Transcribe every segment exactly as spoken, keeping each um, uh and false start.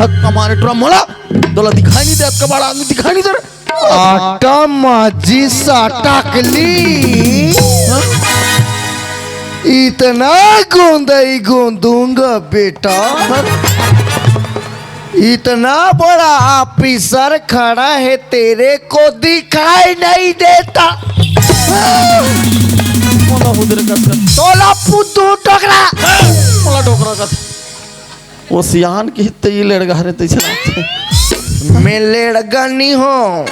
कमाने टुरा मोला, तोला दिखाई नहीं देत, कबाड़ आदमी दिखाई नहीं दे रे। आटा माजी साटा के ली। इतना गोंदई गोंदूंगा बेटा, इतना बड़ा ऑफिसर खड़ा है, तेरे को दिखाई नहीं देता। मोला हुदरे कस कस। तोला पुतू टोकरा। मोला टोकरा कस। वो सियान की ते ये लड़गा रे तैसे लागथे। मैं लड़गा नहीं हूँ,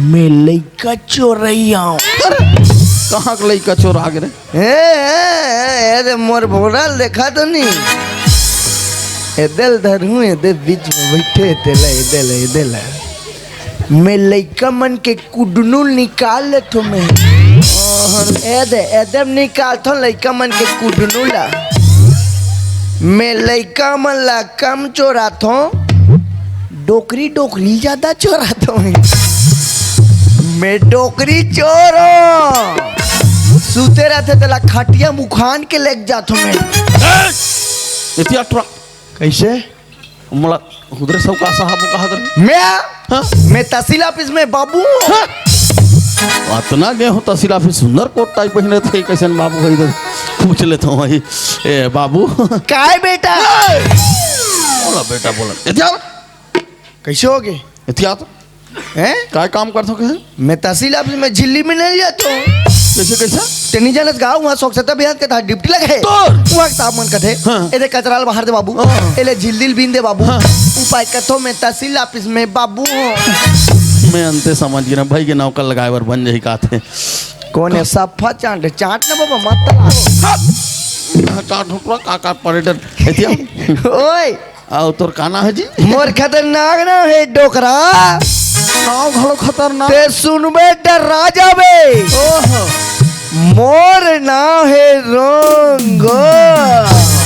मैं लइका चोरैया हूँ। अरे, कहाँ के लइका चोर आ गे रे? ए, ए, ए, ए, रे मोर भोरा देखा तो नहीं। एदे ल धरहूँ, एदे बीच में बैठे, एदे ला, एदे ला, एदे ला। मैं लइका मन के कुडनू निकाल लेथो मैं। एदे, एदे म निकालथो लइका मन के कुडनू ला। मैं लइका मन ला कम चोराथो, डोकरी, डोकरी ज्यादा चोराथो मैं। मैं डोकरी चोर हूँ। सुते रहथे तेला खटिया मुखान के लेके जाथो मैं। एतिया ट्रक। कैसे? मोला हुदरे साहूकार साहब कहा दे। मैं? हाँ? मैं तहसील ऑफिस में बाबू हूँ। हाँ? अतना गे हूँ तहसील ऑफिस, सुंदर कोट टाई पहिने थे, कैसन बाबू है इधर? पूछ लेता हूँ भाई। ए बाबू। काय बेटा? ए! बोला बेटा, बोला। एतिया। कैसे हो गए? एतिया तो। हैं? काय काम करथो कहे? मैं तहसील ऑफिस में झिल्ली में नहीं जाता हूँ। कैसे, कैसे? ते नहीं जानत गाँव, वहाँ स्वच्छता अभियान के तहत ड्यूटी लगे है। तोर? वहाँ के साहब मन कथे, हाँ। "एदे कचरा ल बाहर दे बाबू, हाँ। एले झिल्ली ल बीन दे बाबू।" हाँ। उपाय कथो, मैं तहसील ऑफिस में बाबू हूँ। मैं अंते समझ गे ना भाई के नौकर लगाए बर बन जाही काथे। कौन है? सफा चाट, चाट ना बाबा, मत तला। हाँ। चाट हुटवा का, का परेडर। एतिया। ओए। अउ तोर का नाव हे जी? मोर खतरनाक नाव हे डोकरा। नाव घलो खतरनाक। ते सुनबे डर्रा जाबे। ओहो। मोर नाव हे रोंगो।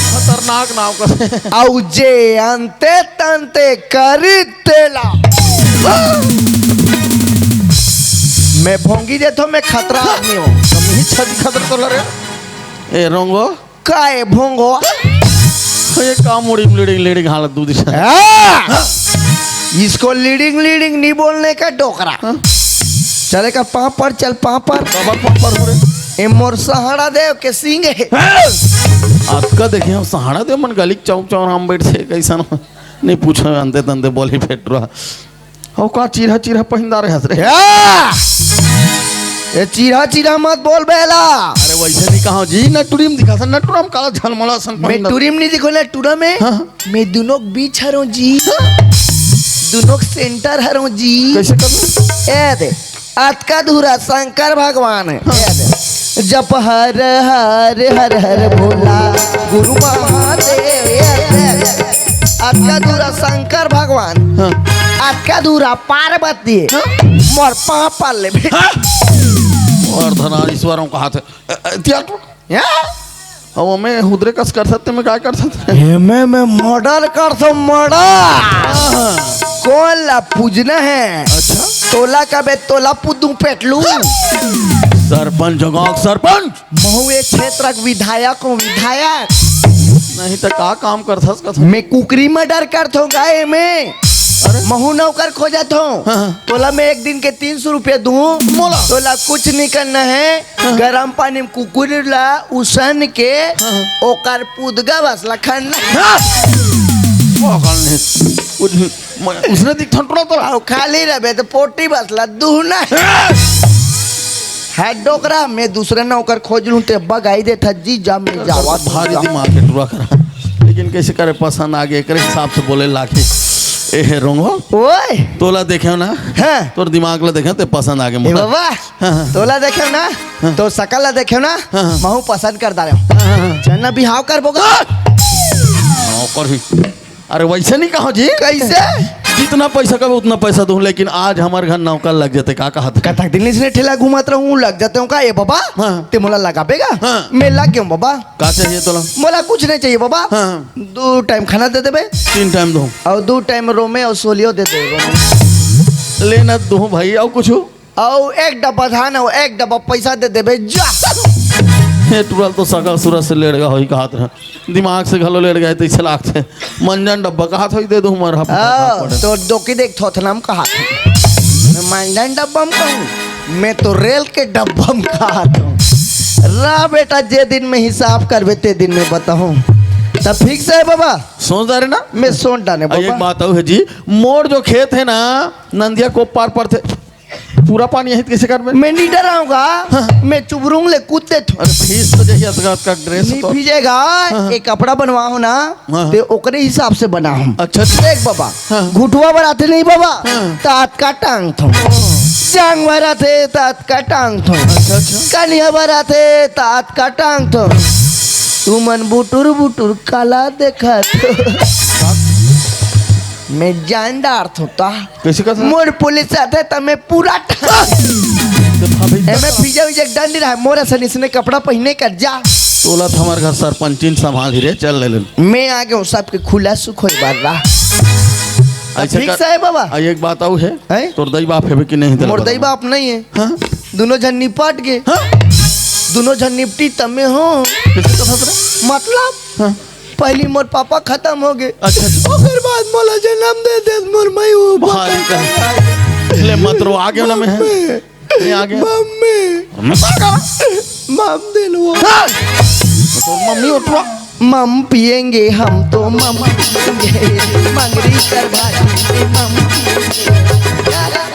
खतरनाक नाव कथे। अउ जे अंते तंते करी तेला। मैं भोंगी देथो, मैं खतरा आदमी हूँ। कमी छत खतर तो लरे। ए रोंगो। काय भोंगो? ये का मुड़ी में लीडिंग लीडिंग हालत दूध से। हाँ! इसको लीडिंग लीडिंग नहीं बोलने का डोकरा। हाँ? चले का पापड़, चल पापड़। बाबा पापड़ हो रे। ए मोर सहाड़ा देव के सिंग हे। हाँ? अतका देखे हम सहाड़ा देव मन गली चौक चौराहा में बैठ से कैसन नहीं पूछो अंते तंते बोली फेटरा। अउ का चीरहा चीरहा पहिंदा रहस रे? या! ए चीरहा चीरहा मत बोल बेला। अरे वैसे नहीं कहा जी, नटुरी में दिखा सन, नटुरा में काला झलमला सन मैं पहिंदा। टुरी में नहीं दिखो, नटुरा में। हाँ। मैं दुनों के बीच हरों जी। हाँ। दुनों के सेंटर हरों जी। कैसे कर? ए दे, अतका दूरा शंकर भगवान हे। हाँ। ए दे, जप हर हर हर हर भोला गुरु महादेव। ए दे, अतका दूरा शंकर भगवान। हाँ। अतका दूरा पार्वती। हाँ? मोर पाँव पर ले बेटा। हाँ? और धनारीश्वरों का हाथ है। अ, अ, त्याग। या? अब हमें हुदरे कस कर सकते, मैं काय कर सकते? एमे मैं मर्डर कर सो, मर्डर। हाँ। कौन ला पूजना है? अच्छा। तोला कबे तोला पुदू पेटलू। सरपंच जगाक सरपंच। महू एक क्षेत्र के विधायक हूँ, विधायक। नहीं तो का काम करथस कथस? मैं कुकरी मर्डर करथों गाय में। अरे। महू नौकर खोजत हूँ। हाँ, हाँ। तोला मैं एक दिन के तीन सौ रुपया दूँ। मोला। तोला कुछ नहीं करना है। हाँ। गरम पानी में कुकरी ला उसन के हाँ, हाँ। ओकर पुदगा बस ला खन्ना। हाँ। वो करने। कुछ मैं उसने दिख ठंडुरा तो। अउ खाली रहबे तो पोटी बस ला दुहना। हाँ। है डोकरा, मैं दूसरे नौकर खोज लूं, ते बगाई दे था जी, जा मैं जावा भारी जा। दिमाग है टुरा करा। लेकिन कैसे करे पसंद आ गए, एकरे हिसाब से बोले लागे। ए हे रोंगो। ओए। तोला देखे ना? हाँ। तोर दिमाग ला देखे, ते पसंद आ गए ए मोला। बाबा। हाँ, हाँ। तोला देखे ना? हाँ। तो सकल ला देखे ना? हाँ, हाँ। महू पसंद कर डारे। हाँ, हाँ, हाँ। चलना बिहाव कर बोगा। हाँ। हाँ, कर ही। अरे वैसे नहीं कहो जी। कैसे? जितना पैसा कहो उतना पैसा दूं, लेकिन आज हमारे घर नौकर लग जाते, का कहा था? कतक दिन इसने ठेला घुमात रहूं, लग जाते हो का? ए बाबा, हाँ। ते मोला लगाबे गा? हाँ। मैं लग गया हूँ बाबा। का चाहिए तोला? मोला कुछ नहीं चाहिए बाबा। हाँ। दो टाइम खाना दे देबे। तीन टाइम दो। और दो टाइम रोमे और सोलियो दे देबे। लेना दो भाई, और कुछ? अउ एक डब्बा धान अउ एक डब्बा पैसा दे देबे, जा। हे टुरा ल तो सकल सूरत से लेड़गा होही कहत रहे, दिमाग से घलो लेड़गा हे, तइसे लागथे। मंजन डब्बा कहत होही, दे दूं हमर हफ्ता हाँ, पड़े। तो डोकी देख थोथना म कहत हे। मैं मंजन डब्बा म कहूँ, मैं तो रेल के डब्बा म कहत हूँ। रा बेटा, जे दिन में हिसाब करबे, ते दिन में बताहूँ। तब ठीक से हे बाबा? सोच डारे ना? मैं सोच डारे आ, एक बाबा। बात अउ हे जी, मोर जो खेत हे ना, नंदिया कोप पार पड़थे, पूरा पानी यहीं कइसे करबे? मैं नहीं डराऊंगा, हाँ। मैं चुबरुंग ले कूद देथूं। अरे भीज तो जाही, अतका, अतका ड्रेस नहीं तो। भीजेगा, हाँ। एक कपड़ा बनवा हो ना, हाँ, हाँ। ते ओकरे हिसाब से बना हम। अच्छा, अच्छा। देख बाबा, हाँ। घुटवा बर आथे नहीं बाबा, हाँ। त अतका टांग थो। जांग बर आथे त अतका टांग थो। अच्छा, अच्छा। कनिहा बर आथे त अतका टांग थो। तुमन बुटुर बुटुर काला देखत हो। मैं जान डारथों ता। कइसे कहत हस? मोर पुलिस आथे त मैं पूरा टा-, तो भाभी एमे भीजा उजा डर नहीं रहा, मोर असन इसने कपड़ा पहिने कर जा। तोला तो हमर घर सरपंचिन संभाल ही रे, चल ले ले। मैं आ गया हूँ सबके खुला सुख होए बर रा। अइसे ठीक कर, से हे बाबा? आ, एक बात अउ हे, हैं? तोर दई बाप हेबे कि नहीं, तेला मोर बता। दई बाप नहीं हे। हाँ? दोनों झन निपट गे। हाँ? दोनों झन निपटी तमे हो। कइसे कहत हस रे? मतलब? हाँ। पहली मोर पापा खतम हो गे। अच्छा, अच्छा। ओकर बाद मोला जनम दे दे मोर माई, वो भारी कर। ले मत रो, आ गयो ना मैं। मम्मी। मैं आ गया। मम्मी। मत रो। मम दे लो। हाँ। तो मम्मी उठ रो। मम पिएंगे हम तो मम पिएंगे। मंगरी कर भारी मम पिएंगे।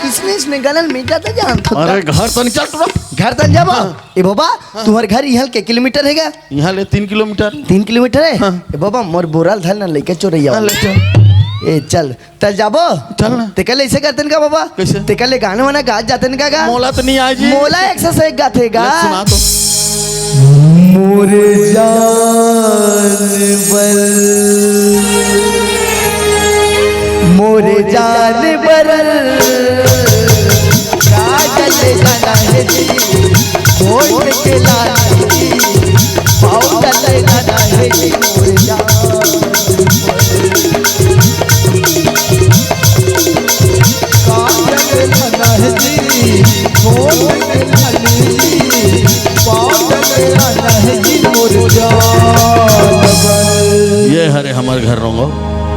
इसने, इसने गलन में ज्यादा जान थोड़ा। अरे घर तो नहीं चल रो। घर तक जाबो। हाँ। ए बाबा, हाँ। तुम्हार घर इहाँ के किलोमीटर हे गा? इहाँ ले तीन किलोमीटर। तीन किलोमीटर हे? हाँ। ए बाबा, मोर बोरा ल धर ना, लइका चोरैया हाँ, वाला। ले चल। ए, चल, चल जाबो। चल ना। तेकर ले अइसे करतेन का बाबा? कइसे? तेकर ले गाना वाना गात जातेन का गा? मोला तो नहीं आए जी। मोला एक से एक गाथे गा। ले सुना तो। मोर जान बर, मोर जान बर, काजल लाना हे जी, होठ के लाली, पाउडर लाना हे जी, मोर जान। काजल लाना हे जी, होठ के लाली, पाउडर लाना हे जी, मोर जान। ये हरे हमर घर रंगो।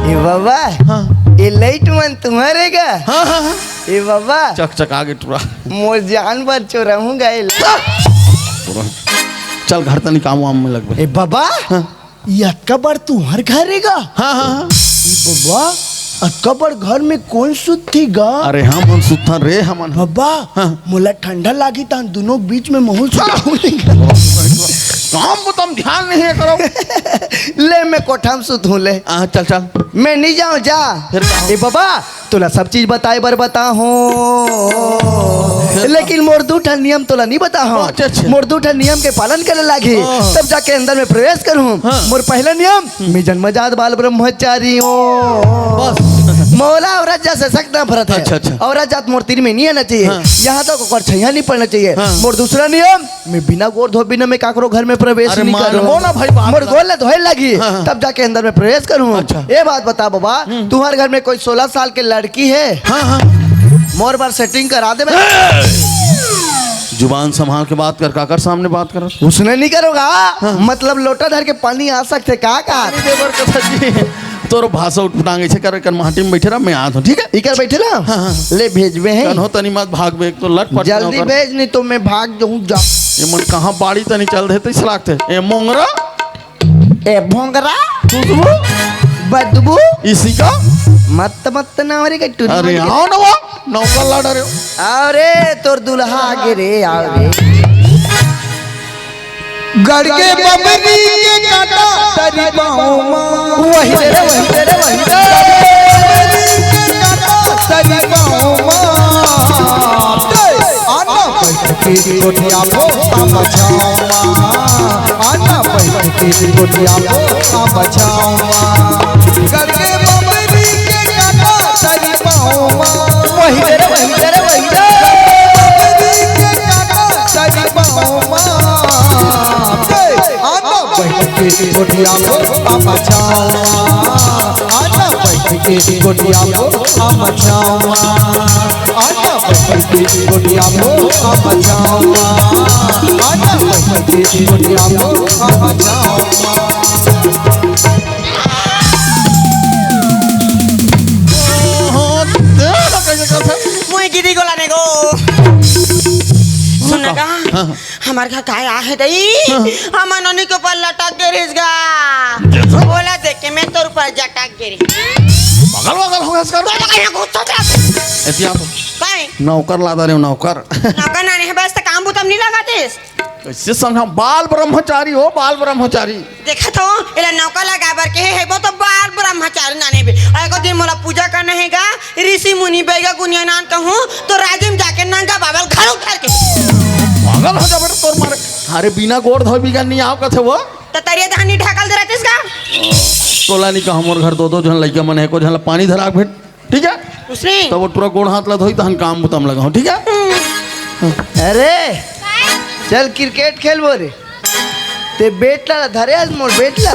ए बाबा, हाँ। ए लाइट मन तुम्हारे का? हाँ, हाँ, हाँ। ए बाबा। चकचका गे टुरा। मोर जान बर चोरहूँ गा एला। चल घर तनी काम वाम में लगबे। ए बाबा, हाँ। ये अतका बड़ तुहर घर हे गा? हाँ, हाँ, हाँ। ए बाबा, अतका बड़ घर में कोन सुतथे गा? अरे हमन सुतथन रे, हमन। बाबा, हाँ। मोला ठंडा लागी त दुनों बीच में महूँ सुतहूँ। काम को तुम ध्यान नहीं करो। ले मैं कोठा में सुतहूँ ले। हाँ, चल, चल। मैं नहीं जाऊँ जा। फिर का हो? ए बाबा, तोला सब चीज बताए बर बताहूँ। फिर का? लेकिन मोर दू ठन नियम तोला नहीं बताहूँ। अच्छा, अच्छा। मोर दू ठन नियम के पालन करे लागही, हाँ। तब जाके अंदर में प्रवेश करहूँ। हाँ। मोर पहला नियम, हम्म। मैं जन्मजात बाल ब्रह्मचारी हूँ। बस। मोला औरत जात से सख्त नफरत हे। अच्छा, अच्छा। औरत जात मोर तीर में नहीं आना चाहिए। हाँ। यहाँ तक ओकर छैया नहीं पड़ना चाहिए। हाँ। मोर दूसरा नियम, मैं बिना गोड़ धोए, बिना मैं काकरो घर में प्रवेश अरे नहीं मानबो करूँ। ना भाई, बात मोर ना। गोड़ ला धोए लगी, हाँ, हाँ। तब जाके अंदर में प्रवेश करूँ। अच्छा। ये बात बता बाबा, हम्म। तुम्हारे घर में कोई सोलह साल के लड़की है? हाँ, हाँ। मोर बार सेटिंग करा देबे। ए! जुबान संभाल के बात कर, काकर सामने बात कर। उसने नहीं करोगा? हाँ। मतलब लोटा धर के पानी आ सकथे का, का? पानी दे बर कथा जी। तोर भाषा उटपटांग अइसे कर, कर माटी में बैठे रह, मैं आत हूँ, ठीक है? इकर बैठे रह? हाँ, हाँ। ले भेजबे हैं। कन्हो तनी मत भागबे, एक तो लटपट जल्दी नौकर। भेज, नहीं तो मैं भाग जाऊँ जा। ये मन कहाँ बाड़ी तनी चल देते, इस लागते। ए मोंगरा। ए भोंगरा। खुशबू। बदबू। इसी का। मत, मत ना हो रे, कट्टू अरे, नहीं। आओ ना वो, नौकर ला डरे। अरे, तोर दुल्हा आगे रे, आओ रे। गड़ के बबरी के काटा तरी पाँव मा। वही रे, वही रे, वही रे। तरी पाँव मा। आना बैठ के गोटिया भो हम छाँव मा। आना बैठ के गोटिया भो हम छाँव मा। गड़ के बबरी के काटा तरी पाँव मा। वही रे, वही रे, वही रे। बबरी के काटा तरी पाँव मा। आना बैठ के गोटिया भो हम छाँव मा। आना बैठ के गोटिया भो हम छाँव मा। आजा बैठी गोटिया मोहा मचावा, आजा बैठी गोटिया मोहा मचावा। ओहो, देख कैसे करथे। मुई गिरी गोला ने गो। सुन ना का? हाँ, हाँ। हमर घर काय आहे दई? हाँ। हमर नोनी के ऊपर लटक गे रिहिस गा। जैसा? ओला देख के मैं तोर ऊपर जटक गे रिहिस। पागल वागल हो गया इसका? तो कहीं गुस्सा जाते। एतिया तो। काय? नौकर ला दे रे, नौकर। नौकर नाने हे, बस त काम बुतम नहीं लगातेस। कैसे समझा? बाल ब्रह्मचारी हो, बाल ब्रह्मचारी। देखत हो, एला नौकर लगाए बर केहे हे, वो तो बाल ब्रह्मचारी नाने बे। अउ एको दिन मोला पूजा करना हे गा, ऋषि मुनि बैगा गुनिया नान कहूँ, तो राजिम जाके नंगा बाबल घर उतर के। पागल हो जाबे रे तोर मारे। अरे बिना गोड़ धोए बिगन नहीं आओ कथे वो। तो तरिया धानी ढाकल दे रहतिस का? तोला नहीं कहा मोर घर दो दो झन लइका मन हे, एको झन ला पानी धरा के भेट। ठीक है? उसने? तो वो टुरा गोड़ हाथ ला धोई, तहन काम बुतम लगाओ, ठीक है? अरे, चल क्रिकेट खेलबो रे। ते बेट ला धरे हस मोर बेट ला।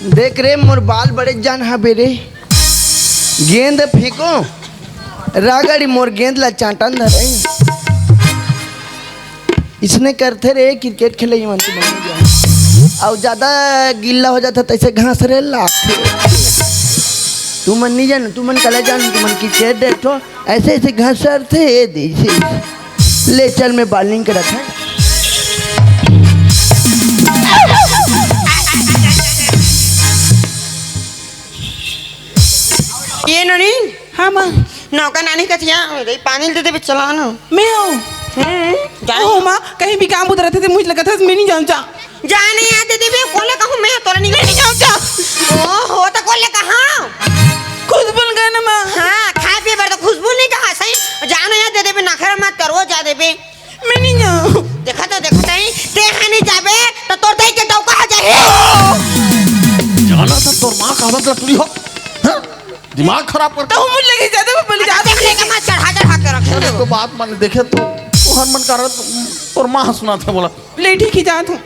देख रे, मोर बाल बड़े जान हबे रे। गेंद फेंको, रागड़ी मोर गेंद ला चांटन धरे। इसने करथे रे, क्रिकेट खेले ही मन, तू मन नहीं जान। अउ ज्यादा गिल्ला हो जाता, तैसे घास रे लागथे। तू मन नहीं जान, तू मन कला जान, तू मन क्रिकेट देखो, ऐसे ऐसे घास सरथे, ये दे, इसे। ले चल, मैं बॉलिंग करत है। ये नोनी? हाँ, माँ। नौका नानी कथिया, दे पानी दे दे, चला ना। मैं हूँ। हम्म, जाओ। ओहो, माँ, कहीं भी काम उधर रहते थे, मुझे लगा था, मैं नहीं जाऊँ, जा। जा नहीं आ दे देबे, कोले कहूँ मैं, तोरा नहीं, मैं नहीं जाऊँ, जा। ओहो, तो कोले कहाँ? खुशबू ने कहा ना, माँ। हाँ, खाए पिए बर तो खुशबू नहीं कहा, सही। जा नहीं आ दे देबे, नखरा मत कर, वो जा देबे। मैं नहीं जाऊँ। देखा तो, देखा तो ही, ते है नहीं जाबे, तो तोर दई के डौका हो जाही। जाना था तोर माँ का आदत लटुरी हो। हाँ? दिमाग खराब करता। तो मुझ लगे ज्यादा मैं बोली अच्छा, ज्यादा देख लेके मत चढ़ा चढ़ा के रखे अरे हो। तो बात मान देखे तो, तो हर मन कर तोर माँ सुना था बोला। ले ठीक ही जात हूँ।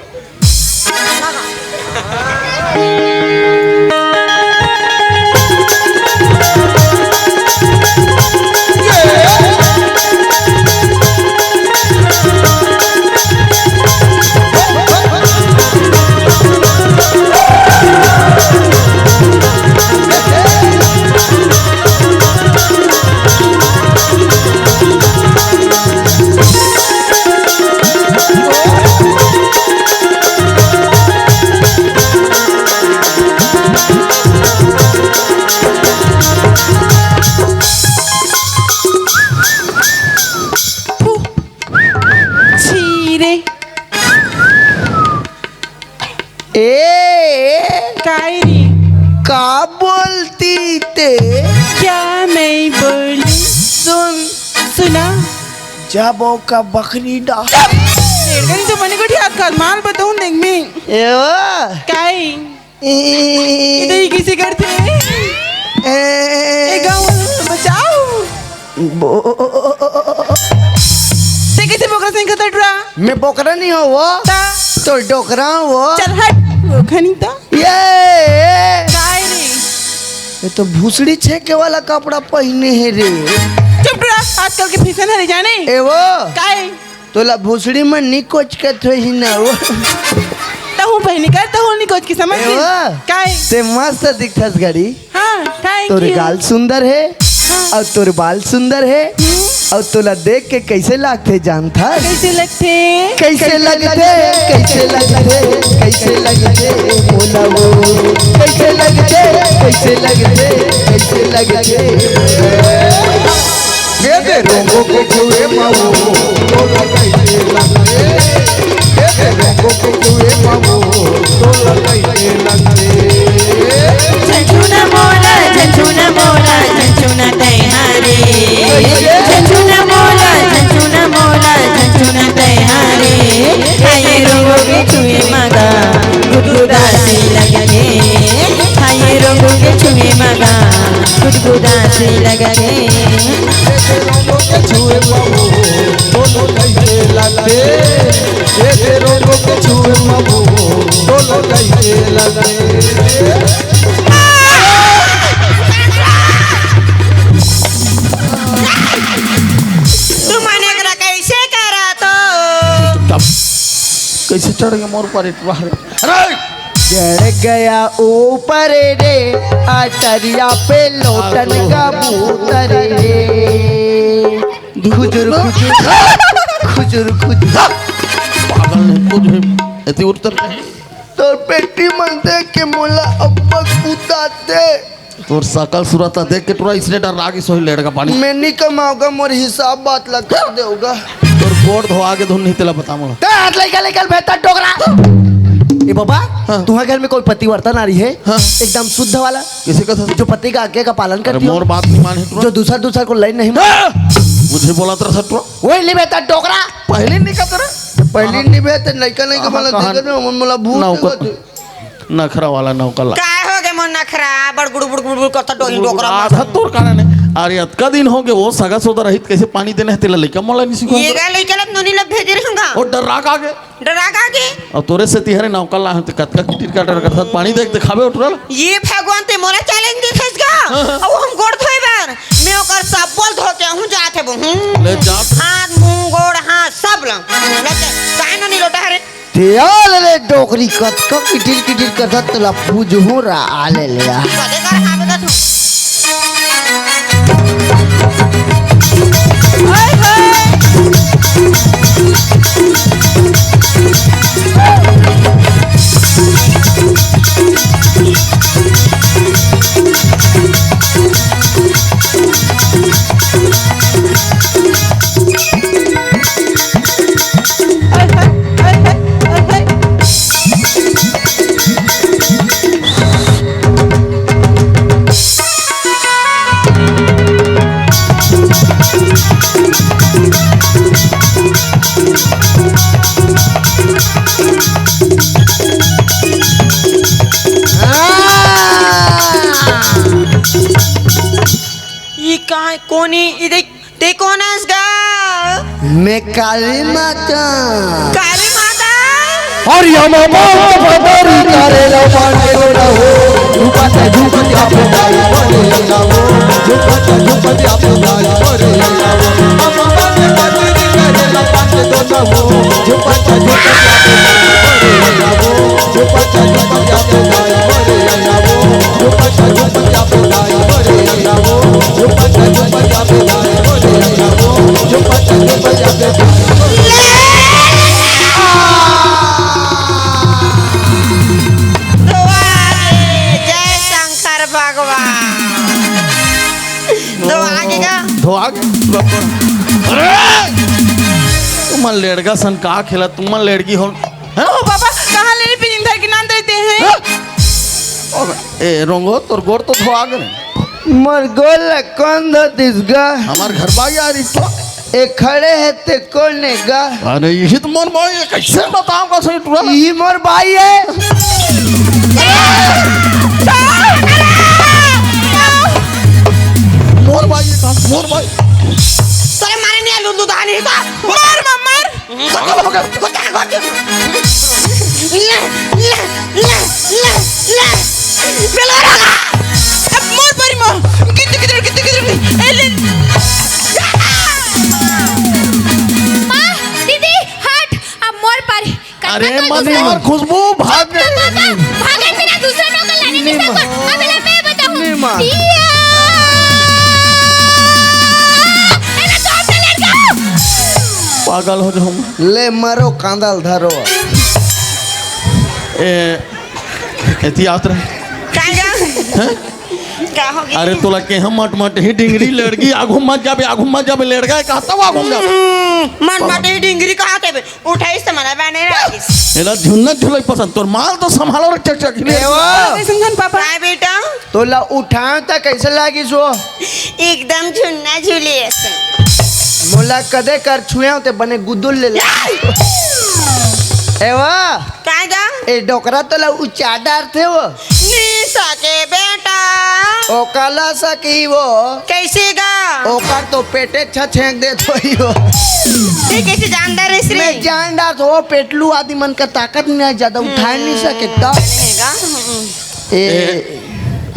छी रे। ए, काय रे? का बोलती ते? क्या मैं बोलूं? सुन। सुना। जब ओका बकरी डा- चुप! मेरे तो मने को ठीक हाथ कर माल बताऊं देख मैं। एवा। काय? ए, इधर ही किसी करते हैं? ए, ए, गाँव बचाओ। बो- ते कैसे बोकरा से खतरा डरा? मैं बोकरा नहीं हूँ वो। ता? तो डोकरा हूँ वो। चल हट, वो खनी ता। ये। काय रे? ये तो भूसड़ी छेके वाला कपड़ा पहिने हे रे। चुप रह, आजकल के फैशन हरे जाने। ए वो। काय? तोला भूसड़ी में निकोच के थोही ना वो। तहूँ पहिनी कर, तहूँ निकोच के समझ ए गई। वो। काय? ते मस्त दिखथस घड़ी। हाँ, thank तोर you। गाल सुंदर हे। हाँ। अउ तोर बाल सुंदर हे। हम्म। अउ तोला देख के कैसे लागथे जानथस? कैसे लगथे? कैसे लगथे? कैसे लगथे? कैसे लगथे? बोला वो। कैसे लगथे? कैसे लगथे? कैसे लगथे? ए दे रोंगो के छुए मावो, तोला कैसे लगथे? ए दे रोंगो के छुए मावो, तोला कैसे लगथे? झंझुना मोला, झंझुना मोला, झंझुना तैहारे। झंझुना मोला, झंझुना मोला, झंझुना तैहारे। आए रोंगो के छुए मगा, गुदगुदा से लगथे। आए रोंगो के छुए मगा, गुदगुदा से लगथे। ए दे रोंगो के छुए मावो, तोला कैसे लगथे? ए दे रोंगो के छुए मावो, तोला कैसे लगथे? चढ़ गया मोर पर इतवार। अरे! चढ़ गया ऊपर रे, अटरिया पे लोटन कबूतर रे। खुजुर, खुजुर, खुजुर, खुजुर। पागल नहीं, कुछ भी ऐसी उड़तर नहीं। तोर पेटी मन देख के मोला अब्बा कुदाते। तोर सकल सूरत ला देख के टुरा इसने डर लागिस होही लेड़गा पानी। मैं नहीं कमाऊंगा, मोर हिसाब बात ला कर देऊंगा। तोर गोड़ धोआ के धुन नहीं तेला बता मोला। ते हाथ लइका लइका भेजता डोकरा। ए बाबा, हाँ। तुम्हारे घर में कोई पतिव्रता नारी है? हाँ। एकदम शुद्ध वाला। किसी का था? जो पति का आज्ञा का पालन अरे करती हो। मोर बात नहीं माने टुरा। जो दूसरा दूसरा को लाइन नहीं मार- हाँ। मुझे बोला तेरा सटुरा। वही नहीं भेजता डोकरा। पहले नहीं कहता रहा। पहले नहीं भेजते, लइका लइका कहाँ, वाला कहाँ? देखे ना, मन मोला भूत नौकर। देखो तू। नखरा वाला नौकर ला। काय हो गे मोर नखरा, बड़ गुड़ गुड़ गुड़ गुड़ करता डोही डोकरा मार। आधा तोर कारण है। अरे अतका दिन हो गे, वो सगा सोदा रहित कैसे पानी देने है तेला लइका मोला नहीं सिखा। ये गा लइका ला नोनी ला भेजे रहूंगा। वो डर्रा के आगे। डर्रा के आगे। और तोरे से तिहरे नौकर ला हन ते कतका किटिर काटर करत पानी देख दिखावे उठरल। ये भगवान ते मोला चैलेंज दिखेस गा। हाँ, हाँ। अब हम गोड़ धोए बर। मैं ओकर सब बोल धो के हूं जात हे वो। हूं। ले जात। हाथ, मुंह, गोड़, हाथ सब ला। लेके काहे नोनी लोटा हरे? ते आ ले ले डोकरी कतका किटिर किटिर करत तोला पूजहूं रा आ ले ले आ। कदे कर हावे का तू? हाय हाय। ई काय कोनी? ई देख, ते कोन अस गा? मैं काली माता। काली माता? और या मामा तो पता नहीं करे लो पांडे लो ना हो। रूपा से झूठ क्या पुताई बोले लो ना हो। रूपा से झूठ क्या पुताई बोले लो ना हो। मामा ने पता नहीं करे लो पांडे लो ना हो। रूपा से झूठ क्या पुताई बोले लो ना हो। धोआ गे, जय शंकर भगवान। धोआ गे का? धोआ गे? अरे! तुमन लेड़गा सन का खेला, तुमन लेड़गी हो। हैं? ओ बाबा, कहाँ ले पिन धर के नांद देते हैं? हैं? ओ, ए, रोंगो, तोर गोड़ तो धोआ गे। मोर गोड़ ला कौन धो दिस गा? हमार घर बा यार, ई तो। ए खड़े है ते कौन है गा? अरे, यही तो मोर भाई है, कैसे बताऊं का सही टुरा? यही मोर भाई है। मोर भाई है का? मोर भाई। तोरे मारे नहीं लुल्लू दानी का? मार, मार, मार। पागल हो गया। ले, ले, ले, ले, ले। बेला रहा। अब मोर परी मोर। कितने, कितने, कितने, कितने, ए, ले। माँ, दीदी, हट। अब मोर परी। अरे, कब तक मत दूसरा मार, खुशबू, भाग। कब तक, कब तक? भागे बिना दूसरा नौकर लाने की नहीं सब माँ। कर। अब ले मैं बताऊँ। नहीं माँ। दिया। ए, मैं तो अपने लड़का। पागल हो जाऊँ। ले मरो, कांदल धरो। ए, एती आवत रहे। कांगा? हैं? का हो गई? अरे तोला के हम मट मट ही डिंगरी लड़की, आगू मत जाबे, आगू मत जाबे, लड़का है, कहता हुआ आगू मत जाबे। हम्म, मट मट ही डिंगरी कहा के बे? उठाइस त मला बने राखिस। एला झुन्ना झुलाई पसंद, तोर माल तो संभालो रे चकचक। ए वो। कैसन धन पापा? काय बेटा? तोला उठाएंव त कैसे लागिस वो? एकदम झुन्ना झुले असन। मोला कदे कर छुएंव ते बने गुदुल ले ले। ए वा। काय गा? ए डोकरा तोला उचा डारथे वो। नी सके बेटा। ओकाला सकी वो। कैसे गा? ओकर तो पेटे छछेंक देत होही वो। ते कैसे जानदार रहिस रे? मैं जानदार तो वो पेटलू आदि मन का ताकत नहीं है, ज्यादा उठाए नहीं सके त। हम्म, बनेगा। हम्म। ए, ए,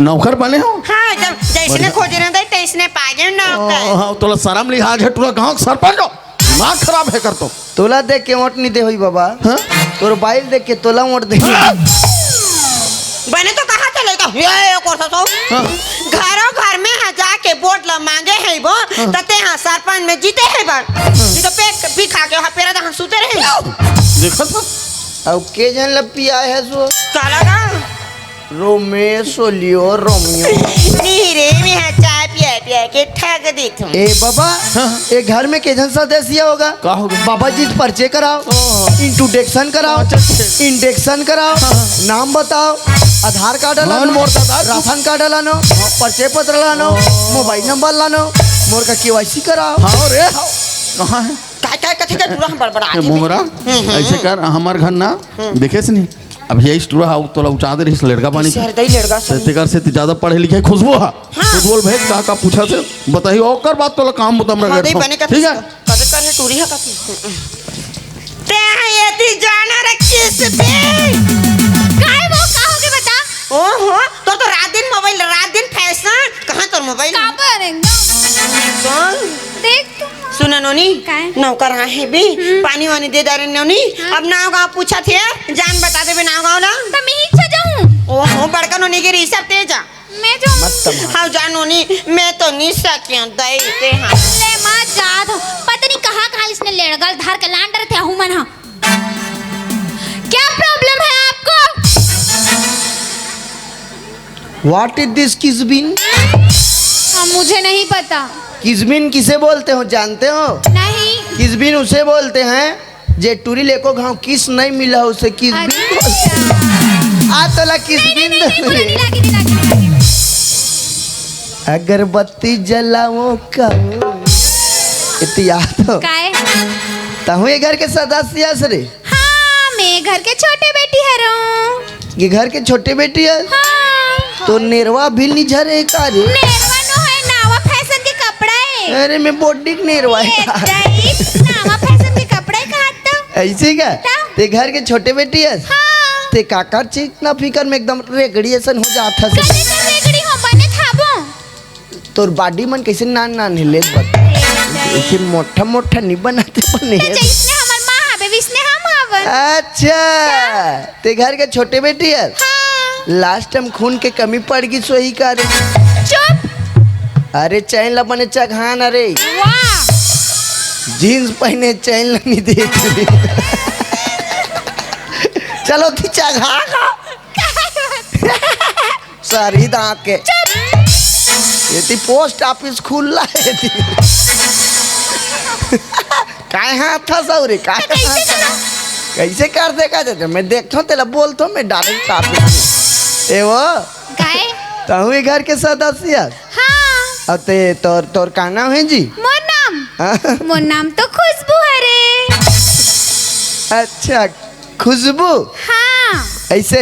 नौकर बने हो? हाँ, एकदम जैसने बढ़िया। खोजे रहता है, तैसने पागे नौकर। ओ, हाँ, तोला शरम लिहाज है, टुरा गांव के सरपंच हो। दिमाग खराब है कर तो। तोला देख के वोट नहीं दे होई बाबा। हाँ? तोर बाइल देख के तोला वोट दे। बने तो कहा थे लइका, ये, ये कोसा तो। हाँ। घरो घर में ह जाके वोट ला मांगे हे वो, हाँ। त तेहा सरपंच में जीते हे बर। नहीं तो पेट भी खा के वहाँ पेरा दहन सूते रहे। देखा था? अब के जन ला पिया है सो? काला का? रोमेशो लियो, रोमियो। नहीं रे, मैं ह चाय पिया पिया के थक देथों। ए बाबा, हाँ। ए घर में के जन सदस्य होगा? का होगा? बाबा जी से परिचय कराओ, ओह। इंट्रोडक्शन कराओ, अच्छा, अच्छा। इंडक्शन कराओ, हाँ। नाम बताओ, आधार कार्ड हाँ, लानो, मोर दादा, तू राशन कार्ड लानो, परिचय पत्र लानो, ओह। मोबाइल नंबर लानो, मोर का केवाईसी कराओ। हाँ रे, हाँ। कहाँ है? काय, काय कथे का टूरा हम बड़बड़ा ए, आथे। मोहरा, हम्म, हम्म। ऐसे कर, हमार घर ना, हम्म। देखे से नहीं? अब यही टूरा हा, तोला उचा दे रहिस लड़का पानी। सर, दई लड़का ते, सर। तेकर से ते ज्यादा पढ़े लिखे खुशबू हा। हाँ। खुशबू ल भेज, का, का पूछा से बताही, ओकर बाद तोला काम बता हाँ, दई बने का ठीक है? कदर कर है टूरी हा का। ते हा एती जाना रे किस बे? काय वो, का हो गया बता? ओहो, तोर तो रात दिन मोबाइल, रात दिन फैशन। कहाँ तोर मोबाइल? काबर एकदम। कौन? देख तो। सुन नोनी, काय? नौकर आहे बे, हम्म। पानी वानी दे डारे नोनी। हाँ। अब नाव गाँव पूछा थे, जान बता देबे नाव गाँव ला। त मैं ही छा जाऊँ। ओहो, बड़का नोनी के रिसब तेज आ। मैं जाऊँ। मत तमार। हाँ, जा नोनी, मैं तो निसा क्यों दई ते हाँ। ले माँ जा दो। पता नहीं कहाँ, कहाँ इसने लेड़गल धर के लान डरे थे, आहू मन हाँ। क्या प्रॉब्लम है आपको? What is this किजबिन? हाँ, मुझे नहीं पता। किजबिन किसे बोलते हो, जानते हो? नहीं। किजबिन उसे बोलते हैं जे टूरी लेको घाव किस नहीं मिला, उसे किजबिन बोलते हैं। अच्छा। आ तोला किजबिन नहीं, नहीं, नहीं, नहीं, नहीं, नहीं, नहीं, नहीं। अगरबत्ती जलाओ का। इतिया तो। काय? तहु ये घर के सदस्य हस रे। हाँ, मैं घर के छोटे बेटी हरों। ये घर के छोटे बेटी है? हाँ। तो नेरवा भी नहीं झरे का रे? नेरवा नो है, नावा फैशन के कपड़ा है। अरे, मैं बोडी के नेरवा है ये का? दई, नावा फैशन के कपड़ा है कहा तो। ऐसे का? ता? ते घर के छोटे बेटी है? हाँ। ते काकर चीज ना फिकर में एकदम रेगड़ी असन हो जात हस। कदे तो रेगड़ी हो बने थाबो। तोर बाडी मन कैसे नान नान हे, ले बता। ए, नहीं। इसे मोटा मोटा नहीं बनाते बने। तो जैसने हमर माँ हवे, वैसने हम हवन। अच्छा, ते घर के छोटे बेटी है? हाँ। लास्ट टाइम खून के कमी पड़ गई, सोही का रे। चुप। अरे, चैन ला बने चघान, अरे। वाह। जींस पहने, चैन ला नहीं देख रही। चलो, थी चघा का। सारी दांत के। चुप। ये ती पोस्ट ऑफिस खुला है ती। काय हाथ था सौरे, काय तो कैसे हाथ था? करो? कैसे कर देगा? जब मैं देखता हूँ, तेला बोलता हूँ, मैं डायरेक्ट ऑफिस में। ए वो? काय? तहु ये घर के सदस्य? हाँ। अब ते, तोर, तोर का नाम है जी? मोर नाम? हाँ? मोर नाम तो खुशबू हरे। अच्छा, खुशबू? हाँ। ऐसे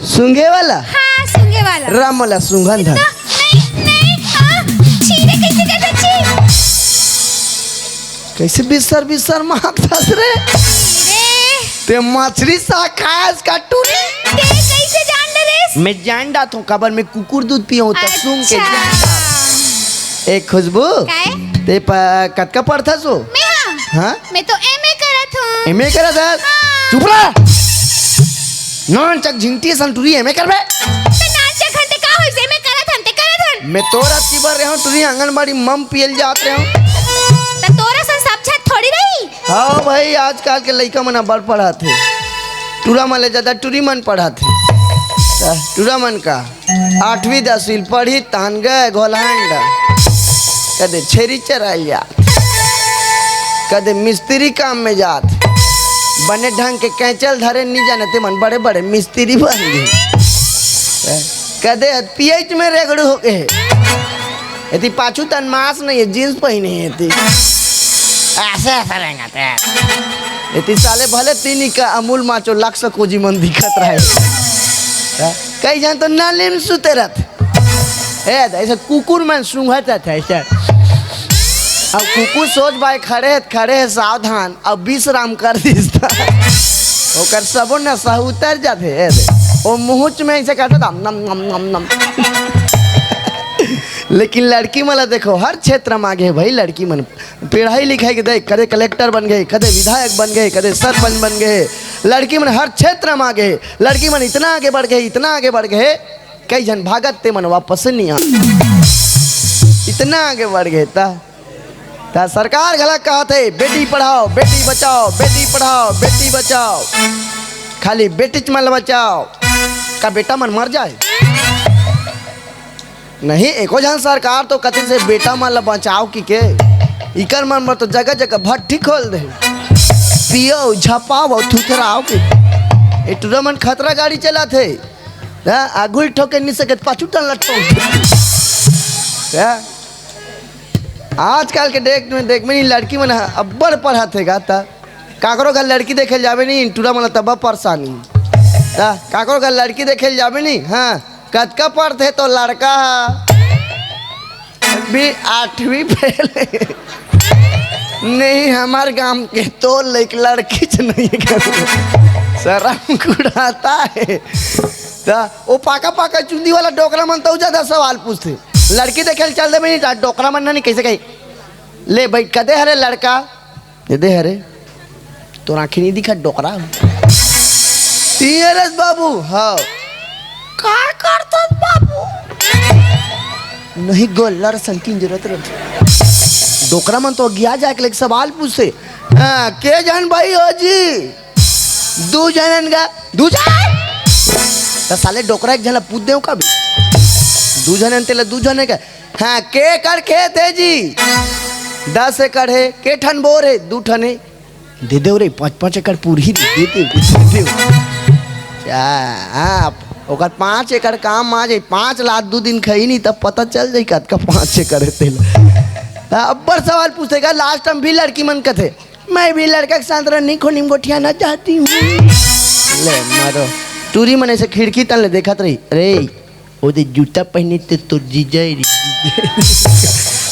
सूंघे वाला? हाँ, सूंघे वाला। रा मोला सूंघन धर। तो नहीं, नहीं, आ, छी रे, कैसे, कैसे, छी? कैसे बिस्तर, बिस्तर मांगथस रे? छी रे। ते मछली सा खास का टूरी? ते कैसे जान डरेस? मैं जान डात हूँ, काबर मैं कुकुर दूध पियो हूँ, तब सूंघ के अच्छा। जान डात। ए खुशबू, काय? ते प-, कतका पढ़थस हो? मैं हाँ? हाँ? मैं तो एमए करत हूँ। एमए करत हस? हाँ। चुप रह। नान चक झिंगटी असन टूरी एमए करबे? तो नान चक हन ते का होइस? एमए करत हन ते करत हन। मैं तोर अतकी बर रहे हूँ, टूरी आंगनबाड़ी मम पियल जात रहे हूँ। तो तोर असन सब झन थोड़ी रही। हाँ भाई, आजकल के लइका मन बड़ पढ़त हे। टूरा मन ले ज्यादा टूरी मन पढ़त हे। त टूरा मन का? आठवीं दसवीं ल पढ़ी, तहन गए घोलहांडा। कदे छेरी चराइल जात, कदे मिस्त्री काम में जात। बने ढंग के कैंचल धरे नी जाने, ते मन बड़े-बड़े मिस्त्री बन गे। कदे पीएच में रेगड़ू हो गे। एती पाछू तन मास नहीं है, जींस पहिने है एती। ऐसे, ऐसे रहेंगे ते। एती साले भले तीन ही का अमूल माचो लक्स कोजी मन दिखत रहे। हैं? कई झन तो नाली में सुते रहत। ए, ऐसे कुकुर मन सूंघत रहत हे, ऐसे। अब कुकुर सोच बाय खड़े हे, खड़े हे, सावधान, अब विश्राम कर दिस त ओकर सबो नशा उतर जाथे। ए दे, ओ मुहुच में ऐसे करथे, नम, नम, नम, नम, नम। लेकिन लड़की मन ला देखो, हर क्षेत्र म आगे हे भाई। लड़की मन पढ़ाई लिखाई के देख, कदे कलेक्टर बन गे, कदे विधायक बन गे, कदे सरपंच बन गे। लड़की मन हर क्षेत्र म आगे हे। लड़की मन इतना आगे बढ़ गे, इतना आगे बढ़ गे, कई झन भागत ते मन वापस नहीं आ। इतना आगे बढ़ गे। त त सरकार घला कहत हे, बेटी पढ़ाओ, बेटी बचाओ, बेटी पढ़ाओ, बेटी बचाओ। खाली बेटीच मन ल बचाओ। का बेटा मन मर जाए? नहीं, एको झन सरकार तो कथे से बेटा मन ल बचाओ कि के। इकर मन बर तो जगह जगह भट्ठी खोल दे। पियो, झपाओ, थुथराओ के। ए टूरा मन खतरा गाड़ी चलात हे। हाँ, आगू ठोके नहीं सकत, पाछू टन लट्टो। हाँ? आजकल के डेट में देख में नहीं, लड़की मन ह अब्बड़ पढ़त हे गा। त काकरो घर लड़की देखे ल जाबे नहीं, टूरा मन ल तब परेशानी। त काकरो घर लड़की देखे ल जाबे नहीं, हाँ, कतका पढ़थे तो लड़का ह? भी आठवीं फेल हे। नहीं, हमार गांव के तो लइक लड़की च नहीं है। शर्म कुड़ाता है। त ओ पाका पाका चुंदी वाला डोकरा मन तो ज्यादा सवाल पूछथे। लड़की देखे ल चल देबे नहीं, त डोकरा मन नहीं कैसे कही, "ले भाई, कदे हरे लड़का?" "ये दे हरे, तोर आँखी नहीं दिखा डोकरा?" "तीन हरस बाबू।" "हाँ।" "का करतस बाबू?" "नहीं, गोल्लर संकिन जरूरत रहे।" डोकरा मन तो अगिया जाए के लइक सवाल पूछथे। "हाँ, के झन भाई हो जी?" "दू झनन गा।" "दू झन?" त साले डोकरा एक झन ला पूछ देव का भी? "दू झनन तेला दू झने का।" "हाँ, के एकड़ खेत हे जी?" "दस एकड़ हे।" "के ठन बोर हे?" "दू ठन हे।" "दे देव रे, पाँच पाँच एकड़ पूरही दे, दे देव, दे देव।" चा, हाँ, ओकर पाँच एकड़ काम आ जाई, पाँच लात दू दिन खाई नहीं, तब पता चल जाई कतका पाँच एकड़ हे तेला। त अब्बड़ सवाल पूछथे गा, last में भी लड़की मन कथे, "मैं भी लड़का के साथ रहने को निमगोठियाना चाहती हूँ।" ले मारो। टूरी मन ऐसे खिड़की तन ले देखत रही, "अरे, ओ दे जूता पहने ते तोर जीजा हे रे।"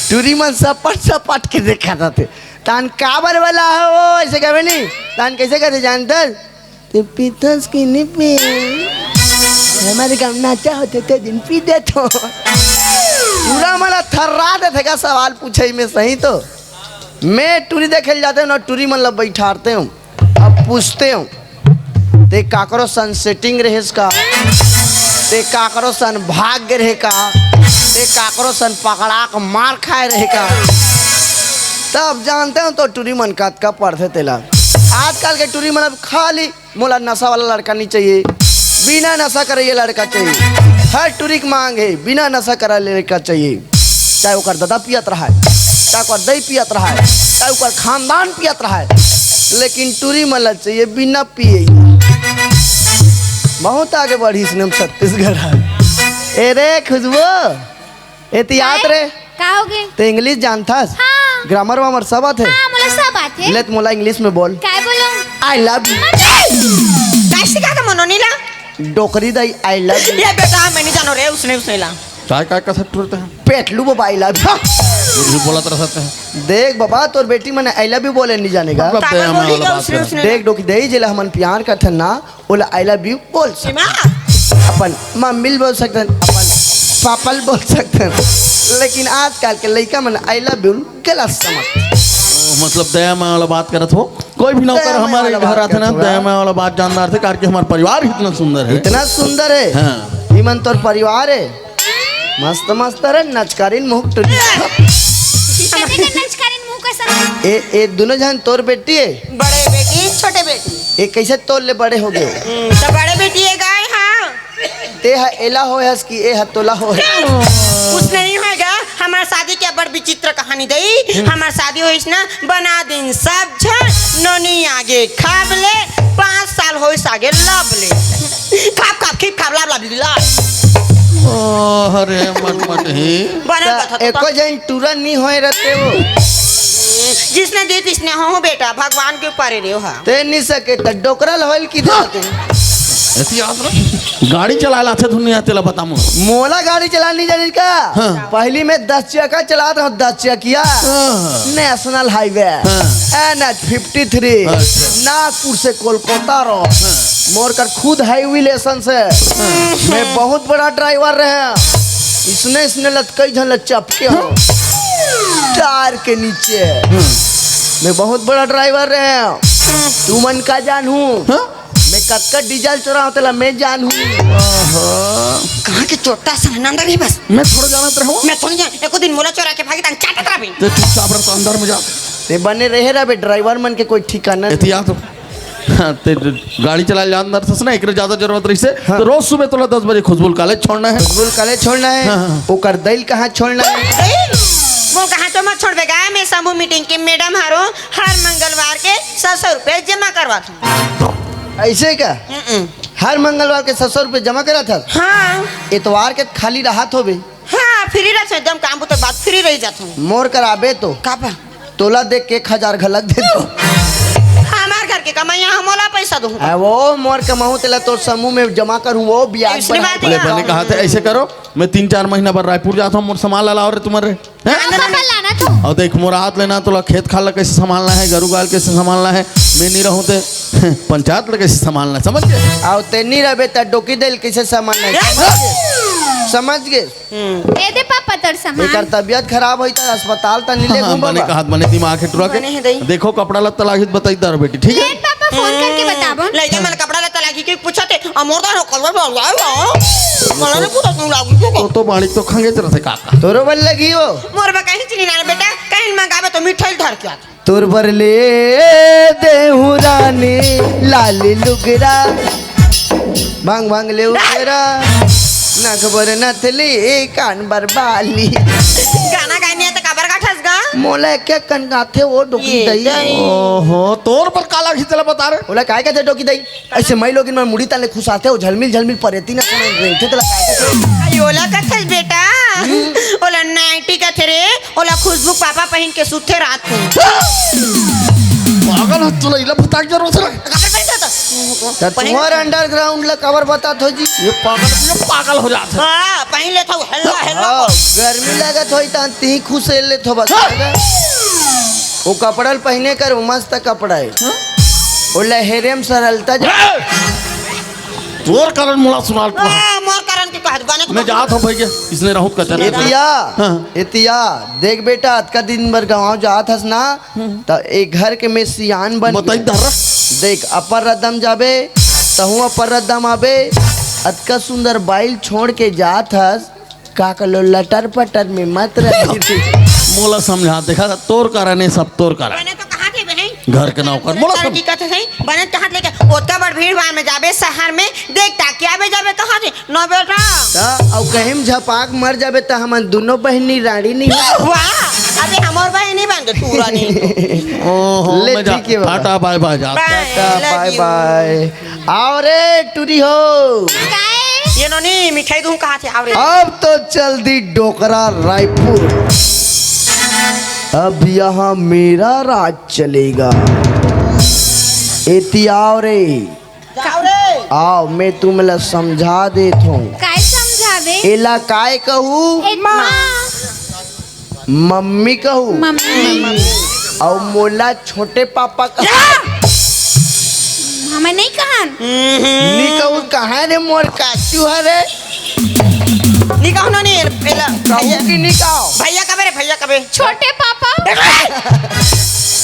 टूरी मन सपट सपट के देखत रथे। "तान काबर वाला हो?" ऐसे कहबे नहीं। तान कैसे कहथे जानथस? "ते पीथस कि नहीं पी? हमारे गाँव नाचा होथे ते दिन पी देथों।" टूरा मन ला थर्रा देथे का सवाल पूछे में सही तो। मैं टूरी देखे ल जाते हूँ ना, टूरी मन ला बैठारते हूँ, अब पूछते हूँ, "ते काकरो सन setting रहेस का? ते काकरो सन भाग गे रहे का? ते काकरो सन पकड़ा के मार खाए रहे का?" तब जानते हूँ तो टूरी मन कतका पढ़थे तेला। आजकल के टूरी मन अब खाली मोला नशा वाला लड़का नहीं चाहिए, बिना नशा करे ये लड़का चाहिए। हर टूरी के मांग है, बिना नशा करे लड़का चाहिए। चाहे ओकर दादा पियत रहा है, चाहे ओकर दई पियत रहा है, चाहे ओकर खानदान पियत रहा है, लेकिन टूरी मन ला चाहिए बिना पिए। बहुत आगे बढ़िस ने हम छत्तीसगढ़ ह। ए रे खुशबू, ए, ते याद रे? का होगे? ते English जानथस? हाँ। Grammar वामर सब आथे? हाँ, मोला सब आथे। ले त मोला English में बोल। काय बोलूं? I love you। मत। काय सिखाथे मनोनी ला? डोकरी दाई, I love you। ये बेटा, मैं नहीं जानो रे, उसने, उसने ला। काय, काय कसर टूरते हैं? पेटलू बाबा, I love you। कुछ भी बोलत रहते हैं। देख बाबा, तोर बेटी मन I love you बोले नहीं जाने का। मतलब पागल बोली का, उसने, उसने ला। देख डोकरी दाई, जेला हमन प्यार करथन ना, ओला I love you बोल सकथन। एमा? अपन मम्मी ल बोल सकथन, अपन पापा ल बोल सकथन, लेकिन आजकल के लइका मन I love you ल गलत समझ। ओ, मतलब दया माया वाला बात करत हो। कोई भी नौकर दया माया हमारे वाला घर बात आथे ना, करत हो, दया माया वाला बात जानदार थे, कारण कि हमारा परिवार इतना सुंदर है। इतना सुंदर है। हाँ। इमन तोर परिवार है। मस्त मस्त रे नचकारिन मुख टुरी। कइसे के नचकारिन मुंह कइसन? ए, ए दोनों झन तोर बेटी है? बड़े बेटी, छोटे बेटी। ए कइसे तोर ले बड़े हो गे? हम्म, त बड़े बेटी है गाय, हाँ। ते ह एला होय हस कि ए ह तोला होय? कुछ नहीं होएगा। हमार शादी के बड़ विचित्र कहानी दई। हम्म। हमार शादी होइस ना, बना दिन सब झन नोनी आगे खाब ले, पाँच साल होइस आगे लब ले। खाब, खाब, खीब, खाब, लाब, लाब, लाब। ओ, अरे, मटमट ही। बनल त कथा तो एको झन टूरा नी होए रहते वो। जिसने दी तिसने हो बेटा, भगवान के ऊपर है रे हा। ते नी सके त डोकरा ल होल की देते। ऐसी याद ना, गाड़ी चला लाथे दुनिया तेला बता मो। मोला गाड़ी चला नहीं जाने का? हाँ। पहली मैं दस चक्का चलात रहूं, दस चकिया। हाँ। National Highway। हाँ। N H fifty three। अच्छा। नागपुर से कोलकाता रो। हाँ। मोर कर खुद highway license है। हाँ। मैं बहुत बड़ा driver रहे। इसने इसने लत कई झन ल चपके हो, टार के नीचे। मैं बहुत बड़ा ड्राइवर रहे हूँ, तुमन का जानहू? हाँ? मैं कतका डीजल चोराहूँ तेला मैं जानहूँ। कहाँ के चोट्टा सन अंदर ही बस। मैं थोड़ा जानत रहूँ। मैं थोड़ी जान, एको दिन मोला चोरा के भागी तंग चाटत रही। ते चुपचाप रह, तो अंदर में जा। ते बने रहे रहे बे, ड्राइवर मन के कोई ठिकाना नहीं। एतिया तो हाँ, ते गाड़ी चला ले अंदर से ना, एकरे ज्यादा जरूरत रही से। हाँ। तो रोज सुबह तोला दस बजे खुशबुल कॉलेज छोड़ना है। खुशबुल कॉलेज छोड़ना है। हाँ, हाँ। ओकर दइल कहाँ छोड़ना है? वो कहाँ तो मत छोड़बे गा, मैं समूह मीटिंग के मैडम हरो, हर मंगलवार के सौ सौ रुपया जमा करवात हूँ। ऐसे का? हम्म। हर मंगलवार के सौ सौ रुपया जमा करा था? हाँ। एतवार के खाली राहत होबे? हाँ, फ्री रहत हूँ, एकदम काम बुता के बाद फ्री रह जात हूँ। मोर कराबे तो। का बा? तोला देख के एक हजार घलक दे दो। हमार घर के कमैया, हम ओला पैसा दूँ। आ, वो मोर कमाहूँ तेला तोर समूह में जमा करूँ, वो ब्याज इसने बढ़ा बात के। ले, बने कहा थे, ऐसे करो, मैं तीन चार महीना बर रायपुर जात हूँ, मोर सामान ला लाओ रे तुम्हारे। हैं? हाँ, पापा, लाना तो। और देख, मोर हाथ लेना तोला खेत खार ला कैसे संभालना है, गरू गाल कैसे संभालना है, मैं नहीं रहूँ ते पंचायत ला कैसे संभालना है, समझ गए? आओ ते नहीं रहबे त डोकी देल कैसे संभालना है, समझ गए? समझ गए? ए दे पापा तोर सामान। एकर तबियत खराब होई त अस्पताल त नहीं ले हाँ, घूम बने बाबा। कहात बने दिमाग है टुरा के। बने है दई। देखो कपड़ा लत्ता लागी त बताई दर बेटी, ठीक है? लेट पापा फोन करके बताबो। लइका मन कपड़ा लत्ता लागी के पूछत हे, अमोर दा हो कलवा बा, वाह, वाह। मला ने पूछा क्यों लागी तो? तो, तो बाड़ी तो खंगे चलत हे काका। तोरो बल लगी हो। मोर बा कहीं चली ना रे बेटा, कहीं मंगाबे तो मिठाई धर के आत। तोर बर ले देहु रानी लाली लुगरा, भांग भांग ले उगरा, नक बर नथली, कान बर बाली। गाना गाने त काबर गाठस गा? मोला एक एक कन गाथे वो डोकी ये दई। दई। ओहो, तोर बर काला घिचला बता रे। ओला काय कहते डोकी दई? ऐसे मई लोगिन मन मुड़ी ताले खुश आते हो, झलमिल झलमिल परेती ना सुने रेंगथे तला काय कहते? अयोला कथस बेटा, ओला नाइटी कथे रे। ओला खुशबू पापा पहिन के सुते रात को। पागल हो तू, इला फटाक जरूर से। त तुम्हार अंडरग्राउंड ला कवर बतात हो जी। ये पागल, ये पागल हो जात हे। हाँ, पहिन लेत हो, हेलो, हेलो। हाँ, गर्मी लगत होई त ती खुसेल लेत हो बस। हाँ। वो कपड़ा ल पहिने कर, वो मस्त कपड़ा है। हाँ? वो लहेरे म सरलता जा। हाँ। तोर कारण मोला सुनाल पड़ा। हाँ, मोर कारण के कहत बने तो मैं जात हूँ भैया, इसने रहूत कचरा। एतिया, हाँ। एतिया, देख बेटा, अतका दिन बर गाँव जात हस ना, त एक घर के में सियान बन बताई के। दर्रा। देख, अपर रद्दा म जाबे, तहूँ अपर रद्दा म आबे, अतका सुंदर बाइल छोड़ के जात हस, का कलो लटर पटर में मत रह। मोला समझा, देखा, तोर कारण हे सब, तोर कारण। बने तो कहा थे बहन? घर के नौकर, मोला समझा। की कथे सही, बने कहा लेके ओतका बड़ भीड़ भाड़ में जाबे शहर में, देख ताकि आबे जाबे कहा थे, ना बेटा। त, अउ कहीं म झपाक मर जाबे त हमन दुनो बहिनी रानी नहीं हो। वाह, अबे हमर बहिनी बन के तू रानी। ओहो, ले, मैं जा, ठीक है बाबा। टाटा, बाय बाय, जा। बाय, टाटा, love बाय you। बाय। आओ रे, टूरी हो। काय? ये नोनी, मिठाई दूँ कहा थे, आओ रे। अब तो चल दी डोकरा रायपुर। अब यहाँ मेरा राज चलेगा। एती आओ रे। जाओ रे। आओ, मैं तुमला समझा देत हूँ। काय समझावे? एला काय कहू? ए, माँ। मम्मी कहू। मम्मी। अउ मोला छोटे पापा कहू। हमन नहीं कहन। नी कहू, कहाँ रे मोर काचू हरे? नी कहू ना, नी, एला, कहू भैया। कि नी कहू? भैया कबे रे, भैया कबे? छोटे पापा।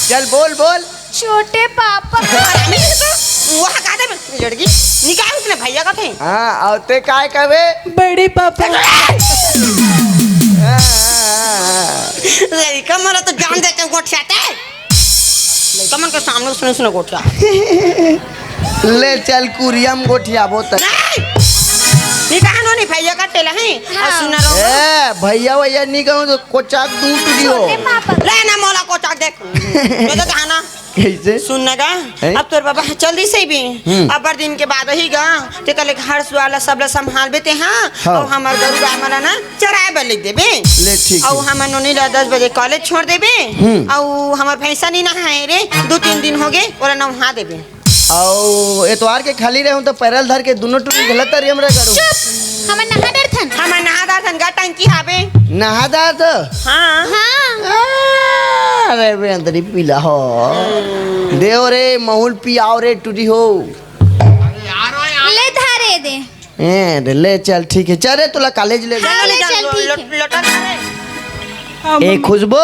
चल बोल, बोल। छोटे पापा। हरामी है तो, वहाँ का था लड़की? नी कहू उसने भैया का थे। हाँ, अउ ते काय कहबे? बड़े पापा। हाँ, हाँ, हाँ, हाँ। लड़का मन तो जान दे के गोठियाते। लड़का मन के सामने उसने, उसने गोठिया। ले चल कुरिया म गोठियाबो त। नहीं। नी कहन हो नी भैया का तेला है। हाँ। अउ सुना रहो। ए, भैया वैया नी कहू तो कोचाक दूँ टूरी हो। छोटे पापा। ले ना मोला कोचाक देख। ये तो कहा ना। कैसे? सुन ना गा, हैं? अब तोर बाबा चल दी सही भी। हम्म। अब्बड़ दिन के बाद ही गा, ते कले घर सुआला सबला संभालबे ते, हाँ? हाँ। अउ हमर गरू गाय मन ला ना चराए बर ले देबे। ले, ठीक अउ है। हमर नोनी ला दस बजे कॉलेज छोड़ देबे। हम्म। अउ हमर भैंसा नी नहाए रे, दू तीन दिन होगे, ओला नहा देबे। अउ एतवार के खाली रहूं त पैरा ल धर के दुनो टूरी घला तरिया म रगड़ूं। चुप! हमन नहा डरथन। हमन नहा डरथन गा, टंकी हाबे। नहा डरथो? हाँ। हाँ। आ, अरे बे अंतरी पीला हो। देव रे, महुल पियाव रे, टूरी हो। ले धारे दे। ए, ले चल, ठीक हे। चल रे, तोला कॉलेज ले। हाँ, ले ले चल, चल, ठीक लो-, हे। लोटा ला रे। ए, खुशबू।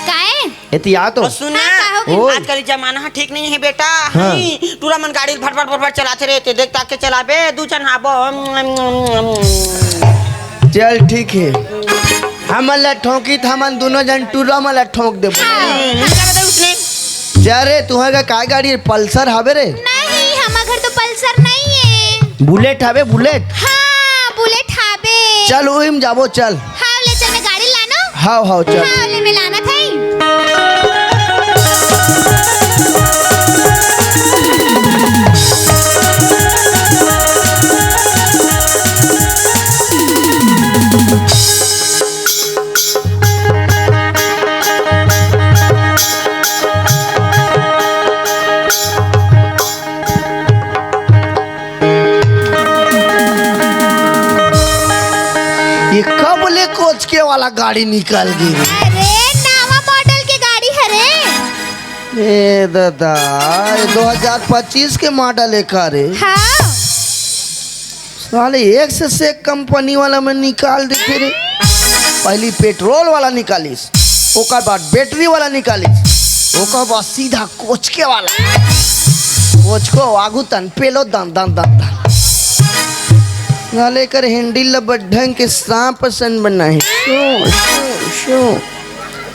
काहे? एती आ तो। अउ सुन ना, हाँ, का हो गइस? ओए। आजकल जमाना ह ठीक नइ हे बेटा। हाँ। हई, टूरा मन गाड़ी भट भट भट भट चलाथे रे, ते देख ताक के चलाबे, दू झन हाबो। चल ठीक हे, हमन ला ठोंकी त हमन दूनों झन टूरा मन ला ठोंक देबो। हाँ, हाँ, का बताई उसने? जा रे, तुंहर का काय गाड़ी हे? पल्सर हावे रे? नहीं, हमर घर तो पल्सर नइ हे। बुलेट हावे, बुलेट? हाँ, बुलेट हावे। चल, उही म जाबो, चल। हाँ, ले चल, मैं गाड़ी लानों। हाँ, हाँ, चल। हाँ, ले मैं लानत हई। ये कब ले कोचके वाला गाड़ी निकल गे रे? अरे, नवा मॉडल के गाड़ी हरे। ए दादा, ये दो हज़ार पच्चीस के मॉडल हे का रे? हाँ। साले एक से, से एक कंपनी वाला मन निकाल देथे रे। पहिली पेट्रोल वाला निकालिस, ओकर बाद बैटरी वाला निकालिस, ओकर बाद सीधा कोचके वाला। कोचको आगू तन पेलो दन दन दन दन। साले कर हैंडल ल बड़ ढंग के सांप असन बनाहे। Show, show, show.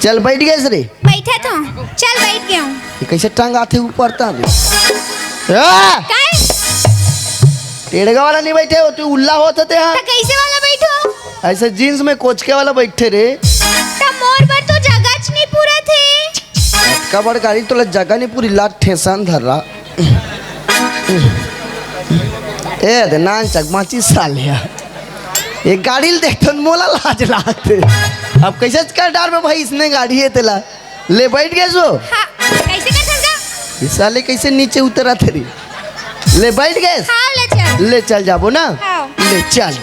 चल बइठ गेस रे। बइठत हंव। चल बइठ गेंव। ये कइसे टंगाथे ऊपर तक रे? आ! काय? टेड़गा वाला नइ बइठे हो, तू उल्ला होत हे ते हा। त कइसे वाला बइठों? अइसे जींस में कोचके वाला बइठे रे। त मोर बर तो जगाच नइ पूरत हे। अतका बड़ गाड़ी तोला जगा नइ पूरी, ला ठेसन धर ला। ए दे नान चकमाची साले हा। ये गाड़ी ल देखथन मोला लाज लागथे। अब कइसे कर डारबे भाई, इसने गाड़ी हे तेला। ले बइठ गेस वो। हाँ, कइसे करथस गा? ये साले कइसे नीचे उतरत हे रे? ले बइठ गेस। हाँ, ले चल। ले चल जाबो ना। हाँ। ले चल।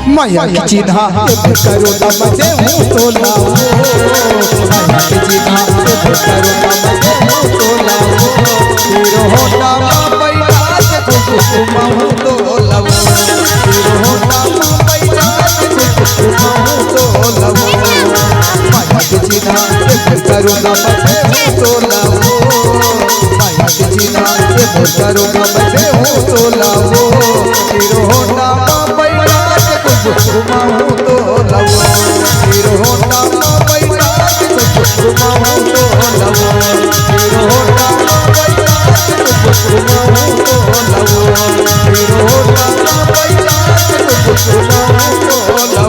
मया के चिन्हा ए भुतरू दम से हूँ तोला। मया के चिन्हा ए भुतरू दम से हूँ तोला। हीरो होंडा मा बैठा के कुछ महूँ तोला। हीरो होंडा मा बैठा के कुछ महूँ तोला। मया के चिन्हा ए भुतरू दम से हूँ तोला। मया के चिन्हा ए भुतरू दम से हूँ तोला। हीरो होंडा मा बैठा के कुछ महूँ तोला। हीरो होंडा मा बैठा के कुछ महूँ तोला। हीरो होंडा मा बैठा के कुछ महूँ तोला। हीरो होंडा मा बैठा के कुछ महूँ तोला।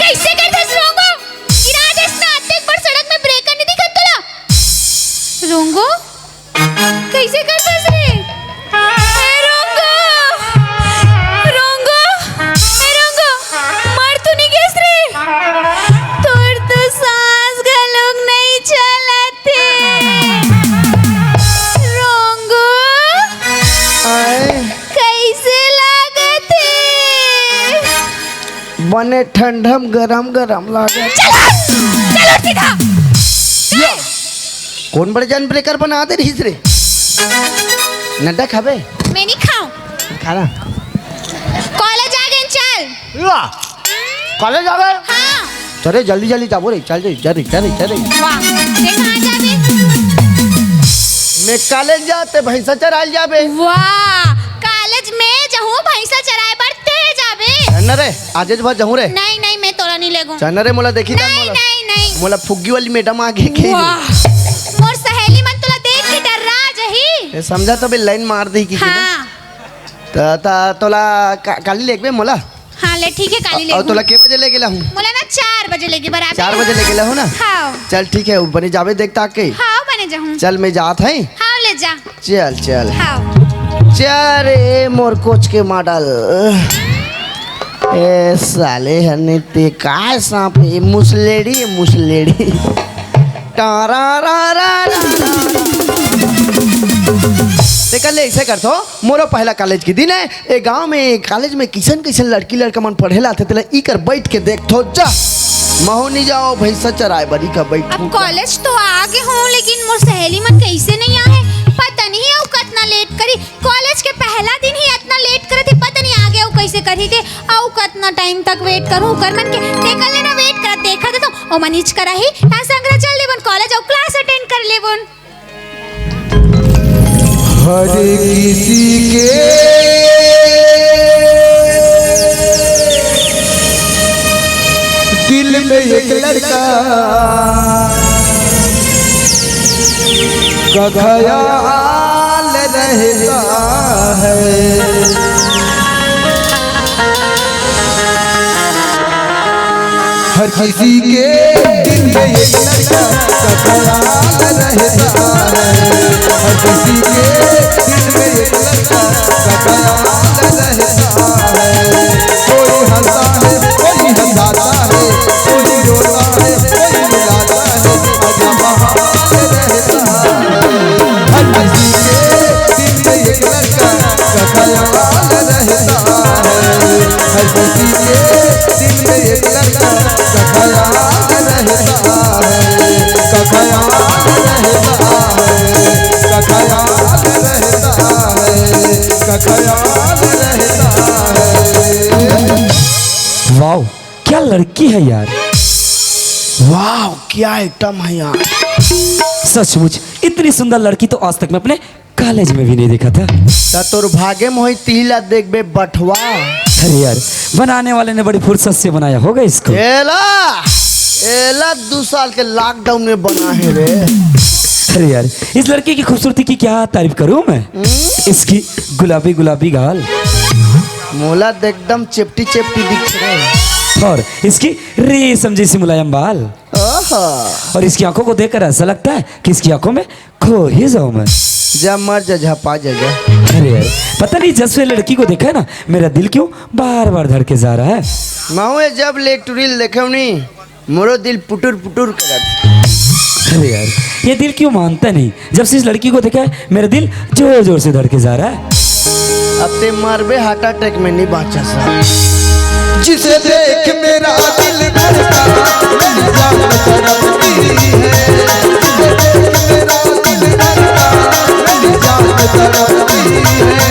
कइसे करथस रोंगो? गिरा देस ना, अतेक बड़ सड़क में ब्रेकर नइ दिखत तोला। रोंगो, कइसे करथस रे? ए रोंगो, रोंगो, ए रोंगो, मर तो नइ गेस रे? तोर तो सांस घलोक नइ चलत हे। रोंगो, आय। कइसे लागत हे? बने ठंडा म गरम गरम लागे। चल हट! चल हट सीधा! या! कोन बड़े जान ब्रेकर बना दे रहिस रे? नड्डा खाबे? मैं नइ खांव। खा ना। कॉलेज आ गेन, चल। या! कॉलेज आ गेन? हाँ। चल रे, जल्दी जल्दी जाबो रे, चल रे, चल रे, चल रे, चल रे। वाह, ते कहाँ जाबे? मैं कॉलेज जाते भैंसा चराय ल जाबे। वाह, कॉलेज में जहूँ भैंसा चराय बर ते जाबे। चल ना रे, आजेच भर जहूँ रे। नहीं, नहीं, मैं तोला नइ लेगों। चल ना रे, मोला देखी नहीं, मोला। नहीं, नहीं। मोला फुग्गी वाली मैडम आगे के। वाह, मोर सहेली मन तोला देख के डर्रा जाही। ए, समझा तबे लाइन मार देही कि हाँ। त, त, तोला का-, काली लेगबे मोला? हाँ, ले, ठीक हे, काली अउ लेगहूँ। तोला के बजे लेगे लाहूँ? मोला ना चार बजे लेगे बराबर। चार बजे लेगे लाहूँ ना? हाँ। चल, ठीक हे, बने जाबे देख ताक के। हाँ, बने जाहूँ। चल, मैं जात हँव। हाँ, ले जा। चल, चल। हाँ। चल रे, मोर कोच के मॉडल। ए साले हने ते काय सांप हे? मुसलेड़ी, मुसलेड़ी। टारा रा रा रा रा। ते कर ले, अइसे करथों। मोरो पहला कॉलेज के दिन हे। ए गांव में, कॉलेज में कइसन कइसन लड़की लड़का मन पढ़े ला आथे, तेला इकर बइठ के देखथों जा। महूँ नइ जावँव भैंसा चराय बर, इकर बइठ अब के। कॉलेज तो आ गे हँव, लेकिन मोर सहेली मन कइसे नइ आहे, पता नहीं अउ कतना लेट करी। कॉलेज के पहला दिन ही इतना लेट करत ही, पता नहीं आगे अउ कैसे करही ते। अउ कतना टाइम तक वेट करूं ओकर मन के, तेकर ले ना वेट करत देखत तो ओ मनीष करा ही तान संग चल लेबन कॉलेज अउ क्लास अटेंड कर लेबन। हर किसी के दिल में एक लड़का का ख्याल रहता है। हर किसी के दिल में एक लड़का का ख्याल रहता है। हर किसी के दिल में एक लड़का का ख्याल रहता है। कोई हंसता है, कोई हंसाता है, कोई रोता है, कोई रुलाता है, अजब हाल रहता है। हर किसी के दिल में एक लड़का का ख्याल रहता है। हर किसी के दिल में एक लड़का का ख्याल रहता है, का ख्याल रहता है, का ख्याल रहता है, का ख्याल रहता है। वाओ, क्या लड़की है यार। वाओ, क्या आइटम है यार। सचमुच इतनी सुंदर लड़की तो आज तक मैं अपने कॉलेज में भी नहीं देखा था। त तोर भागे में होई, तिही ला देखबे बठवा। अरे यार, बनाने वाले ने बड़ी फुर्सत से बनाया होगा इसको। एला, एला दू साल के लॉकडाउन में बना है रे। अरे यार, इस लड़की की खूबसूरती की क्या तारीफ करूं मैं। हम्म? इसकी गुलाबी गुलाबी गाल। मोला त एकदम चेपटी चेपटी दिख रहे। और इसकी रेशम जैसी मुलायम बाल। ओहो। और इसकी आंखों को देखकर ऐसा लगता है कि इसकी आंखों में खो ही जाऊं मैं। जा मर जा, झपा जा, जा। अरे यार, पता नहीं, जब से लड़की को देखा है ना, मेरा दिल क्यों बार बार धड़के जा रहा है। माऊ, जब ले टुरील देखे नहीं, मोरो दिल पुटुर पुटुर करत। अरे यार, ये दिल क्यों मानता नहीं? जब से इस लड़की को देखा है, मेरा दिल जोर जोर से धड़के जा रहा है। अब ते मरबे हार्ट अटैक में, नहीं बांचा सा। जिसे देख मेरा दिल धड़का, मेरी जान तड़पती है। जिसे देख मेरा दिल धड़का, मेरी जान तड़पती है।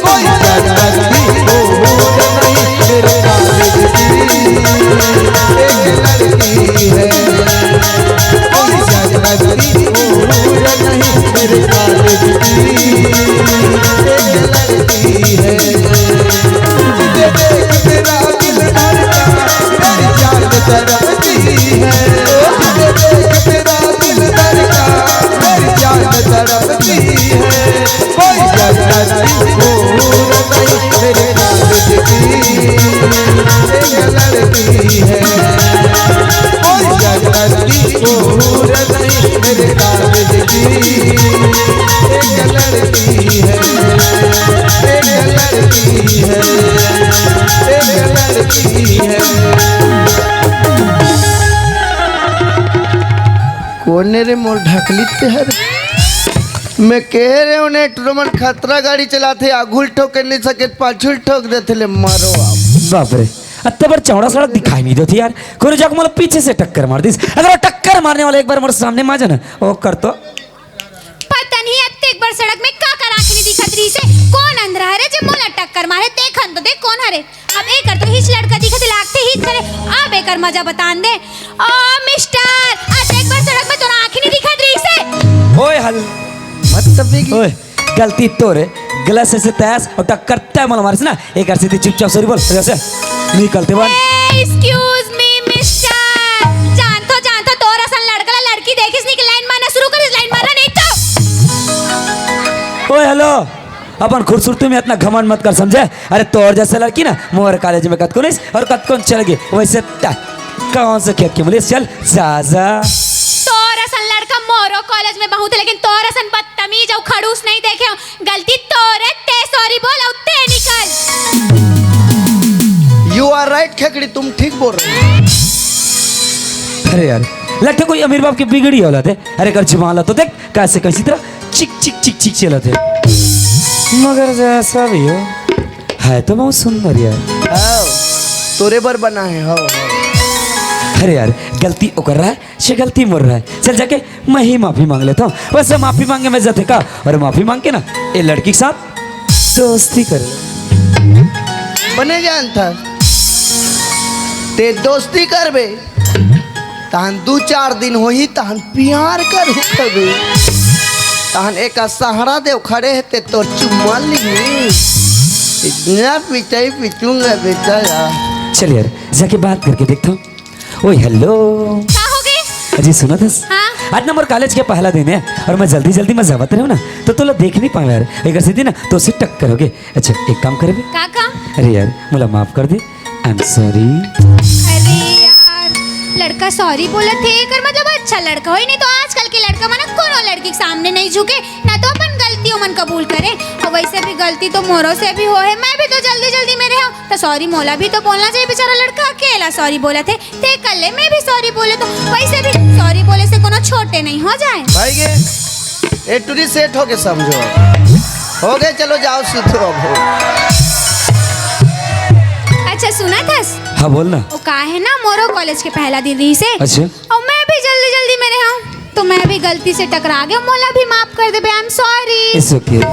कोई जन्नत भी दूर नहीं, मेरे कॉलेज की एक लड़की है। कोई जन्नत भी दूर नहीं, मेरे कॉलेज की एक लड़की है। तुझे देख मेरा दिल धड़का, मेरी जान तड़पती है। तुझे देख मेरा दिल धड़का, मेरी जान तड़पती है। कोई जन्नत भी दूर नहीं, मेरे कॉलेज की एक लड़की है। कोई जन्नत भी दूर नहीं, मेरे कॉलेज की एक लड़की है। एक लड़की है, एक लड़की है। कोने रे मोर ढकली ते हर। मैं कह रहे हो ने, टुरमन खतरा गाड़ी चलाथे, आगुल ठोके नहीं सके, पाछुल ठोक देथे ले, मारो आप। बाप रे, अत्ते बड़ चौड़ा सड़क दिखाई नहीं देती यार। कोनो जगह मोला पीछे से टक्कर मार दिस। अगर वो टक्कर मारने वाला एक बार मोर सामने में आ जाना, ओ कर तो। पता नहीं अत्ते एक बार सड़क में का कर आँख नहीं दिखत रही से। कौन अंधरा हरे जे मोला टक्कर मारे? देखन तो देख कौन हरे। अब एकर तो हिच लड़का दिखत लागथे हिच करे। अब एकर मजा बतान दे। ओ मिस्टर, अत्ते एक बार सड़क में तोला आँख नहीं दिखत रही से। ओए हल। बदतमीजी। ओए, गलती तोरे, गलत से, से तैस और टक्कर तय मोला मारिस ना, एक अरसी ती चुपचाप sorry बोल, जैसे निकलते बन। ए, excuse me, mister। जानथो, जानथो, तोर असन लड़का ला लड़की देखिस नहीं कि लाइन मारना शुरू करिस, लाइन मारना नहीं तो। ओए, हेलो, अपन खूबसूरती में इतना घमंड मत कर, समझे? अरे, तोर जैसे लड़की ना, मोर कॉलेज में कतको नहीं और कतको चल गए, वैसे ता-, कौन से खेत के मुलिस, चल, जा, जा। तोर असन लड़का मोरो कॉलेज में बहुत है, लेकिन तोर असन बदतमीज और खड़ूस नहीं देखे हो। गलती तोरे, ते sorry बोल अउ ते निकल। You are right खेकड़ी, तुम ठीक बोल रहे हो। अरे यार, लगता कोई अमीर बाप की बिगड़ी औलाद है। अरे कर जुबान ला तो देख, कैसे कैसी तरह चिक चिक चिक चिक चलत है। मगर जैसा भी हो, है तो बहुत सुंदर यार। हाओ, तोरे बर बना है, हाओ, हाओ। अरे यार, गलती ओकर रहा है, से गलती मोर रहा है। चल जाके मैं ही माफी मांग लेता हूँ। वैसे माफी मांगे में जते का, और माफी मांग के ना, ये लड़की के साथ दोस्ती कर ले। बने जानता, ते दोस्ती करबे, तहन दू चार दिन होही, तहन प्यार कर उठबे, तहन एक सहारा दे खड़े हे, ते तोर चुम्मा ली। इतना पिटाई पिटूंगा बेटा यार। चल यार, जाके बात करके देखता हूँ। ओए हेलो। का हो गए? अजी सुनत हस? हाँ। आज ना मोर कॉलेज के पहला दिन है और मैं जल्दी जल्दी में जावत रहूँ ना, तो तोला देख नहीं पाऊँ यार। एक सीधी ना तो से टक्कर हो गए। अच्छा, एक काम करबे? का काम? अरे यार, मोला माफ कर दे। I'm sorry। अरे यार, लड़का सॉरी बोलत हे, एकर मतलब अच्छा लड़का होई, नहीं तो आजकल के लड़का मन कोनो लड़की के सामने नहीं झुके, ना तो अपन गलतियों मन कबूल करे। और वैसे भी गलती तो मोरो से भी हो है, मैं भी तो जल्दी जल्दी में रहा, तो सॉरी मोला भी तो बोलना चाहिए। बेचारा लड़का अकेला सॉरी बोलत हे, ते कर ले, मैं भी सॉरी बोले तो। वैसे भी सॉरी बोले से कोनो छोटे नहीं हो जाए। भाई गे, ए टूरी सेठ होके समझो। हो गए, चलो जाओ सुतो अब। अच्छा सुनत हस? हाँ बोल ना। वो का है ना, मोरो कॉलेज के पहला दिन रही से। अच्छा। और मैं भी जल्दी जल्दी में रहा हूँ, तो मैं भी गलती से टकरा गया, मोला भी माफ कर देबे, I'm sorry। It's okay।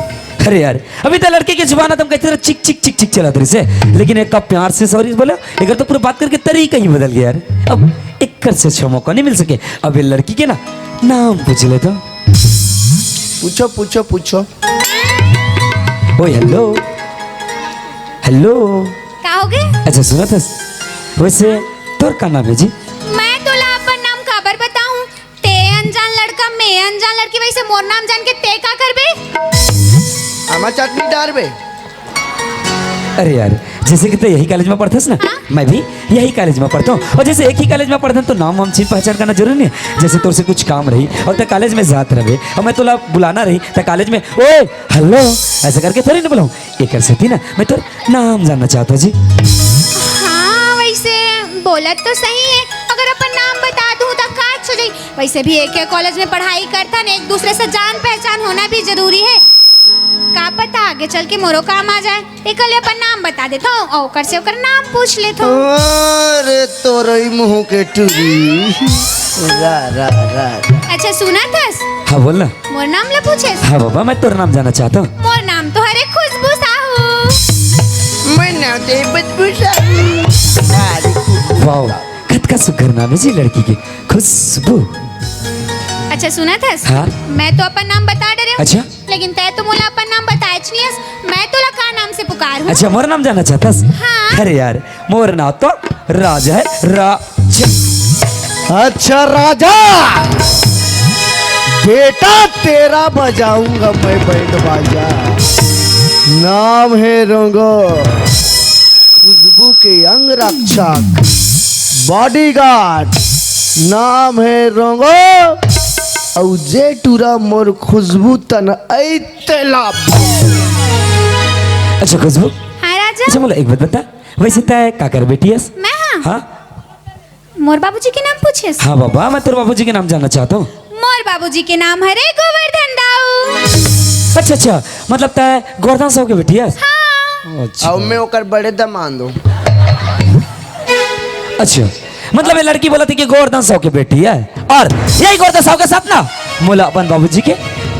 अरे यार, अभी तो लड़के के जुबान एकदम कहते रहे चिक चिक चिक चिक चलत रहिसे, लेकिन एक कब प्यार से सॉरी बोला, एक तो पूरा बात करके तरीका ही बदल गया यार। अब एक कर से अच्छा मौका नहीं मिल सके। अब ये लड़की के ना नाम पूछ लेता हूँ। पूछो पूछो पूछो। ओए हेलो। हेलो। का हो गए? अच्छा सुनत हस, वैसे तोर का नाम है जी? मैं तोला अपन नाम काबर बताऊं? ते अनजान लड़का, मैं अनजान लड़की, वैसे मोर नाम जान के ते का करबे? आमा चटनी डारबे। अरे यार, जैसे कि ते यही कॉलेज में पढ़थस ना, हाँ? मैं भी यही कॉलेज में पढ़ता हूँ। और जैसे एक ही कॉलेज में पढ़ते हैं, तो नाम वाम चीन पहचान करना जरूरी नहीं है। जैसे तोर से कुछ काम रही और ते कॉलेज में जात रहे और मैं तोला बुलाना रही, ते कॉलेज में, "ओए, हेलो", ऐसे करके थोड़ी ना बुलाऊँ। एकर सेती ना मैं तोर नाम जानना चाहत हूँ जी। हाँ, वैसे बोलत तो सही है, अगर अपन नाम बता दूँ तो का अच्छा जाई। वैसे भी एक ही कॉलेज में पढ़ाई करथन, एक दूसरे से जान पहचान होना भी जरूरी है। का पता आगे चल के मोरो काम आ जाए, एकले अपन नाम बता देथो और ओकर से ओकर नाम पूछ लेथो। अरे तोरई मुंह के टूरी। रा, रा, रा, रा। अच्छा सुनत हस? हाँ बोल ना। मोर नाम ला पूछेस? हाँ बाबा, मैं तोर नाम जानना चाहता हूँ। मोर नाम तो हरे खुशबू साहू। मैं नाम तो बदबू साहू। अरे खुशबू वाओ, साहू। कतका सुघर नाम है जी लड़की के, खुशबू। अच्छा सुनत हस? हाँ। मैं तो अपन नाम बता डरे हूँ। अच्छा। लेकिन तै तो मोला अपन नाम बताएच नहीं हस। मैं तोला का नाम से पुकार हूँ? अच्छा, मोर नाम जानना चाहत हस? हाँ। अरे यार, मोर नाम तो राज है, राज। अच्छा राजा, बेटा तेरा बजाऊंगा मैं बैंड बाजा। नाम है रोंगो, खुशबू के अंग रक्षक, बॉडीगार्ड। नाम है रोंगो, अउ जे टूरा मोर खुशबू तन आई तेला। अच्छा खुशबू। हाँ राजा। अच्छा मोला एक बात बता, वैसे तै काकर बेटी हस? मैं हाँ। हाँ। मोर बाबूजी के नाम पूछेस? हाँ बाबा, मैं तोर बाबूजी के नाम जानना चाहता हूँ। मोर बाबूजी के नाम हरे गोवर्धन दाऊ। अच्छा अच्छा, मतलब तै गोवर्धन साहू के बेटी हस? हाँ। अच्छा। अउ मैं ओकर बड़े दामाद हूँ। अच्छा, मतलब ये लड़की बोलत हे कि गोवर्धन साहू के बेटी है और यही गोवर्धन साहू के साथ ना मोला अपन बाबूजी के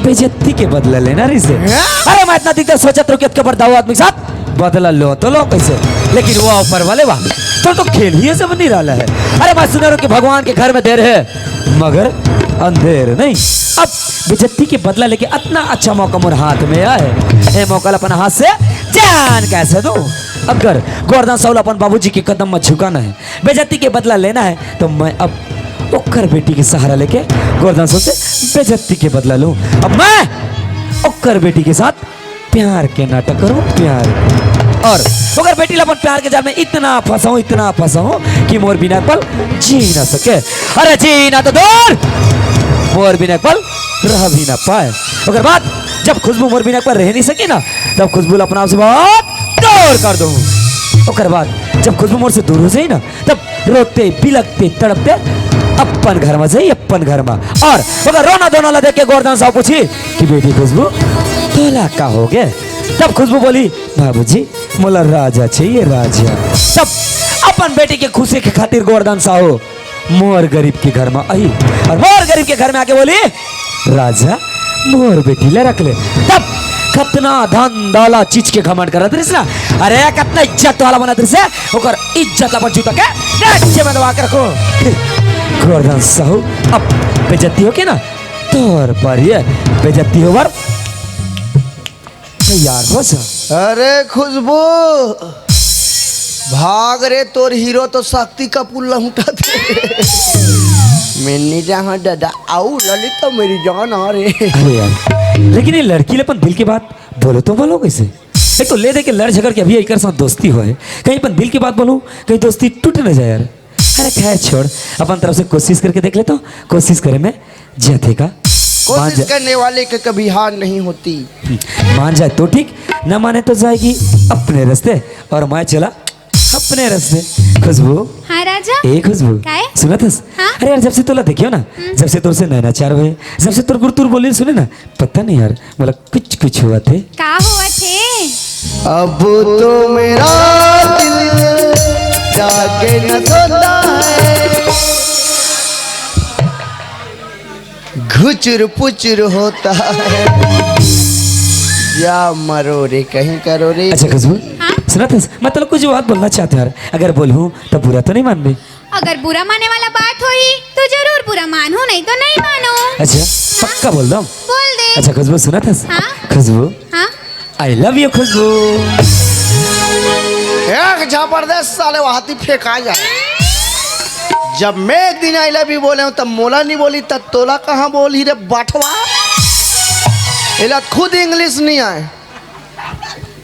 बेइज्जती के बदला लेना रहिसे। हैं? अरे मैं इतना दिन तक सोचत रहूं कि अतके बड़ दाऊ आदमी के साथ बदला लो तो लो कैसे, लेकिन वो ऊपर वाले वाह, तो तो खेल ही सब निराला है। अरे मैं सुना रहूं कि भगवान के घर में देर है मगर अंधेर नहीं। अब बेइज्जती के बदला लेके इतना अच्छा मौका मोर हाथ में आए, ये मौका ला अपन हाथ से जान कैसे दूं? अगर गोवर्धन साहू ला अपन बाबूजी के कदम में झुकाना है, बेइज्जती के बदला लेना है, तो मैं अब ओकर बेटी के सहारा लेके गोवर्धन साहू से बेइज्जती के बदला लूं। अब मैं ओकर बेटी के साथ प्यार के नाटक करूं, प्यार। और ओकर बेटी ला अपन प्यार के जाल में इतना फंसाऊं, इतना फंसाऊं कि मोर बिना एक पल जी ना सके। अरे जीना तो दूर, मोर बिना एक पल रह भी ना पाए। ओकर बाद जब खुशबू मोर बिना एक पल रह नहीं सके ना, तब खुशबू ला अपना आप से बहुत दूर कर दूं। ओकर बाद जब खुशबू मोर से दूर हो जाई ना, तब रोते, बिलकते, तड़पते अपन घर में जाई, अपन घर में। और ओकर रोना धोना ला देख के गोवर्धन साहू पूछी कि बेटी खुशबू, तोला का हो गए? तब खुशबू बोली, बाबूजी, मोला राजा चाहिए, राजा। तब अपन बेटी के खुशी के खातिर गोवर्धन साहू मोर गरीब के घर में आई और मोर गरीब के घर में आके बोली, "राजा, मोर बेटी ला रख ले।" तब कतना धन दौलत चीज के घमंड करत रहिस ना, अरे कतना इज्जत वाला बनत रहिस, ओकर इज्जत ला अपन जूता के नीचे में दबा के रखो। गोवर्धन साहू, अब बेइज्जती हो के ना, तोर पर ये बेइज्जती होवर तैयार हो जा। अरे खुशबू, भाग रे, तोर हीरो तो शक्ति कपूर लहुटा दे। मैं नहीं जाऊँ दादा, आओ ललित तो मेरी जान आ रे। अरे यार, लेकिन ये लड़की ले अपन दिल की बात बोलो तो बोलो कैसे? एक तो ले दे के लड़ झगड़ के अभी एकर साथ दोस्ती होए, कहीं अपन दिल की बात बोलूं, कहीं दोस्ती टूट न जाए यार। अरे खैर छोड़, अपन तरफ से कोशिश करके देख लेता हूँ, कोशिश करे में जथे का। मान कोशिश जा- करने वाले के कभी हार नहीं होती। हम्म, मान जाए तो ठीक, ना माने तो जाएगी अपने रास्ते और मैं चला अपने रास्ते। खुशबू, हाँ राजा। ए खुशबू, काहे? सुनत हस? हाँ? अरे यार, जब से तोला देखियो ना, हम्म। जब से तोर से नैना चार हुए, जब से तोर गुरतुर बोली सुने ना, पता नहीं यार, मतलब कुछ कुछ हुआ थे। का हुआ थे? अब तो मेरा दिल जाके न सोता है, घुचुर पुचुर होता है। या मरो रे, कहीं करो रे। अच्छा खुशबू, हाँ? सुनत हस, मैं तोला कुछ बात बोलना चाहते हूँ यार, अगर बोलूँ तो बुरा तो नहीं मानबे? अगर बुरा माने वाला बात होही तो जरूर बुरा मानहूँ, नहीं तो नहीं मानहूँ। अच्छा, हाँ? पक्का बोल दो। बोल दे। अच्छा खुशबू, सुनत हस? हाँ? खुशबू, हाँ? I love you खुशबू। एक जबरदस्त साले वहाती फेंका जाए। जब मैं एक दिन I love you बोले हूँ तब मोला नहीं बोली, तब तोला कहाँ बोली रे बटवा? एला खुद इंग्लिश नहीं आए।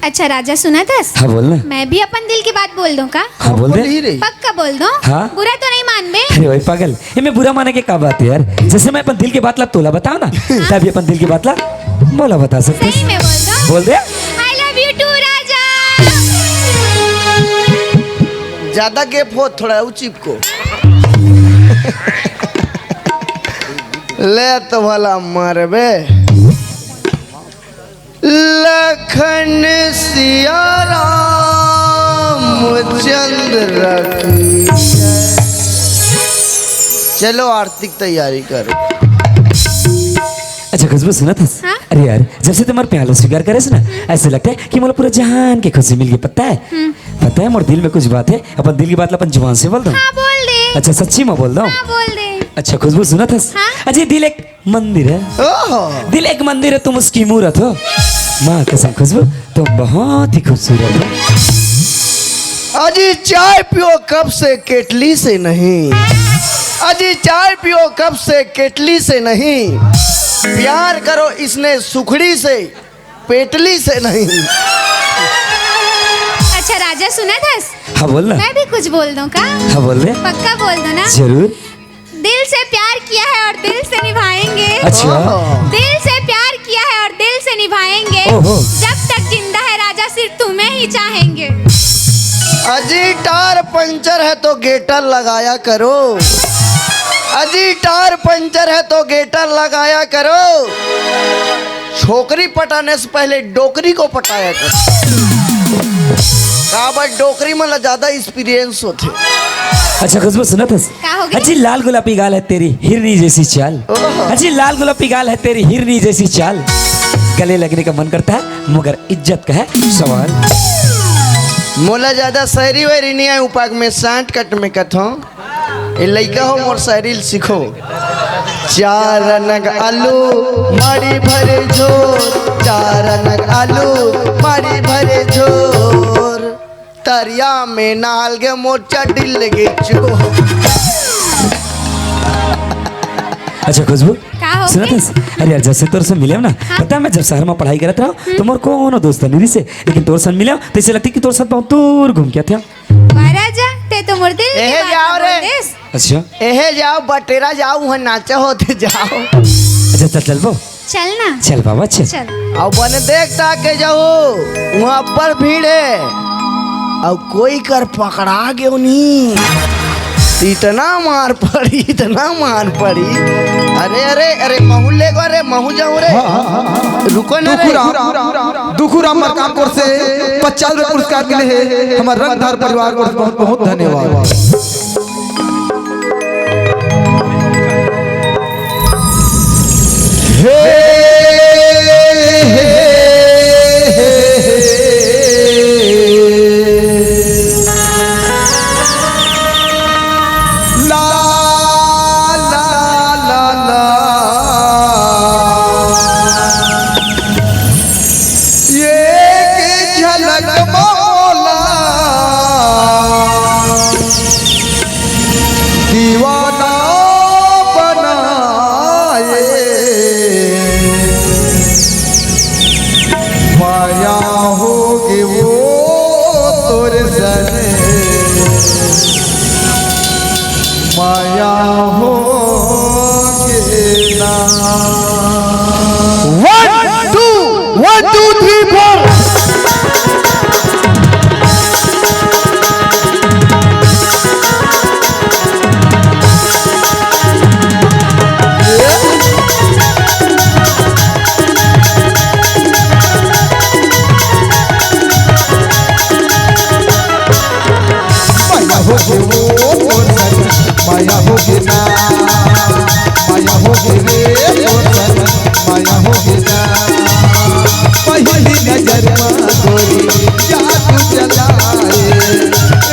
अच्छा राजा, सुनत हस? हाँ, बोल ना। मैं भी अपन दिल की बात बोल दूं का? हाँ, बोल दे। बोल ही रही। पक्का बोल दूं? हाँ। बुरा तो नहीं मानबे? अरे भाई पागल, एमे बुरा माने के का बात है यार? जैसे मैं अपन दिल की बात ला तोला बताओ ना, हाँ। तभी अपन दिल की बात ला मोला बता सकते। सही में बोल दूं? बोल दे। I love you too राजा। ज्यादा gap हो, थोड़ा ऊंची को। ले तो भला मारबे। लखन सिया राम चंद्र की जय। चलो आरती की तैयारी करो। अच्छा खुशबू, सुनत हस? हाँ? अरे यार, जब से तुम्हारे प्यार ला स्वीकार करे से ना, ऐसे लगता है कि मोला पूरा जहान के खुशी मिल गई। पता है? हम्म। पता है, मोर दिल में कुछ बात है, अपन दिल की बात ला अपन जुबान से बोल दो। हाँ, बोल दे। अच्छा, सच्ची में बोल दो। हाँ, बोल दे। अच्छा खुशबू, सुनत हस? हाँ? अजी, दिल एक मंदिर है। ओहो। दिल एक मंदिर है, तुम उसकी मूरत हो। माँ कसम खुशबू, तुम बहुत ही खूबसूरत हो। अजी चाय पियो कप से, केटली से नहीं। अजी चाय पियो कप से, केटली से नहीं। प्यार करो इसने सुखड़ी से, पेटली से नहीं। अच्छा राजा, सुनत हस? हाँ, बोल ना। मैं भी कुछ बोल दूं का? हाँ, बोल दे। पक्का बोल दो ना? जरूर। दिल से प्यार किया है और दिल से निभाएंगे। अच्छा। ओहो। दिल से प्यार किया है और दिल से निभाएंगे। ओहो। जब तक जिंदा है राजा, सिर्फ तुम्हें ही चाहेंगे। अजी टायर पंचर है तो गेटर लगाया करो। अजी टायर पंचर है तो गेटर लगाया करो। छोकरी पटाने से पहले डोकरी को पटाया करो। काबर डोकरी मन ला ज्यादा experience होथे। अच्छा खुशबू, सुनत हस? का हो गया? अजी लाल गुलाबी गाल है तेरी हिरनी जैसी चाल। ओहो। अजी लाल गुलाबी गाल है तेरी हिरनी जैसी चाल। गले लगने का मन करता है मगर इज्जत का है सवाल। मोला ज्यादा शायरी वायरी नहीं आए, उपाग में shortcut में कथों। ए लइका हो मोर शायरी ल सीखो। चार नग आलू माड़ी भरे झोर, चार नग आलू माड़ी भरे झोर। तरिया में नहाल गे मोर चड्डी ले गे चोर। अच्छा खुशबू, का हो सुनत गए? हस? अरे यार, जब से तोर से मिले ना, हाँ। पता है, मैं जब शहर में पढ़ाई करत रहा तो मोर कोनो दोस्त नहीं रिसे, लेकिन तोर से मिले तो ऐसे लगती कि तोर साथ बहुत दूर घूम के आते हैं। वाह राजा, ते तो मोर दिल की एहे बात जाओ बोल रे। देस। अच्छा। एहे जाओ, बटेरा जाओ, वहाँ नाचा होते जाओ। अच्छा, चल, चल वो। चल ना। चल बाबा, चल। चल। अब बने देख ताके जाओ, वहाँ पर भीड़ है। अब कोई कर पकड़ा गयो नहीं। इतना मार पड़ी, इतना मार पड़ी। अरे, अरे, अरे, महू ले गो रे, महू जाऊं रे। हाँ, हाँ, हाँ, हाँ। रुको ना रे। दुखुराम, दुखुराम मरकाम कोर से पचास रुपए पुरस्कार मिले हैं। हमारे रंगधार परिवार को बहुत, बहुत धन्यवाद। माया होगे ना। One, two, one, two, three, four। माया होगे वो मोर सन, माया होगे ना, माया होगे रे मोर सन, माया होगे ना। पहिली नजर मा गोरी जादू चलाए,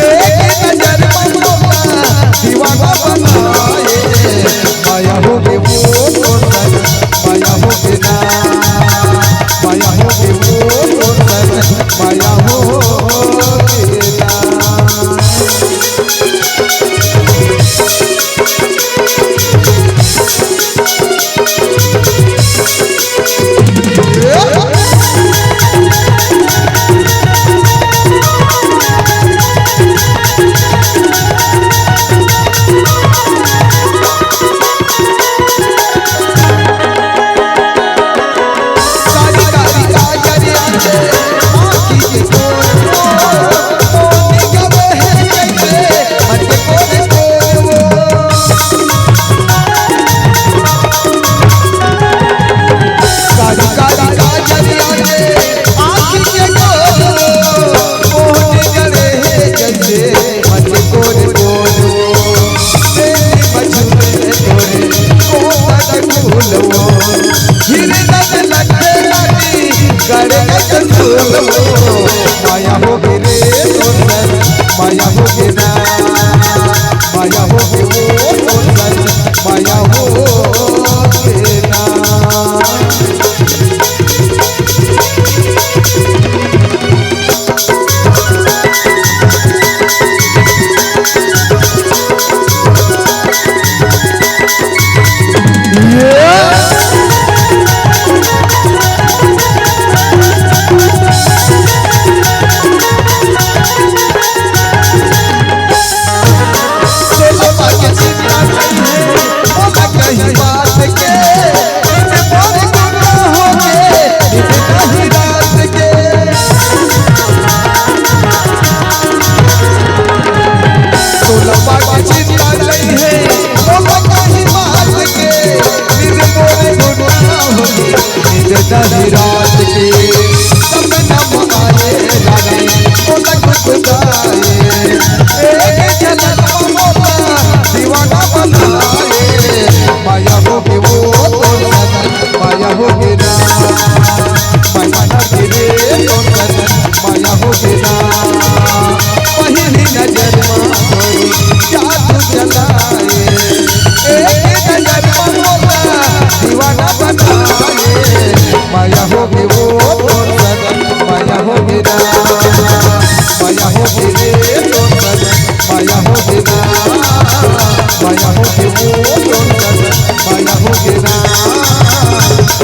एक नजर मा मोला दीवाना बनाए। माया होगे वो मोर सन, माया होगे ना, माया होगे वो मोर सन, माया होगे ना।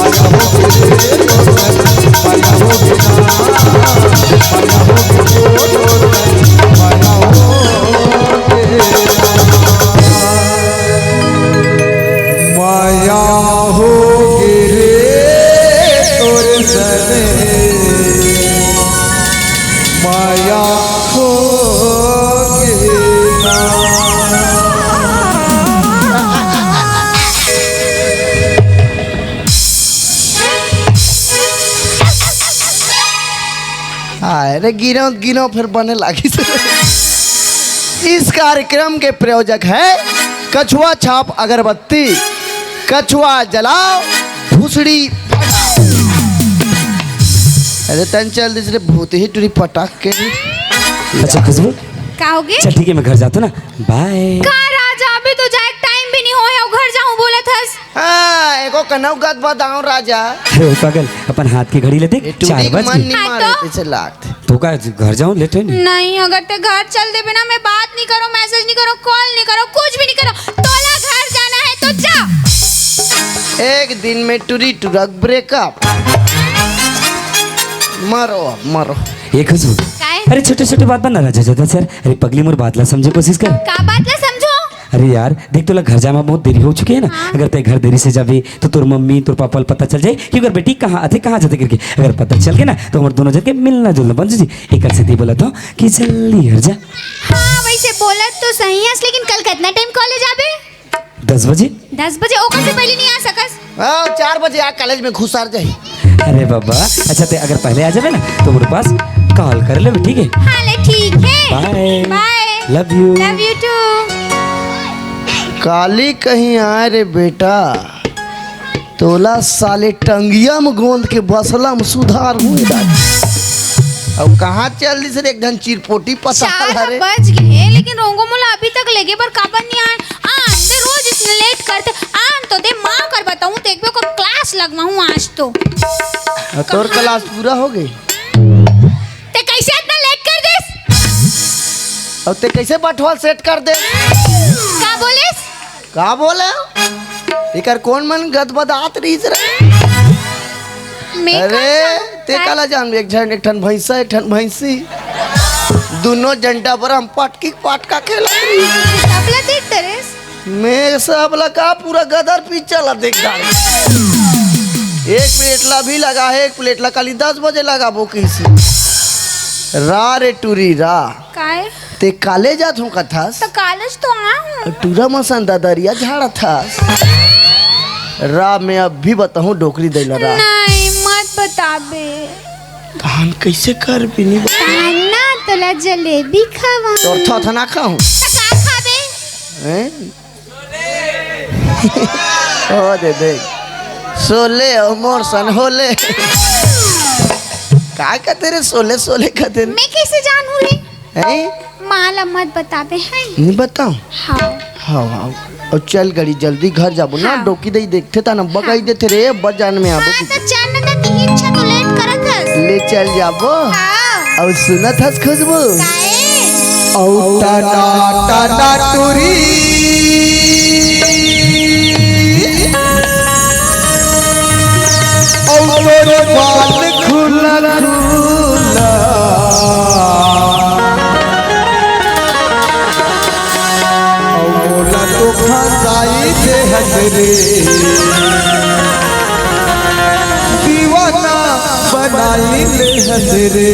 माया होगे रे तोर सन, माया होगे ना, माया होगे वो तोर सन, माया होगे ना। माया होगे रे तोर सने, माया होगे ना। हाय रे, गिनो गिनो फिर बने लागिस। इस कार्यक्रम के प्रायोजक है कछुआ छाप अगरबत्ती। कछुआ जलाओ, भुसड़ी फटाओ। अरे तन चल दिस रे, भूत ही टुरी पटाक के रे। अच्छा खुशबू, का होगे? चल ठीक है, मैं घर जाता हूँ ना, बाय। का राजा, अभी तो जाए टाइम भी नहीं होय, अउ घर जाऊं बोलत हस। हाँ, एको कनऊ गत बताऊं राजा। अरे ओ पागल, अपन हाथ के घड़ी ले देख, ये टूरी चार के बज मन गए। नहीं हाँ मारे तो? पीछे लाग। तो का घर जाऊं लेटे नहीं? नहीं, अगर ते घर चल देबे ना, मैं बात नहीं करो, मैसेज नहीं करो, कॉल नहीं करो, कुछ भी नहीं करो। तोला घर जाना है तो जा। एक दिन में टुरी टुरक ब्रेकअप। मरो, मरो। ये खुशबू। काय? अरे छोटे छोटे बात बना राजा ज्यादा सर। अरे पगली मोर बात ला समझे कोशिश कर। का बात ला समझो? अरे यार, देख, तोला घर जाए में बहुत देरी हो चुके हे ना। हाँ। अगर तैं घर देरी से जाबे, तो तोर मम्मी, तोर पापा ल पता चल जाही कि ओकर बेटी कहाँ आथे, कहाँ जाथे करके। अगर पता चल गे ना, तो हमर दोनों जन के मिलना जुलना बंद हो जाही। एकर सेती बोलत हों कि जल्दी घर जा। हाँ, वैसे बोलत तो सही हस, लेकिन कल कितना टाइम कॉलेज आबे? दस बजे। दस बजे? ओकर से पहले नहीं आ सकस? हाँ, चार बजे आ, कॉलेज में घुसर जाही। अरे बाबा, अच्छा, तैं अगर पहले आ जाबे ना, तो मोर पास कॉल कर लेबे, ठीक हे? हाँ, ले, ठीक हे। Bye। Bye। Love you। Love you too। काली कहीं आए रे बेटा, तोला साले टंगिया में गोंद के बसला में सुधार हुए दाई। अब कहाँ चल दिस रे, एक झन चिरपोटी पसाल चार हरे। बज गे, लेकिन रोंगो मोला अभी तक लेगे बर काबर नहीं आन? आन दे, रोज इसने लेट करथे। आन तो दे, माँ कर बताऊँ, तो एक बेर को क्लास लगवाऊँ आज तो। अ, तोर क्लास पूरा हो गे? तैं कैसे इतना लेट कर देस? अब तैं कैसे बठवाल सेट कर दे? का बोलेस? का बोले? एकर कौन मन गदबदात रहिस रे? मैं का अरे, जानूं? तैं का? काला जान, एक झन, एक ठन भैंसा, एक ठन भैंसी, दोनों झन डबरा म पटकी पटका खेलत रहिस। तबला देख डरेस? मैं सब ला का पूरा गदर पिक्चर ला देख डारे। एक प्लेट ला भी लगा हे, एक प्लेट ला काली दस बजे लगाबो कइसे। रा रे टूरी रा। काय? तैं कॉलेज जात हों कथस? त कॉलेज तो आहूँ। टूरा मसन ददरिया झाड़त हस। रा, मैं अभी बताहूँ डोकरी दई ला रा। नहीं, मत बताबे। तहान कइसे करबे नी बता? ताना तोला जलेबी खवाऊँ। तोर थोथना खाहूँ। त का खाबे? हैं? ओ दे दे। सोले ओ मोर सन होले। का कहते रे, सोले सोले कहते रे? मैं कैसे जानूँ रे? हैं? माँ ला मत बताबे, हैं? नहीं बताऊँ? हाँ। हाँ, हाँ। अउ चल गड़ी, जल्दी घर जाबो ना, हाँ। डोकरी दई देखथे ता ना, बगाई हाँ। देथे रे, बजान में आबो हाँ, की। त चल ना, त इच्छा तो लेट करत हस। ले चल जाबो। हाँ। अउ सुनत हस खुशबू? काए? अउ टना टना टूरी। अउ तोर बाल खुला खुला। अउ मोला तो फंसाई दे हस रे, दीवाना बनाई ले हस रे।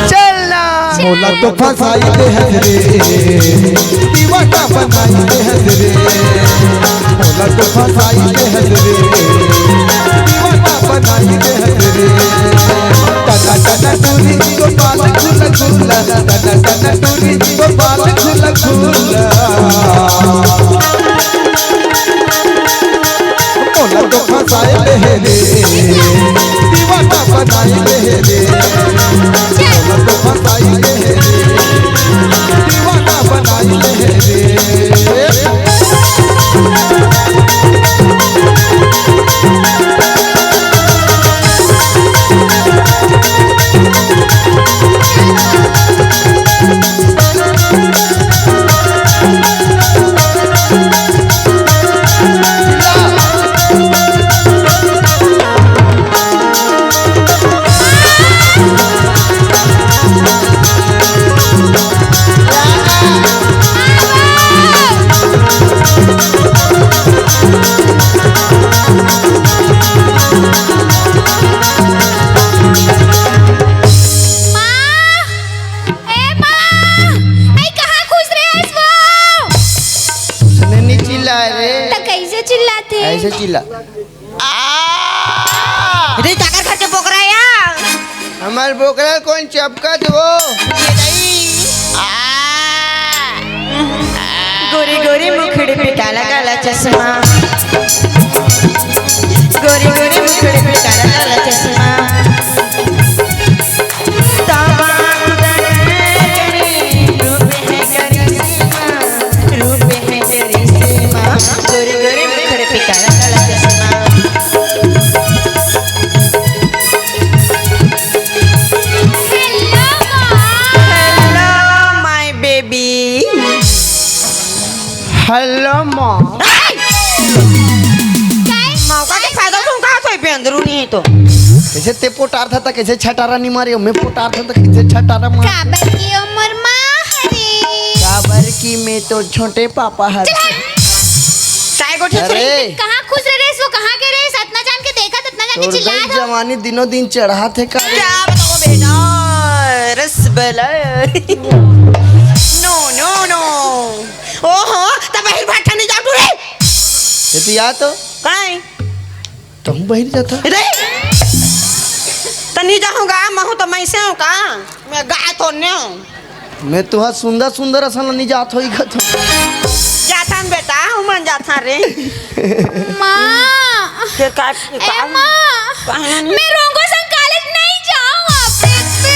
चल ना। मोला तो फंसाई दे हस रे, दीवाना बनाई दे हस रे। मोला तो फंसाई दे हस रे, दीवाना बनाई दे हस रे। टना टना टूरी गोपाल खुला खुला, टना टना टूरी गोपाल खुला खुला। मोला तो फंसाए ले हे रे, दीवाना बनाए ले हे रे। मोला तो फंसाए ले हे रे, दीवाना बनाए ले हे रे। माँ, ए माँ, आई कहाँ खुश रहे हस वो? उसने नहीं चिल्ला रे। त कैसे चिल्लाथे? ऐसे चिल्ला। आ! रे, काकर घर के बोकरा या? हमर बोकरा कोन चपकत वो? ये दई। आ! गोरी गोरी मुखड़ी पे काला काला चश्मा। गोरी गोरी मुखड़ी पे काला काला चश्मा। तमाम रूप है करिश्मा, रूप है करिश्मा। गोरी गोरी मुखड़ी पे काला काला चश्मा। Hello, माँ। Hello, my baby। Hello, माँ। काय? मौका के फायदा तुम कहाँ से पे अंदरू नहीं तो? कैसे ते पोटार था, था कैसे छटारा नहीं मारे, मैं पोटार था, था कैसे छटारा मार। काबर की उम्र माँ हरे। काबर कि मैं तो छोटे पापा हर। काय गोठे अरे। कहाँ खुश रहे रहिस, वो कहाँ के रहिस, अतना जान के देखत, अतना जान के तोर चिल्लात भाई हो। जवानी दिनों दिन चढ़ात हे का रे? क्या बताओ बेटा, रसबला। नो, नो, नो। ओहो, त बहिर भाठा नहीं जाओ टूरे। ये तो या तो। काय? तहूँ बहिर जाथा। रे! त नहीं जाहूँ गा, महूँ तो मैं से हूँ का? मैं गाय तो नहीं हूँ। मैं तुहा सुंदर सुंदर असन नहीं जात होई का तो। जाथन बेटा, उमन जाथन रे। माँ। फिर का, ए का? माँ, काहे नहीं? मैं रोंगो संग कॉलेज नहीं जाऊँ, आप देख पे।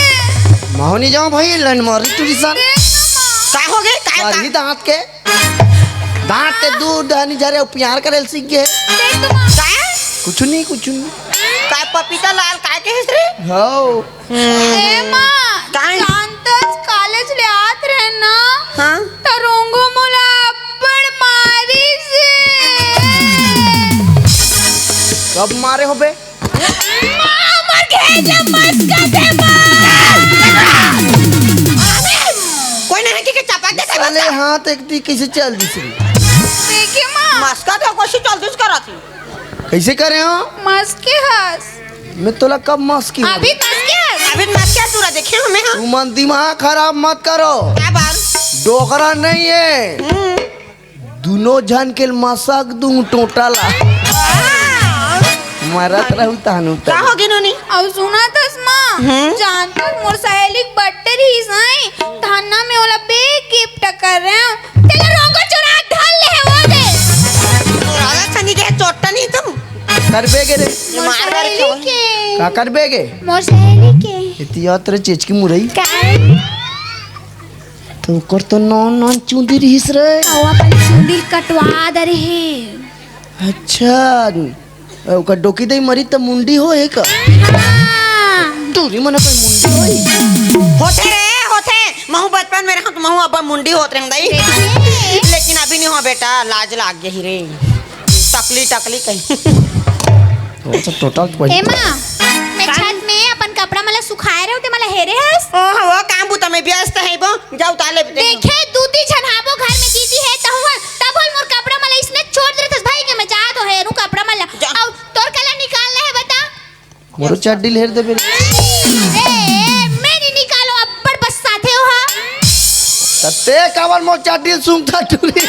महूँ नहीं जाऊँ भाई, लंड मारी टूरी सन। देख ना माँ। का हो गए? का, का? मारी दांत के। दांत के दूध हनी झरे, अउ प्यार करे ल सीख गे। देख तो माँ। का? कुछ नहीं, कुछ नहीं। का पपीता लाल काय के हस रे? हो। ए माँ, काय? जानतस कॉलेज ले आत रहे ना, हाँ? त रोंगो मोला अब्बड़ मारिस। कब मारे हो बे? माँ, हमर घेजा मत कर दे, माँ। कोई नहीं कि, कि चपक दे, साले हाथ एक दी कैसे चल दिस रे? देखे माँ। मस्का तो कोशिश चल दिस करा थी। कैसे करे हो? मस्के हस। मैं तोला कब मस्की हो? अभी मस्के हस। अभी मस्के तू रहा देखे हमें हाँ। तुमन दिमाग खराब मत करो। क्या बात? डोकरा नहीं है। हम्म। दुनो झन के मसक दूं टोटा ला। हाँ। मरत रहू तहन उतर। का हो गे नोनी? अउ सुनत हस माँ, हम्म। जानत हस मोर सहेली के बर्थडे रहिस हे, धन्ना में ओला bag gift करे हंव। तेला रोंगो चोरा ढल ले हे वो दे। तोरा खनी के चोट्टा नहीं तुम। करबे गे रे। मोर मार मार सहेली खाओ। के। का करबे गे? मोर सहेली के। इतिया तेरे चेच की मुरई। का? तो ओकर तो नॉन नॉन चूंदी रहिस रे। अउ अपन चूंदी कटवा दे रहे। अच्छा, ओकर डोकी दई मरी त मुंडी हो हे का? हाँ। दूरी मने कोई मुंडी होई? होथे रे, होथे। महू बचपन में रहूं त महू अब्बा मुंडी होत रहे दई। देखिए। लेकिन अभी नहीं हो बेटा, लाज लाग गई रे। टकली, टकली कहीं। वो सब टोटल वही। ए माँ, मैं का? छत में अपन कपड़ा मला सुखाए रहे होते, मला हेरे हस? ओह, वो काम बुता में व्यस्त है वो। जाओ ताले पे। देखे, दू ती झन हाबो घर में दीदी है, तहुआ, तब होल मोर कपड़ा मला इसने छोड़ देते, भाई के मैं जात हो हेरू कपड़ा मला। जा। अउ तोर कला निकालना है, बता। मोरो चड्डी ल हेर देबे। ए, ए, मैं नहीं निकालो, अब्बड़ बस्साथे हो, हाँ। त ते काबर मोर चड्डी ल सूंघथा टूरी?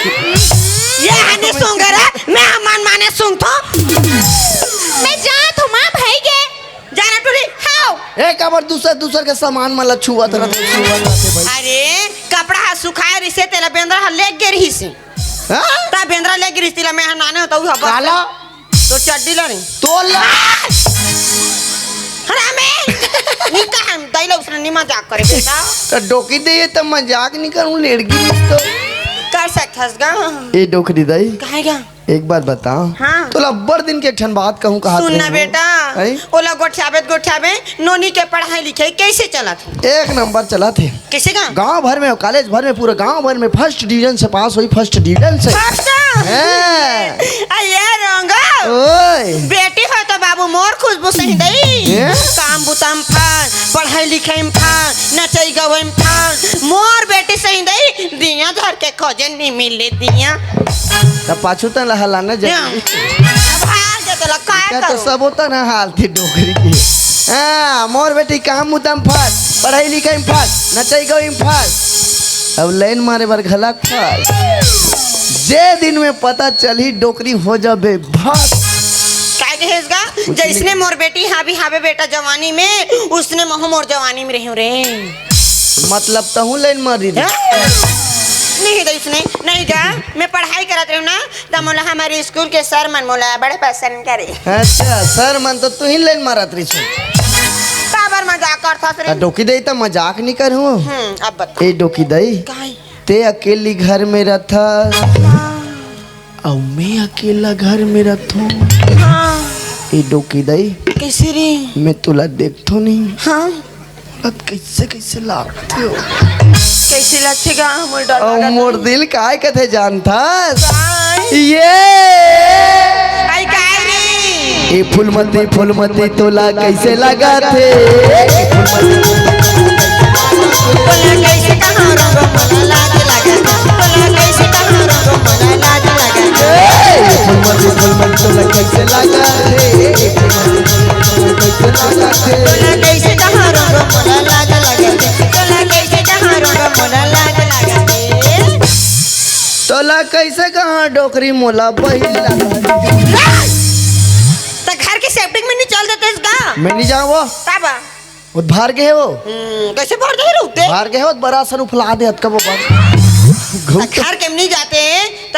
ये हने सूंघे रे, मैं मन माने सूंघथो। मैं जात हूँ माँ भाई के। जाना टूरी। हाओ। ए काबर दूसर, दूसर के सामान मन ल छुअत रहते, छुअत रहते भाई। अरे, कपड़ा ह सुखाए रिसे, तेला बेंदरा ह लेग गे रिसे। हाँ? ता बेंदरा लेग गे रिसे, तेला मैं ह नाने होता हूँ, हब्बा। काला? तो चड्डी ला नहीं। तोल ला। हरामे। नी कहा, दाई ला उसने नी मजाक करे बेटा। तो डोकी दे, ये तो मजाक नहीं करूँ, लेड़गी नहीं तो। कर सकथस गा। ए डोकरी दाई। काहे गा? एक बात बता। हाँ। तोला अब्बड़ दिन के एक ठन बात कहूँ कहा सुन ना बेटा। हैं? ओला गोठियाबे त गोठियाबे, नोनी के पढ़ाई लिखाई कैसे चलत हे? एक नंबर चलत हे। कैसे गा? गांव भर में, कॉलेज भर में, पूरा गांव भर में फर्स्ट डिवीजन से पास होई, फर्स्ट डिवीजन से। फर्स्ट? हैं। आ ये रंगा। ओए। बेटी हो तो बाबू मोर खुशबू सही दई। हैं? काम बुता म फर्स्ट, पढ़ाई लिखाई म फर्स्ट, नचई गवई म फर्स्ट। मोर बेटी सही दई, दिया धर के खोजे नी मिले दिया। तब पाछू तन ला हलाना जरूरी। अब हार के तोला काय क्या तो करूं? सब होता ना हाल थी डोकरी की। हाँ, मोर बेटी काम बुता म फर्स्ट, पढ़ाई लिखाई म फर्स्ट, नचई गवई म फर्स्ट, अब लाइन मारे बर घलक फर्स्ट। जे दिन में पता चलही डोकरी हो जाबे भस। काय कहेस गा? कुछ नहीं। जैसने मोर बेटी हावी हावे बेटा जवानी में, उसने महू मोर जवानी में रही रे। मतलब तहूँ लाइन मार रही। हैं? नहीं दई उसने, नहीं गा, मैं पढ़ाई करत रहूं ना, त मोला हमारे स्कूल के सर मन मोला बड़े पसंद करे। अच्छा, सर मन तो तू ही लाइन मारत रही। काबर मजाक करथस रे? आ, डोकी दई त मजाक नहीं करूँ। हम्म, अब बता। ए डोकी दई, काहे? ते अकेली घर में रहथस, हाँ। अउ मैं अकेला घर में रहथों। हाँ। ए डोकी दई, कैसे रे? मैं तोला देखथों नहीं। हाँ। अब कैसे कैसे लागथे हो? कैसे लागथे गा? मोर डर अउ लागत मोर हे। दिल काय कथे जानथस? काय? ये। आई काय रे? ए फूलमती, फूलमती तोला कैसे लागथे? बोला कैसे कहाँ रंग मोला लाज लागथे। ला कैसे कहा डोकरी मोला बहिला। त घर के सेप्टिक में नहीं चल देते इसका। मैं नहीं जाऊँ वो। तब वो बाहर के है वो। हम्म, कैसे बाहर दे रुकते? बाहर के है वो, बड़ा सन उफला दे हतका वो बार। घूम त घर के नहीं जाते त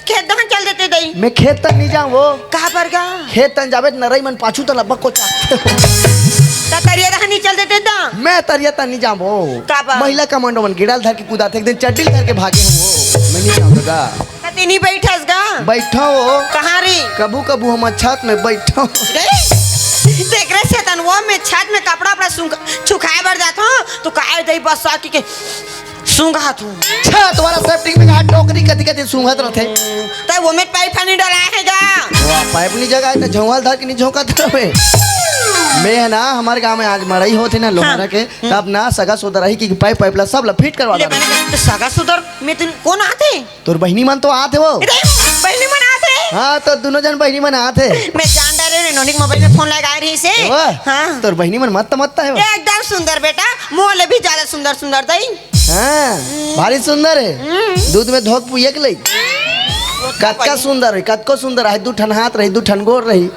खेत दहन चल देते दई। मैं खेत तक नहीं जाऊँ वो। कहाँ पर गा? खेत तन जावे त नरई मन पाछू तन अब्बा कोचा। त तरिया दहन नहीं चल देते दा। मैं तरिया तन नहीं जाऊँ वो। का बा? महिला कमांडो मन गिड़ाल धर के कूदा थे, एक दिन चड्डी धर के भागे हूँ वो। मैं नहीं जाऊँ गा। त तेनी बैठस गा। बैठा हो। कहाँ रे? कभू कभू हम छत में बैठा हो। रे, तेकरे से तन वो मैं छत में कपड़ा अपना सुंग-, सुखाए बर जात हो, तो काय दई बस आके के सूंघत हूँ। छत वाला सेप्टिक में हाथ टोकरी कति कति सूंघत रथे। त वो में पाइप नहीं डला है गा। वो पाइप नहीं जगा है, त झोंगल धर के नहीं झोंकत रहे। मैं है ना, हमारे गांव में आज मड़ई होत है ना लोहारा हाँ। के, हम्म। तब ना सगा सोदर रही कि पाइप, पाइप ला सब ला फिट करवा ले दे। बने, त सगा सोदर में तुम कौन आते? तोर बहिनी मन तो आत हे वो। अरे, बहिनी मन आत हे? हाँ, तो दोनों जन बहिनी मन आत हे। मैं जान डारे रे, नोनी के मोबाइल में फोन लगाए रही से। वो? हाँ। तोर बहिनी मन मस्त मस्त हे वो। एकदम सुंदर बेटा, मोले भी ज्यादा सुंदर सुंदर दई। हाँ, भारी सुंदर हे। हम्म। दूध में धोक पुए के लई। कतका सुंदर हे, कतको सुंदर हे, दू ठन हाथ रही, दू ठन गोर रही।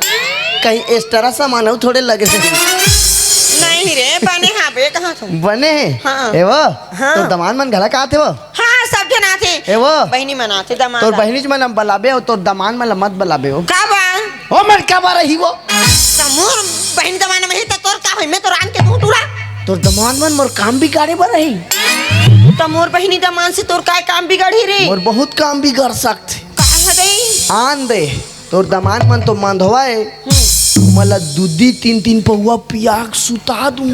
कहीं एक्स्ट्रा सामान हो थोड़े लगे। नहीं रे, बने हाँ बे, कहाँ तुम? बने हे? हाँ। ए वो, हाँ। तो दमान मन घला का आत हे वो? हाँ, सब झन आथे। ए वो। बहिनी मन आथे, दमांद तोर आथे। बहिनी मन ला बलाबे अउ तोर दमांद मन ला मत बलाबे हो। का बा? ओ मन का बा रही वो? त मोर बहिनी दमांद में ही त तोर का होई? मैं तो रांध के दूं टूरा। तोर दमांद मन मोर काम बिगाड़े बर रही। त मोर बहिनी दमांद से तोर काय काम बिगड़ही रे? मोर बहुत काम बिगड़ सकथे। का है दई? आन दे। तोर दमांद मन तो मंधवा ए। हम्म। ओमन ला दू दी तीन तीन पौवा पिया के सुता दूं।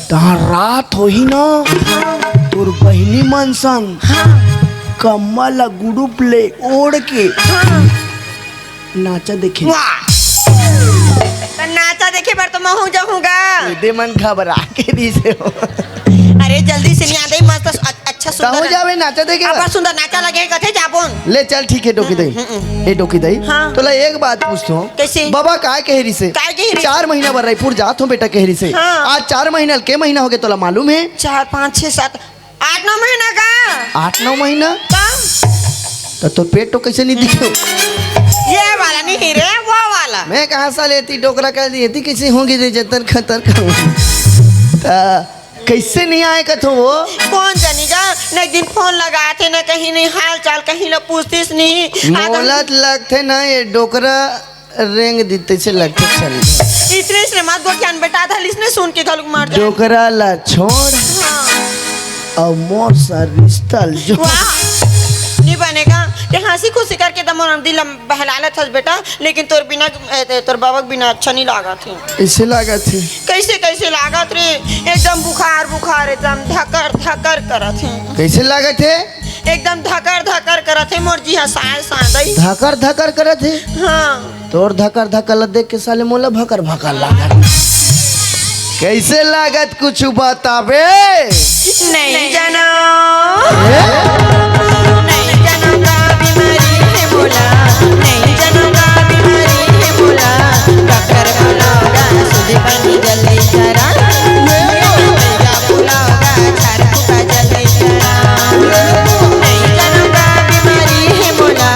तहां रात होही ना, तोर बहिनी मन संग कम्मा ला गुडुप ले ओढ़ के नाचा देखे। वाह! त नाचा देखे बर तो महूं जाहूंगा। दे मन घबरा के दिसे हो। अरे जल्दी से नहीं आंदे, मस्त अ-, अच्छा सुंदर। कहूं जाबे नाचा देखे बर? अब्बड़ सुंदर नाचा लगे कथे जाबोन। ले चल ठीक हे डोकी दई। हम्म, हम्म। ए डोकी दई। हाँ। तोला एक बात पूछथों। कैसे? बाबा काय कहे रिसे? काय कहे रिसे? चार महीना बर रायपुर जात हों बेटा कहे रिसे। हाँ। आज चार महीना के महीना होगे तोला मालूम हे? चार, पाँच, छह, सात, आठ, नौ महीना का। आठ, नौ महीना? का? त तोर पेट तो कैसे नहीं दिखे? ये वाला नहीं रे, वो वाला। मैं कहा साले एती डोकरा कर दी, एती कैसे होंगी रे जतर खतर का? त कैसे नहीं आए कथो वो? कौन जानी गा, न एक दिन फोन लगाए थे, न कहीं नहीं हाल चाल, कहीं न पूछतीस नहीं। आदम मोला त लगथे ना ये डोकरा रेंग दिते से लगथे चल। इसने, इसने मत गोठियान बेटा, था इसने सुन के घलुक मर जाए। डोकरा ला छोड़। हाँ। अउ मोर सा रिश्ता ल जोड़। वाह, नहीं बनेगा। ते हंसी खुशी करके त मोर दिल बहला लेथस बेटा, लेकिन तोर बिना, ए, ते, तोर बाबा के बिना अच्छा नहीं लागत हे। ऐसे लागत हे। कैसे, कैसे लागत रे? एकदम बुखार, बुखार, एकदम धकर, धकर करत हे। कैसे लागत हे? एकदम धकर, धकर करत हे, मोर जी हंसाए सांदई। धकर, धकर करत हे? हाँ। तोर धकर, धकर ला देख के साले मोला भकर, भकर लागत। कैसे लागत कुछ बताबे? नहीं जानो। ए? नहीं जानो का बीमारी हे मोला, नहीं जानो का बीमारी हे मोला। डॉक्टर बोलो गा, सुध पानी जल्दी करा। भैया बोलो गा, झाड़ू का जल्दी करा। नहीं जानो का बीमारी हे मोला,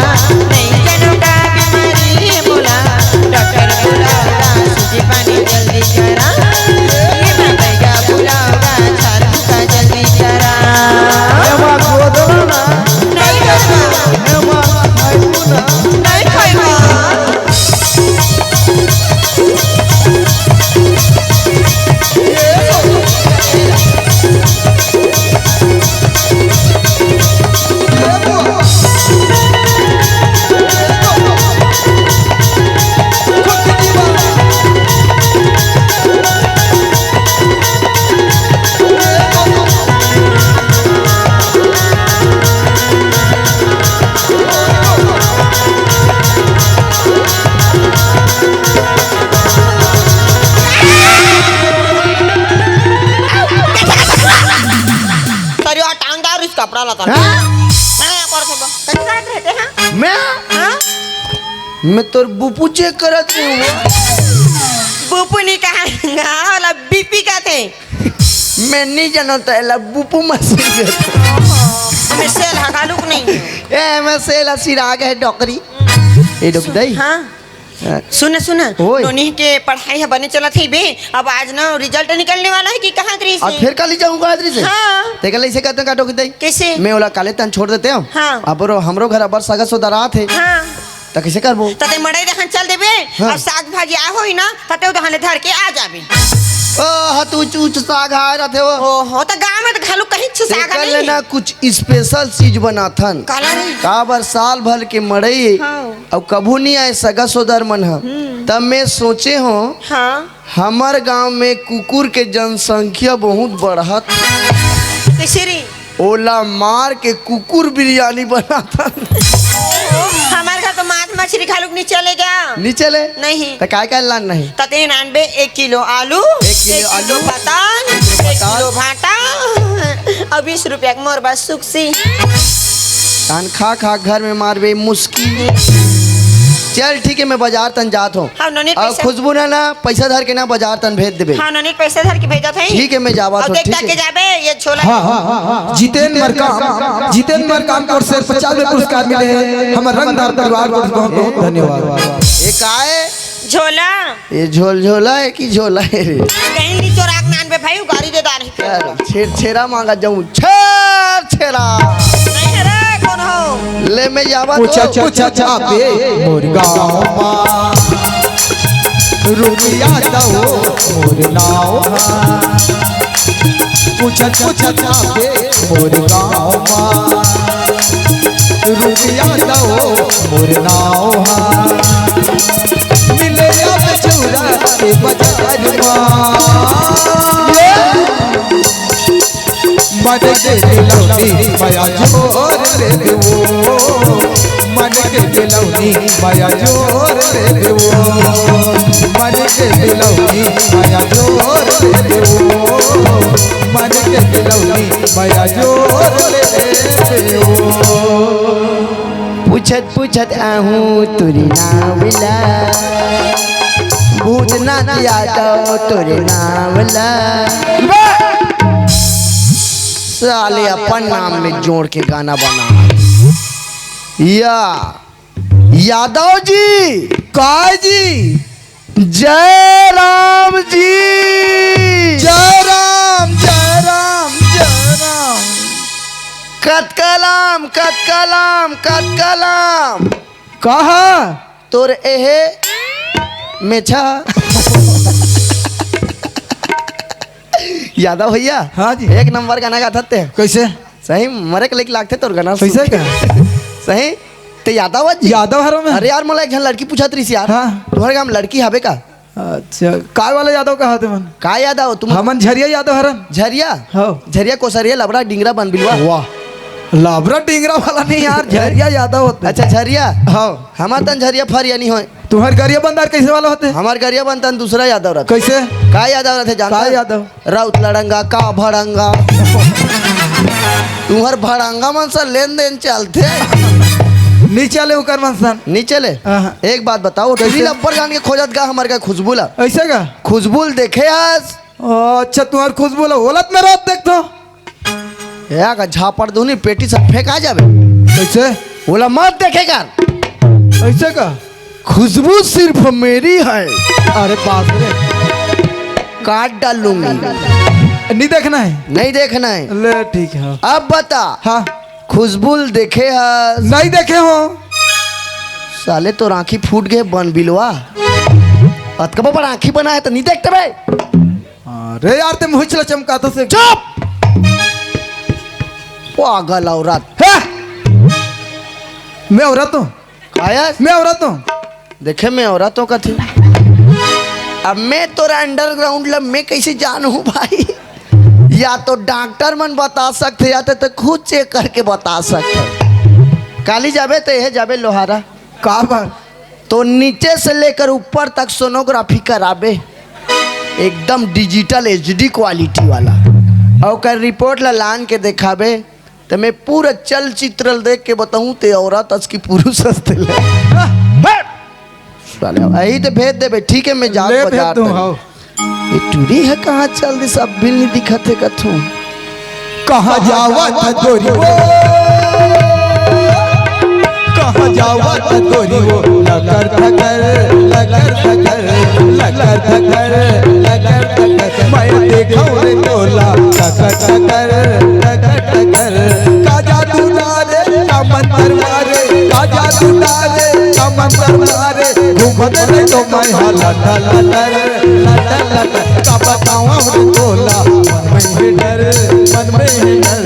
नहीं जानो का बीमारी हे मोला। डॉक्टर बोलो गा, सुध पानी जल्दी करा। ये भैया बोलो गा, झाड़ू का जल्दी करा। ए माँ, गोदना ना। नहीं खाइबा। ए माँ, खाइबू ना। नहीं खाइबा। तरिया टांग डार इस कपड़ा लता। हाँ? मैं पर को कैसे करत रहते हैं? मैं? हाँ? मैं तोर बुपू चेक करत हूँ। बुपू नहीं कहा, हाँ, वाला बीपी का थे। मैं नहीं जानता, एला बुपू मशीन कहते। हमें सेल हगालू को नहीं। ए, मैं सेला सिरा गे डोकरी। ए, डोकरी दाई। हाँ। हाँ। सुन, सुन। ओए। नोनी के पढ़ाई ह बने चलत हे बे। अब आज ना रिजल्ट निकलने वाला है कि कहाँ रही अब से? फिर काली जाहूँ कहाँ रही से? हाँ। ते कल ऐसे कहते का डोकरी दाई? कैसे? मैं ओला काले तन छोड़ देते हूँ। हाँ। अब रो, हमरो घर अबर सगा सोदरा आत हे। हाँ। त कैसे करबो? त ते मड़ई देखन चल देबे। हाँ। अब साग भाजी आ होही ना, त ते उदहने धर के आ जाबे। ओ, ह, तू चूच साग आए रथे वो। ओहो, त गाँव में त घलो कहीं छु साग तेकर ले नहीं। ना कुछ स्पेशल चीज बनाथन। काला रे? काबर साल भर के मड़ई हाँ। अउ कभू नहीं आए सगा सोदर मन ह। हम्म। तब मैं सोचे हो हाँ। हमर गांव में कुकुर के जनसंख्या बहुत बढ़त। कैसे रे? ओला मार के कुकुर बिरयानी बनाथन। हमार घर तो मांस मछली घलुक नहीं चलेगा। नहीं चले? नहीं। त काय काय लान नहीं? त तेन आनबे एक किलो आलू, एक किलो एक किलो आलू, पताल, एक किलो एक किलो पताल। भाटा, अउ बीस रुपया के मोर बस सुक्सी। कान खा खा घर में मारबे मुस्की। चल ठीक है, मैं बाजार तन जात हूँ। हाँ, नोनी अउ पैसा खुशबू ना, ना पैसा धर के ना बाजार तन भेज देबे। हाँ, नोनी पैसा धर के भेजत है। ठीक है, मैं जावत अउ हूँ, देख ठीक ताके है। जाबे, ये छोला हाँ, हाँ, हाँ, हाँ। जितेन मरकाम, जितेन मरकाम को ओर से पचास में पुरस्कार मिले हैं। हमर रंगदार परिवार को बहुत, बहुत धन्यवाद। ये काय? झोला। ये झोल झोला है कि झोला है रे? कहीं नहीं चोराक नान बे भाई, उगारी दे दान है। यार, छेर छेरा मांगा जाऊं, छेर छेरा। नहीं है रे, कौन हो? ले मैं जावा पूछा, तो। पूछा, पूछा बे मोर गाँव मा, रुक जा दो मोर नाव मा। पूछा, पूछा बे मोर गाँव मा, रुक जा दो मोर नाव मा। मिले अब चौरा के बाजार मा। मन के दिलौनी मया जोर ले देवो, मन के दिलौनी मया जोर ले देवो, मन के दिलौनी मया जोर ले देवो, मन के दिलौनी मया जोर ले देवो। पूछत पूछत आहूँ तोरे नाव ला, भूतनाथ यादव तोरे नाव ला। साले अपन नाम में जोड़ के गाना बना। या यादव जी। काय जी? जय राम जी। जय राम, जय राम, जय राम। कतका लाम, कतका लाम, कतका लाम। कहा? तोर एहे मेछा। यादव भैया। हाँ जी। एक नंबर गाना गाथस ते। कैसे? सही मरे के लइक लागथे तोर गाना सुन कैसे के। का? सही। ते यादव हस जी? यादव हरँव मैं। अरे यार, मोला एक झन लड़की पूछत रहिस यार। हाँ। तुम्हर गाँव में लड़की हवे का? अच्छा, काय वाला यादव कहा तुमन? का यादव? तुम हमन झरिया यादव हरन। झरिया? हाँ। झरिया कोसरिया लबरा डिंगरा बनबिलवा। वाह, लबरा डिंगरा वाला नहीं यार, झरिया यादव होथे। अच्छा, झरिया? हाँ। हमर तन झरिया फरिया नहीं होय। तुम्हर गरिया बंदर कैसे वाला होथे? हमर गरिया बंदर दूसरा यादव रथे। कैसे? का यादव रथे जानत का हस? यादव? राउत लड़ंगा, का भड़ंगा। तुम्हर भड़ंगा मन से लेन देन चलथे। नहीं चले ओकर मन सन। नहीं चले? हाँ। एक बात बताओ, कैसे? रील अब्बड़ जान के खोजत गा हमर का खुशबू ला। ऐसे का? खुशबू ल देखे हस? अच्छा, तुम्हर खुशबू ला ओलत में रात देखथो। या का झापड़ दूनी पेटी से फेंका जाबे। कैसे? ओला मत देखे कर। ऐसे का? खुशबू सिर्फ मेरी है। अरे बाप रे। काट डालूंगी। नहीं देखना है? नहीं देखना है। ले ठीक है। अब बता। हाँ। खुशबू ल देखे हस? नहीं देखे हो। साले तोर आँखी फूट गे बनबिलवा। अतका बड़ आँखी बना है त नहीं देखते बे। अरे यार, ते मुहिच ला चमकाथस। चुप! पागल औरत। हे! मैं औरत हूँ। कायस? मैं औरत हूँ। देखे, मैं औरत हूँ कथे। अब मैं तोर underground ला मैं कैसे जानहूँ भाई? या तो डॉक्टर मन बता सकथे, या तो, तो खुद चेक करके बता सकथे। काली जाबे त एहे जाबे लोहारा। का बात? तो नीचे से लेकर ऊपर तक सोनोग्राफी कराबे, एकदम डिजिटल एचडी क्वालिटी वाला। अउ ओकर रिपोर्ट ला लान के देखाबे, त मैं पूरा चलचित्र ल देख के बताहूँ, ते औरत अस कि पुरुष अस ते ले। साले, अही तो भेज देबे, ठीक है, मैं जात ले भेज बाजार दूँ, तक। हाँ। ये टूरी ह कहाँ चल दिस, अब भी नहीं दिखत हे कथू। कहाँ जावत ह गोरी वो? जावत गोरी वो लकर थकर, लकर थकर, लकर थकर, लकर थकर। मैं देखौं रे तोला टकर टकर, टकर टकर। का जादू डारे, का मंतर मारे, का जादू डारे, का मंतर मारे। घूमत रे तो मैं हा लटर लटर, लटर लटर। का बतावं रे तोला, मन में हे डर, मन में हे डर।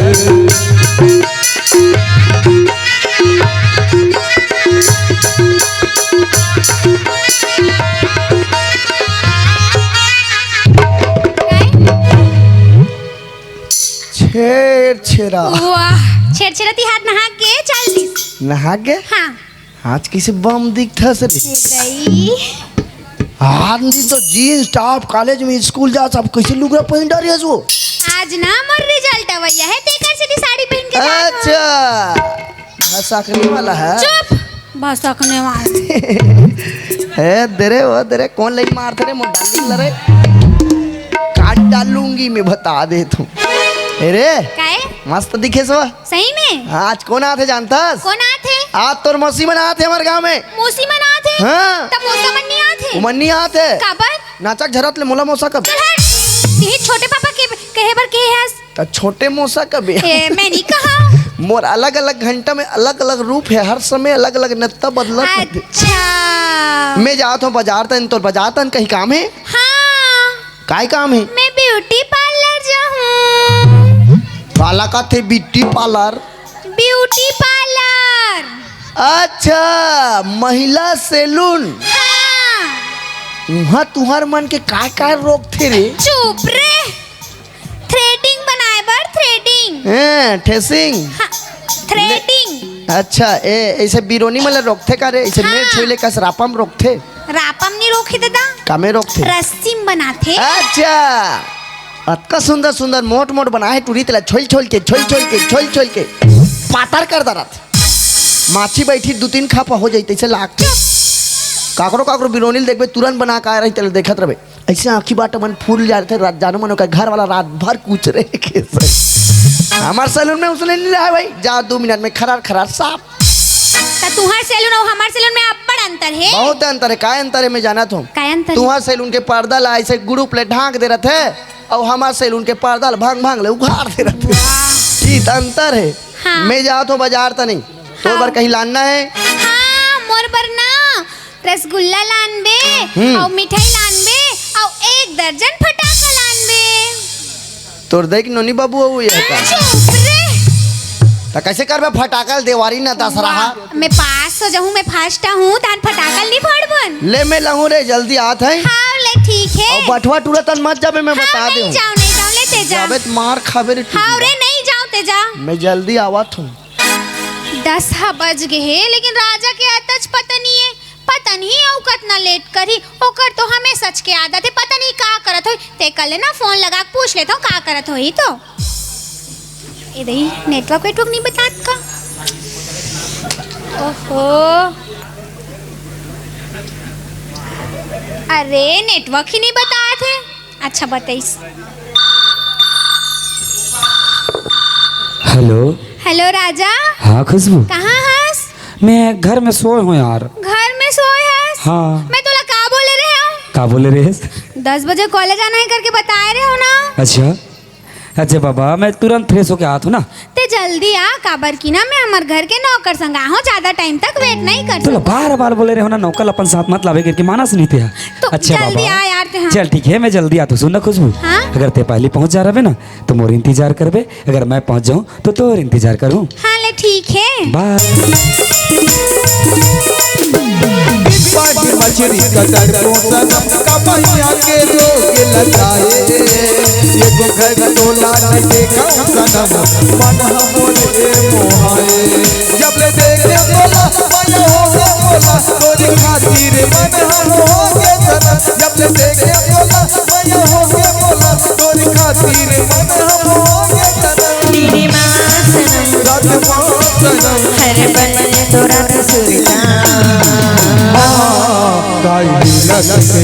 छेरछेरा। वाह, छेरछेरा तिहार नहा के चल दिस। नहा के? हाँ। आज कइसे बम दिखथस रे? ए दई। आज नी तो जींस टॉप, कॉलेज में स्कूल जा, सब कइसे लुगरा पहिन डारे हस वो? आज ना मोर रिजल्ट अवइया हे, तेकर सेती साड़ी पहिन के जात हौं। अच्छा, भसकने वाला हे। चुप, भसकने वाला। ए, दे रे, ओ दे रे, कोन लाइन मारथे रे, मोर डार्लिंग ल रे? काट डालूंगी मैं, बता देत हौं। ए रे, काहे? मस्त दिखेस वो। सही में? हाँ, आज कोन आत हे जानथस? कोन आत हे? आज तोर मौसी मन आत हे हमर गांव में। मौसी मन आत हे? हाँ। त मौसा मन नी आत हे? ओमन नी आत हे। काबर? नाचक झरत ले मोला मौसा कबे। चल हट। तिही छोटे पापा के कहे बर कहे हस। त छोटे मौसा कबे। ए, मैं नी कहौं। मोर अलग-अलग घंटा में अलग-अलग रूप हे, हर समय अलग-अलग नत्ता बदलत हे। अच्छा। मैं जात हौं बजार तन, तोर बजार तन कहीं काम हे? हाँ। काय काम हे? मैं ब्यूटी पार्लर जाहूँ। काला कथे ब्यूटी पार्लर? Beauty parlour. अच्छा, महिला सैलून। हाँ। उहाँ तुंहर मन के काय काय रोकथे रे? चुप रे। थ्रेडिंग बनाए बर, थ्रेडिंग। हैं, ठेसिंग? हाँ, थ्रेडिंग। अच्छा, ए, अइसे बिरोनी मन ल रोकथे का रे? अइसे हाँ। मेड़ छोइले कस रापा म रोकथे? रापा म नी रोकही ददा। कामे रोकथे? रस्सी म बनाथे। अच्छा, अतका सुंदर सुंदर मोट मोट बनाए हे टूरी, तेला छोइल छोइल के, छोइल छोइल के, छोइल छोइल के पातर कर डरत। माछी बइठी दू तीन खापा हो जाही तइसे लागथे। काकरो काकरो बिरोनी ल देखबे, तुरंत बना के आए रही, तेला देखत रहिबे। अइसे आँखी बाट मन फूल जाथे, रात जानो मन ओकर घर वाला रात भर कुचरे के सही। हमर सैलून में उसने नहीं रहा भाई, जा दू मिनट में खरार खरार साफ। त तुंहर सैलून अउ हमर सैलून में अब्बड़ अंतर हे। बहुत अंतर हे। काय अंतर हे मैं जानत हौं। काय अंतर हे? तुंहर सैलून के पर्दा ला अइसे ग्रुप ले ढांक दे रथे, अउ हमर सैलून के पर्दा ला भांग भांग ले उघार दे रथे। वाह। ई त अंतर हे। हाँ। मैं जात हौं बजार तनी, तोर हाँ। बर कहीं लानना हे? हाँ, मोर बर ना रसगुल्ला लानबे, हम्म। अउ मिठाई लानबे, अउ एक दर्जन फटाका लानबे। तोर देख नोनी बाबू अउ ये का? चुप रे। त कइसे करबे फटाका ल देवारी न दसरा? वाह, मैं पास हो जाहूँ, मैं फर्स्ट हूँ, तहन फटाका ल नी फोड़बन। ले मैं लाहूँ रे, जल्दी आत हँव। हाँ, ले ठीक हे। अउ बठवा टूरा तन मत जाबे, मैं हाँ, बता देहूँ। नहीं जाँव, नहीं जाँव, ले ते जा। जाबे त मार खाबे रे हाँ टूरा। रे, नहीं जाँव, ते जा। मैं जल्दी आवत हूँ। दस ह बज गे हे, लेकिन राजा के अतच पता नहीं हे, पता नहीं अउ कतना लेट करही। ओकर तो हमेशच के आदत हे, पता नहीं का करत होही। ते कर ले ना, फोन लगा के पूछ लेत हँव का करत होही तो। ए दई, नेटवर्क वेटवर्क नहीं बतात का? ओहो, अरे नेटवर्क ही नहीं बतात हे। अच्छा बताइस। हेलो। हेलो राजा। हाँ खुशबू। कहाँ हस? मैं घर में सोए हँव यार। घर में सोए हस? हाँ। मैं तोला का बोले रहेंव? का बोले रहेस? दस बजे कॉलेज आना हे करके बताए रहेंव ना। अच्छा। अच्छा बाबा, मैं तुरंत फ्रेश होके आत हँव ना। ते जल्दी आ, काबर कि ना मैं हमर घर के नौकर संग आए हँव, ज्यादा टाइम तक वेट नहीं कर सकँव। बार बार बोले रहेंव ना, नौकर अपन साथ मत लाबे करके, मानस नहीं ते हा। तो अच्छा जल्दी बाबा। आ यार ते हा। चल ठीक हे, मैं जल्दी आत हँव। सुन ना खुशबू, हाँ? अगर ते पहली पहुँच जा रहे ना, तो मोर इंतजार करबे, अगर मैं पहुँच जाहूँ तो तोर इंतजार करहूँ। हाँ ले ठीक हे। बाय। पानी मछरी कतर को सनम, कमैया के जोग लजाए। एगो घर तोला न देखा सनम, मन हमरे मोहाए। जब ले देखे तोला, मन हो गे मोला, तोरी खातिर मन हम हो गे सनम। जब ले देखे तोला, मन हो गे मोला, तोरी खातिर मन हम हो गे सनम। तेरे माँ सनम, रात माँ सनम, हर पल तोरा कसूरता। माँ काई लगते,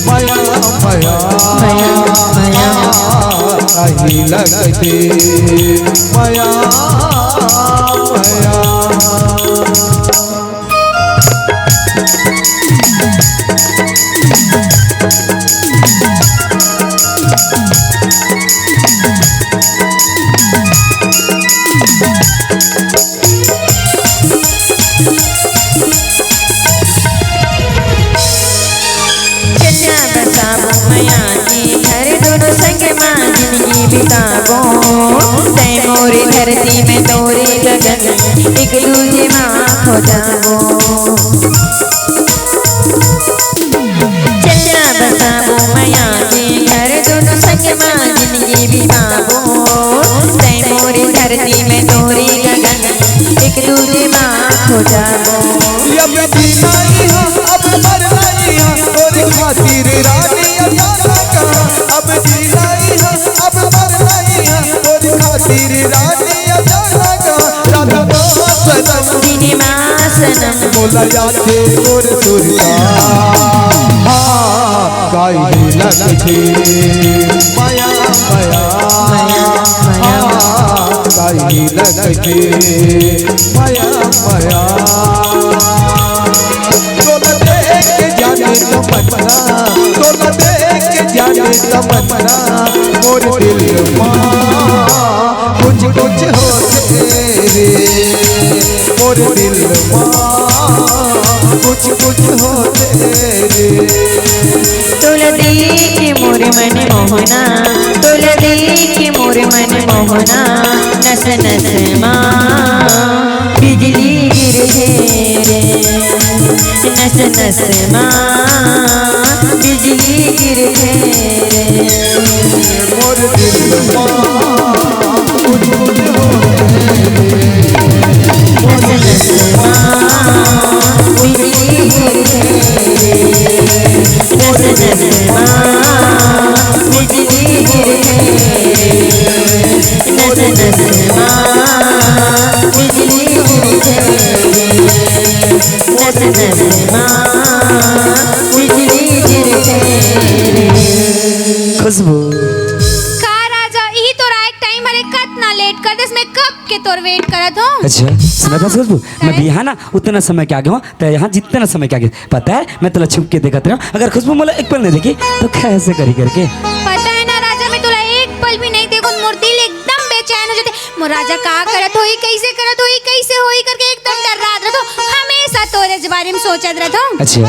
मया, मया, मया, मया। माँ काई लगते, मया, मया। चल जा बसाबो मया के घर, दोनों संग मा जिंदगी बिताबो। तै मोरे धरती, मैं तोरे गगन, एक दूजे मा खो जाबो। चल जा बसाबो मया के घर, दोनों संग मा जिंदगी बिताबो। तै मोरे धरती, मैं तोरे गगन, एक दूजे मा खो जाबो। अब जीना ही है, अब मरना ही है, तोरे खातिर रानी अब जाना कहाँ। अब जीना ही है, अब मरना ही है, तोरे खातिर रानी अब जाना कहाँ। राधा सनम, दिने मा सनम, मोला याद के तोर सुरता। हाँ, गाई लग के माया, माया, माया, माया। हाँ, गाई लग के माया, माया। तोला देख के जाने तमन्ना, तोला देख के जाने तमन्ना, मोर दिल मा कुछ कुछ होथे रे, मोर दिल मा कुछ कुछ होथे रे। तोला देख के मोर मन मोहना, तोला देख के मोर मन मोहना, नस नस मा बिजली गिरथे रे, नस नस मा बिजली गिरथे रे। मोर दिल मा कुछ कुछ होथे रे। नस नस मा बिजली गिरथे रे, नस नस मा बिजली गिरथे रे, नस नस मा बिजली गिरथे रे, नस नस मा बिजली गिरथे रे। खुशबू। का राजा, इही तो राइट टाइम हरे, कतना लेट कर देस, मैं कब के तोर वेट करत हूँ। अच्छा, सुनत हस खुशबू, मैं काहे? भी यहाँ ना उतना समय के आगे हूँ, तै यहाँ जितना समय के आगे। पता है, मैं तोला छुप के देखत रहूँ, अगर खुशबू मोला एक पल नहीं देखी तो कैसे करी करके। पता है ना राजा, मैं तोला एक पल भी नहीं देखूँ, मोर दिल एकदम बेचैन हो जाथे। मोर राजा का करत होही, कैसे करत होही, कैसे होही करके एकदम डर्रात रहत हूँ, हमेशा तोरे बारे में सोचत रहत हूँ। अच्छा,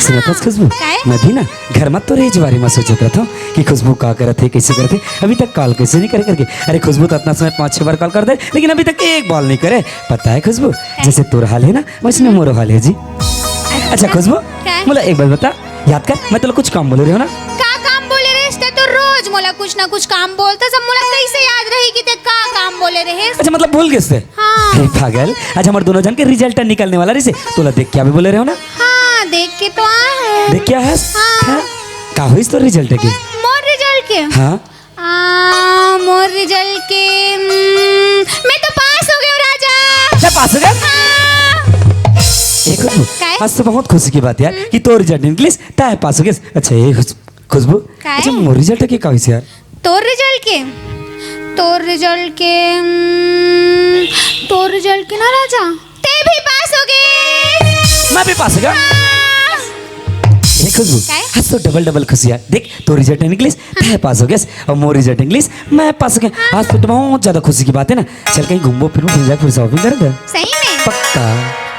सुनत हस खुशबू, काहे? मैं भी ना घर मा तोरे बारे मा सोचत रहत हूँ कि खुशबू का करत हे, कैसे करत हे, अभी तक कॉल कैसे नहीं करे करके। अरे खुशबू तो अतना समय पाँच छह बार कॉल कर दे, लेकिन अभी तक एक बार नहीं करे। पता है खुशबू, जैसे तोर हाल है ना, वैसने मोरो हाल है जी। अच्छा खुशबू, काहे? मोला एक बात बता, याद कर, मैं तोला कुछ काम बोले रहेंव ना। का काम बोले रहेस? तै तो रोज मोला कुछ ना कुछ काम बोलथस, अब मोला कैसे याद रही कि तै का काम बोले रहेस? अच्छा, मतलब भूल गेस तै? हाँ। अरे पागल, आज हमर दोनों झन के रिजल्ट निकलने वाला रहिसे, तोला देख के आबे बोले रहेंव ना। हाँ, देख के तो आए हँव। देख के आए हस? हाँ। हाँ? का होइस तोर रिजल्ट के? मोर रिजल्ट के? हाँ। आ, मोर रिजल्ट के, हम्म, मैं तो पास हो गेंव राजा। अच्छा, पास हो गेस? हाँ। ए खुशबू, काहे? आज तो बहुत खुशी की बात यार, हम्म। कि तोर रिजल्ट निकलिस, तैं पास हो गेस। अच्छा, ए खुश-, खुशबू, काहे? अच्छा, मोर रिजल्ट के का होइस यार? तोर रिजल्ट के, तोर रिजल्ट के, हम्म, तोर रिजल्ट के ना राजा, तैं भी पास हो गे। मैं भी पास हो गेंव। हाँ। ए खुशबू, काहे? आज तो डबल डबल खुशी यार। देख, तोर रिजल्ट निकलिस, तैं पास हो गेस, अउ मोर रिजल्ट निकलिस, मैं पास हो गेंव। हाँ। आज तो बहुत ज्यादा खुशी की बात है ना। चल कहीं घूमबो फिरबो, फिर जाके फिर शॉपिंग करबो। सही में? पक्का।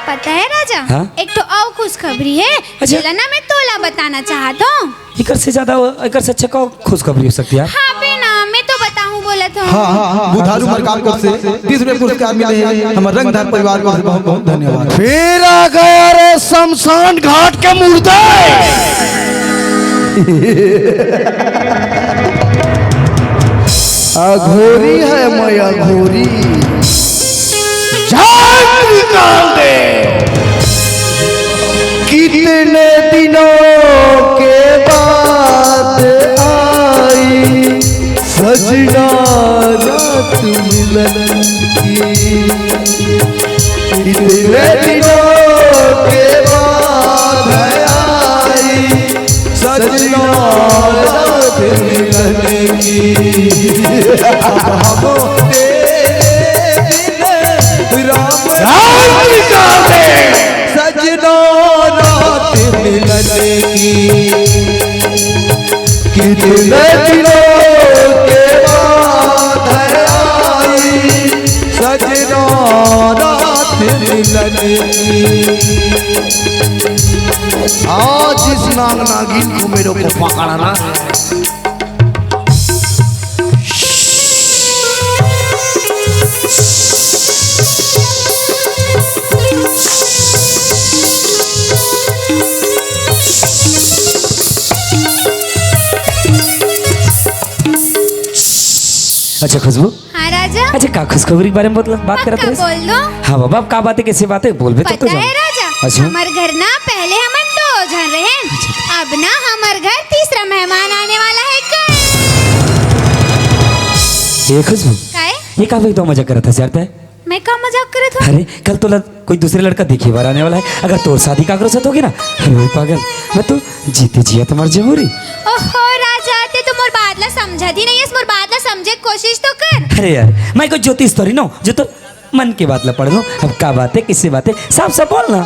पता है राजा, हाँ? एक ठो अउ खुशखबरी है, अच्छा। जेला ना मैं तोला बताना चाहत हूँ। एकर से ज्यादा, एकर से अच्छा का खुशखबरी हो सकती है यार? हाँ बे ना, मैं तो बताहूँ बोलत हूँ। हाँ, हाँ, हाँ, बुधारू मरकाम कर से तीस रुपए पुरस्कार मिले हैं। हमर रंगदार परिवार को बहुत, बहुत धन्यवाद। फिर आ गया रे शमशान घाट के मुर्दे। अघोरी है मैं अघोरी। जय त्रिकाल देव। कितने दिनों के बाद आई सजना रात मिलन की। कितने दिनों के बाद आई सजना रात मिलन की। अब हम तेरे बिन राम राम की काले। सजना रात मिलन की। कितने दिनों के बाद आई सजना रात मिलन की। आज इस नाग नागिन को मेरे को पकड़ना है। अच्छा खुशबू, हाँ राजा। अच्छा, का खुशखबरी के बारे में बतला, बात करत पक्का रहिस? बोल दो। हाँ बाबा, अब का बात है, कैसे बात है, बोलबे तो, तो पता जान। है राजा, अच्छा। हमर घर ना पहले हमन दो झन रहे, अच्छा। अब ना हमर घर तीसरा मेहमान आने वाला है कल। ए खुशबू, काहे? ये का एकदम मजाक करत हस यार तैं? मैं का मजाक करत हूँ? अरे, कल तोला कोई दूसरे लड़का देखे बर आने वाला है। अगर तोर शादी काकरो साथ होगे ना, अरे ओए पागल, मैं तो जीते जियत मर जाहूँ रे। ओहो राजा, तैं तो मोर बात ला समझत ही नहीं हस, मोर बात ला समझे के कोशिश तो कर। अरे यार, मैं कोई ज्योतिष थोड़ी ना हूँ जो तोर मन के बात ला पढ़ लूँ। अब का बात है, किससे बात है, साफ साफ बोल ना।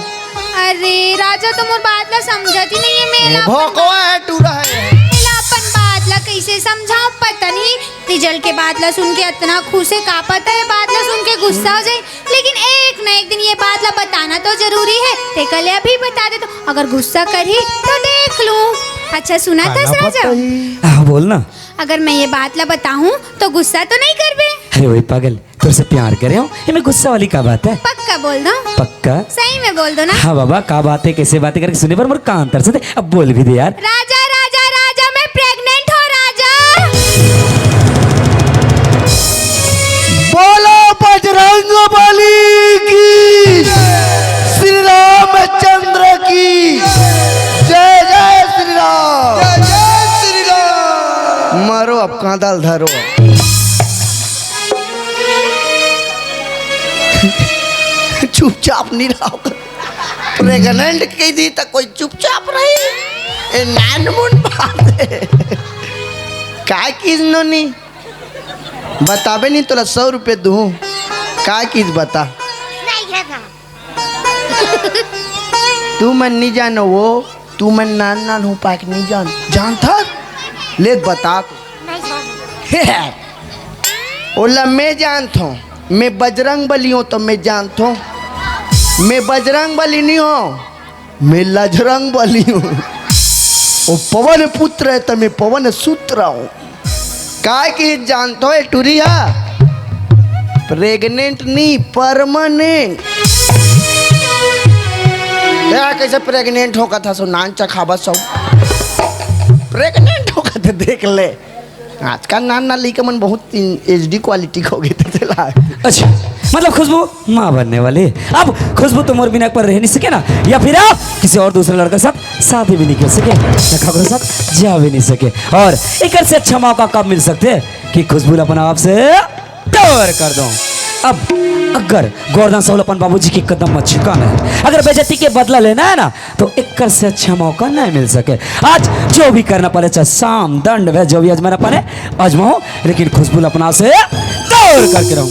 अरे राजा, तैं मोर बात ला समझत ही नहीं है, मैं ये ला अपन भोकवा है, टूरा है। मैं ला अपन बात ला कैसे समझाऊँ, पता नहीं। रिजल्ट के बात ला सुन के अतना खुश है, का पता ये बात ला सुन के गुस्सा हो जाए, लेकिन एक ना एक दिन ये बात ला बताना तो जरूरी है। तैं कल अभी बता दे तो, अगर गुस्सा करही तो देख लूँ। अच्छा सुनत हस राजा? हाँ बोल ना। अगर मैं ये बात ला बताहूँ तो गुस्सा तो नहीं करबे? अरे ओए पागल, तोर से प्यार करे हूँ, एमे गुस्सा वाली का बात है? पक्का बोल दो। पक्का? सही में बोल दो ना। हाँ बाबा, का बात है, कैसे बातें करके सुने बर मोर कान तरसथे, अब बोल भी दे यार। राजा, राजा, राजा, मैं प्रेग्नेंट हूँ राजा। बोलो बजरंग बली की, श्री रामचंद्र की जय, जय श्री राम। जय जय श्री राम। मारो अब कांदा ल धरो। चुपचाप नहीं रहो। प्रेग्नेंट कह दी तो कोई चुपचाप रही? ए नानमुन बात है। काय किस नोनी? बताबे नहीं तोला सौ रुपये दूँ। काय किस बता? नहीं है था। तू मन नहीं जानो वो, तू मन नान नान हूँ पाक नहीं जान। जानता? ले बता तू। नहीं जान। ओला मैं जानत हूँ, मैं बजरंग बली हूँ तो मैं जानत हूँ। मैं बजरंग बली नहीं हूँ, मैं लजरंग बली हूँ। वो पवन पुत्र है तो मैं पवन सूत्र हूँ। काय कि जानत हो ए टुरी हा? प्रेग्नेंट नहीं, परमानेंट। या कैसे प्रेग्नेंट हो कथा सो नान चखाबा सो। प्रेग्नेंट हो कथे देख ले। आजकल नान नान लइका मन बहुत एचडी क्वालिटी हो गए थे चला। अच्छा, मतलब खुशबू माँ बनने वाली। अब खुशबू तो मोर बिना एक पर रह नहीं सके ना, या फिर आप किसी और दूसरे लड़का के साथ शादी भी नहीं कर सके, ना खबर साथ जा भी नहीं सके। और एकर से अच्छा मौका कब मिल सकथे कि खुशबू ला अपन आप से दूर कर दो। अब अगर गोवर्धन साहू ल अपन बाबूजी के कदम में झुकाना है, अगर बेइज्जती के बदला लेना है ना, तो एकर से अच्छा मौका नहीं मिल सके। आज जो भी करना पड़े, चाहे साम दंड वह जो भी आजमाना पड़े, आजमाओ, लेकिन खुशबू ल अपना से दूर करके रहूं।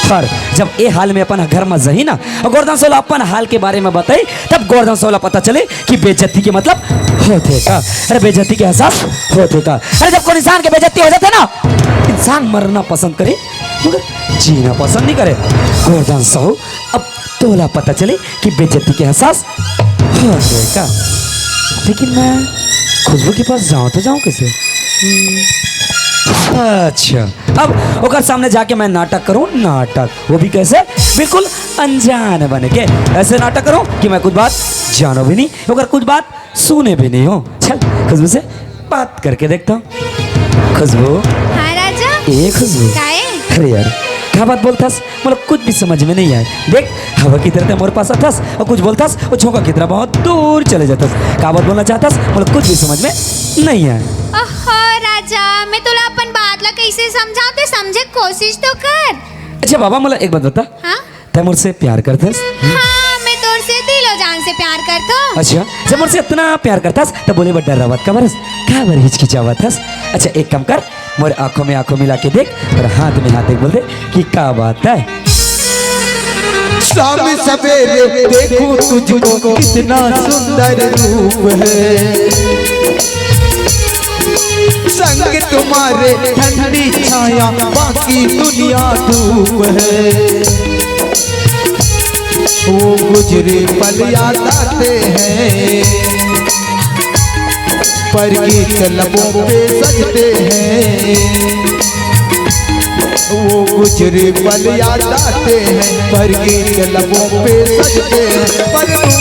पर जब ए हाल में अपन घर में जही ना, और गोवर्धन साहू ल अपन हाल के बारे में बताई, तब गोवर्धन साहू ल पता चले कि बेइज्जती के मतलब होथे का। अरे बेइज्जती के एहसास होथे का। अरे जब कोई इंसान के बेइज्जती हो जाथे ना, इंसान मरना पसंद करे, मगर जीना पसंद नहीं करे। गोवर्धन साहू, अब तोला पता चले कि बेइज्जती के एहसास होथे का। लेकिन मैं खुशबू के पास जाऊं तो जाऊं कैसे? हम्म, अच्छा, अब ओकर सामने जाके मैं नाटक करूं, नाटक। वो भी कैसे? बिल्कुल अनजान बने के। ऐसे नाटक करूं कि मैं कुछ बात जानो भी नहीं, ओकर कुछ बात सुने भी नहीं हो। चल, खुशबू से बात करके देखता हूँ। खुशबू। हाँ राजा। ए खुशबू। काहे? अरे यार, का बात बोलथस? मतलब कुछ भी समझ में नहीं आए। देख, हवा की तरह ते मोर पास आथस और कुछ बोलथस, वो झोंका की तरह बहुत दूर चले जाथस। का बात बोलना चाहथस? मतलब कुछ भी समझ में नहीं आए। ओहो राजा, मैं तोला अपन बात ला कैसे समझाऊं, ते समझे कोशिश तो कर। अच्छा बाबा, मतलब एक बात बता। हाँ? तै मोर से प्यार करथस? हाँ, मैं तोर से दिलो जान से प्यार करथों। अच्छा, जब मोर से इतना प्यार करथस, तब बोले बर डर्रावत काबर हस? काबर हिचकिचावत हस? अच्छा, एक काम कर, मोर आंखों में आंखों मिला के देख और हाथ में हाथ देके बोल दे कि का बात है। शाम सवेरे देखूं तुझको, कितना सुंदर रूप है। संग तुम्हारे ठंडी छाया, बाकी दुनिया धूप है। गुजरे पल याद आते हैं, पर गीत लबों पे सजते हैं। वो गुजरे पल याद आते हैं, पर गीत लबों पे सजते हैं। पर तुम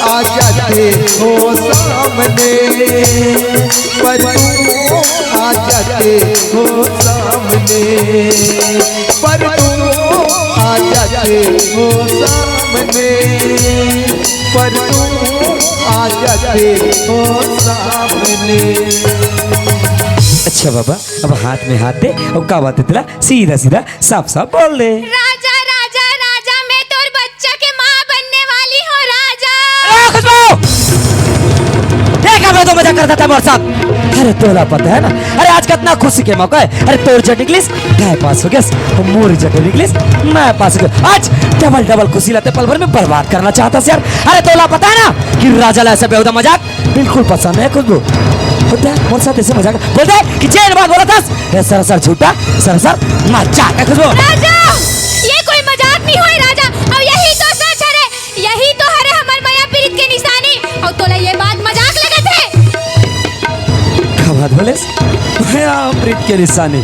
आ जाते हो सामने, पर तुम आ जाते हो सामने, पर तुम आ जाते हो सामने, पर तुम आ जाते हो सामने। अच्छा बाबा, अब हाथ में हाथ दे, अब का बात है तेरा, सीधा सीधा साफ साफ बोल दे। राजा, राजा, राजा, मैं तोर बच्चा के माँ बनने वाली हूँ, राजा। अरे खुशबू! देखा मैं तो मजाक करता था मोर साथ। अरे तोला पता है ना, अरे आज कितना खुशी के मौका है। अरे तोर रिजल्ट निकलिस, मैं पास हो गया, और मोर रिजल्ट निकलिस, मैं पास हो गया। आज डबल डबल खुशी लाते पल भर में बर्बाद करना चाहता से यार। अरे तोला पता है ना कि राजा ला ऐसा बेहुदा मजाक बिल्कुल पसंद है खुशबू। होता है मोर साथ ऐसे मजाक, बोलते हैं कि जेन बात बोला था, ये सरासर झूठा, सरासर मजाक है खुशबू। राजा, ये कोई मजाक नहीं होय राजा, और यही तो सच हरे, यही तो हरे हमर मया पीरित के निशानी, और तोला ये बात मजाक लगत है। का बात बोलेस? मया पीरित के निशानी।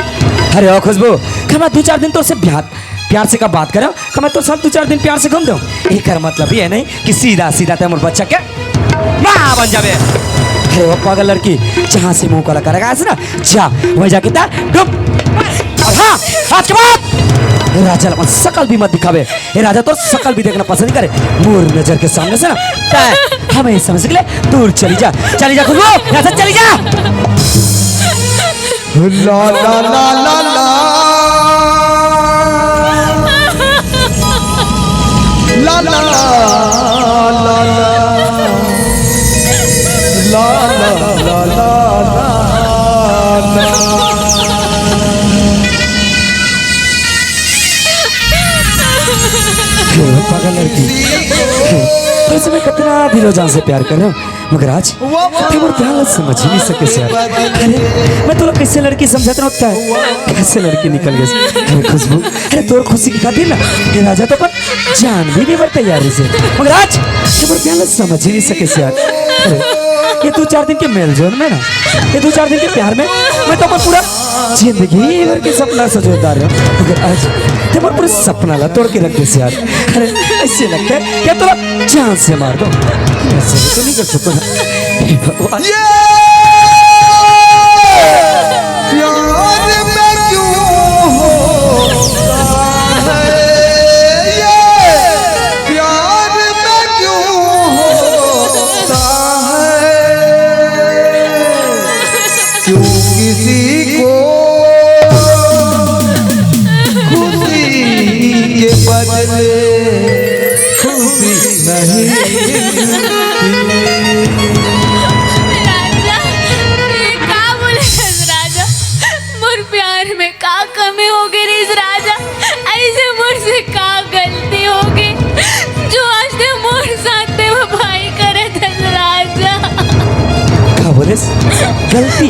अरे ओ खुशबू, का मैं दो चार दिन तोर से प्यार, प्यार से का बात करो, का मैं तोर साथ दो चार दिन प्यार से घूम दूं? एकर मतलब ये नहीं कि सीधा सीधा ते मोर बच्चा के माँ बन जाबे। अरे वो पागल लड़की, जहाँ से मुंह काला करेगा ऐसे ना, जा वहीं जाके ता डुब। और हाँ, आज के बाद राजा ला अपन सकल भी मत दिखाबे। ये राजा तोर सकल भी देखना पसंद नहीं करे। मोर नजर के सामने से ना, तैं हमें समझ के ले दूर चली जा, चली जा खुशबू, यहाँ से चली जा। ला ला ला ला ला। ला ला ला ला। ला ला ला ला ला। क्यों पागल लड़की? वैसे मैं कितना दिलो जान से प्यार कर रहा हूँ, मगर आज ते मोर प्यार ला समझ ही नहीं सके यार। अरे, मैं तोला कैसे लड़की समझत रहता है, कैसे लड़की निकल गई। अरे खुशबू, अरे तोर खुशी की खातिर ना, ये राजा तो अपन जान भी नहीं बर तैयार है से। मगर आज ते मोर प्यार ला समझ ही नहीं सके यार। अरे, ये दो चार दिन के मेलजोल में ना, ये दो चार दिन के प्यार में मैं तो अपन पूरा जिंदगी भर के सपना सजोदार है। मगर आज ते मोर पूरे सपना ला तोड़ के रख दे यार। अरे, ऐसे लगता है क्या तोला जान से मार दो। ऐसे तो नहीं कर सकता। हे भगवान। ये प्यार में क्यों होता है, ये प्यार में क्यों होता है, क्यों किसी को खुशी के बदले खुशी नहीं मिलती। राजा, ये का बोले हस राजा? मोर प्यार में का कमी हो गई रे इस राजा? ऐसे मोर से का गलती हो गई जो आज ते मोर साथ बेवफाई करे थे राजा? का बोलेस? गलती?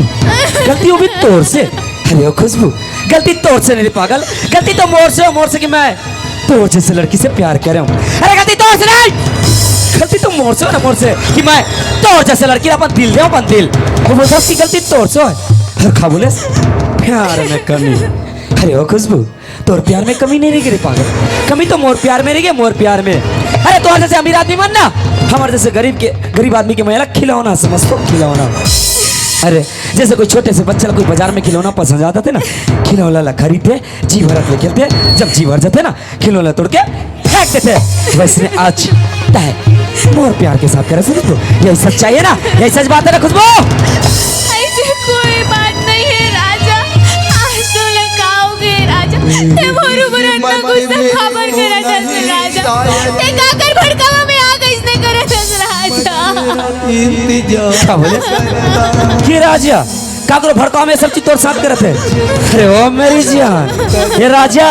गलती वो भी तोर से? अरे ओ खुशबू, गलती तोर से नहीं रे पागल, गलती तो मोर से हो, मोर से कि मैं तोर जैसे लड़की से प्यार करे हूँ। अरे गलती तोर से नहीं, गलती तो मोर से हो ना, मोर से कि मैं तोर जैसे लड़की ला अपन दिल दे, अपन दिल। वो बोलता कि गलती तोर से हो। अरे का बोलेस? प्यार में कमी। अरे ओ खुशबू, तोर प्यार में कमी नहीं रही रे पागल, कमी तो मोर प्यार में रही, मोर प्यार में। अरे तोर जैसे अमीर आदमी मन ना, हमर जैसे गरीब के, गरीब आदमी के मया ला खिलौना समझ तो, खिलौना। अरे जैसे कोई छोटे से बच्चा ला कोई बाजार में खिलौना पसंद आता थे ना, खिलौना ला खरीदते, जी भरत ले खेलते, जब जी भर जाते ना, खिलौना तोड़ के फेंक देते। वैसे आज तय मोर प्यार के साथ करे सुनो तो, यही सच्चाई है ना, यही सच बात है ना खुशबू? ऐसे कोई बात नहीं है राजा। आज तो लगाओगे राजा, ते मोर ऊपर इतना गुस्सा खबर करा था राजा। ते काकर भड़कावा में आग इसने करे था राजा। इंतजार का बोले? ये राजा काकरो भड़काव में सब चीज तोर साथ करत हे। अरे ओ मेरी जान, ये राजा,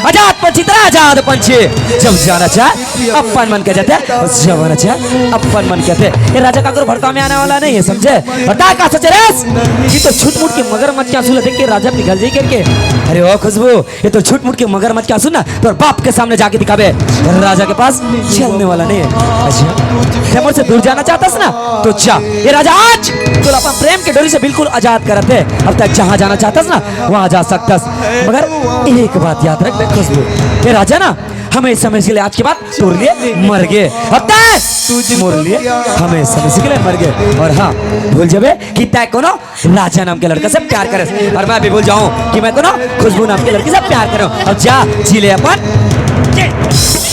आजाद पंछी, तेरा आजाद पंछी, जब जाना चाहे अपन मन के जाथे, जब आना चाहे अपन मन के आथे। ये राजा काकरो भड़काव में आने वाला नहीं है, समझे? बता का सोचे रेस कि तो छुटमुट के मगरमच्छ के आंसू ला देख के राजा पिघल जाई करके। अरे ओ खुशबू, ये तो छुटमुट के मगरमच्छ के आंसू ना तोर बाप के सामने जाके दिखाबे, राजा के पास चलने वाला नहीं है। अच्छा, ते मोर से दूर जाना चाहतस ना, तो जा। ये राजा आज तोला अपन प्रेम के डोरी से बिल्कुल आजाद करत हे। अब तक जहाँ जाना चाहतस ना, वहाँ जा सकतस, मगर एक बात याद रख बे खुशबू, ये राजा ना हमेशा हमेशा के लिए आज के बाद तोर लिए मर गे। अब तय मोर लिए हमेशा हमेशा के लिए मर गे। और हाँ, भूल जाबे कि तय कोनो राजा नाम के लड़का से प्यार करे, और मैं भी भूल जाऊं कि मैं कोनो खुशबू नाम के लड़की से प्यार करूं। अब जा, जी ले अपन।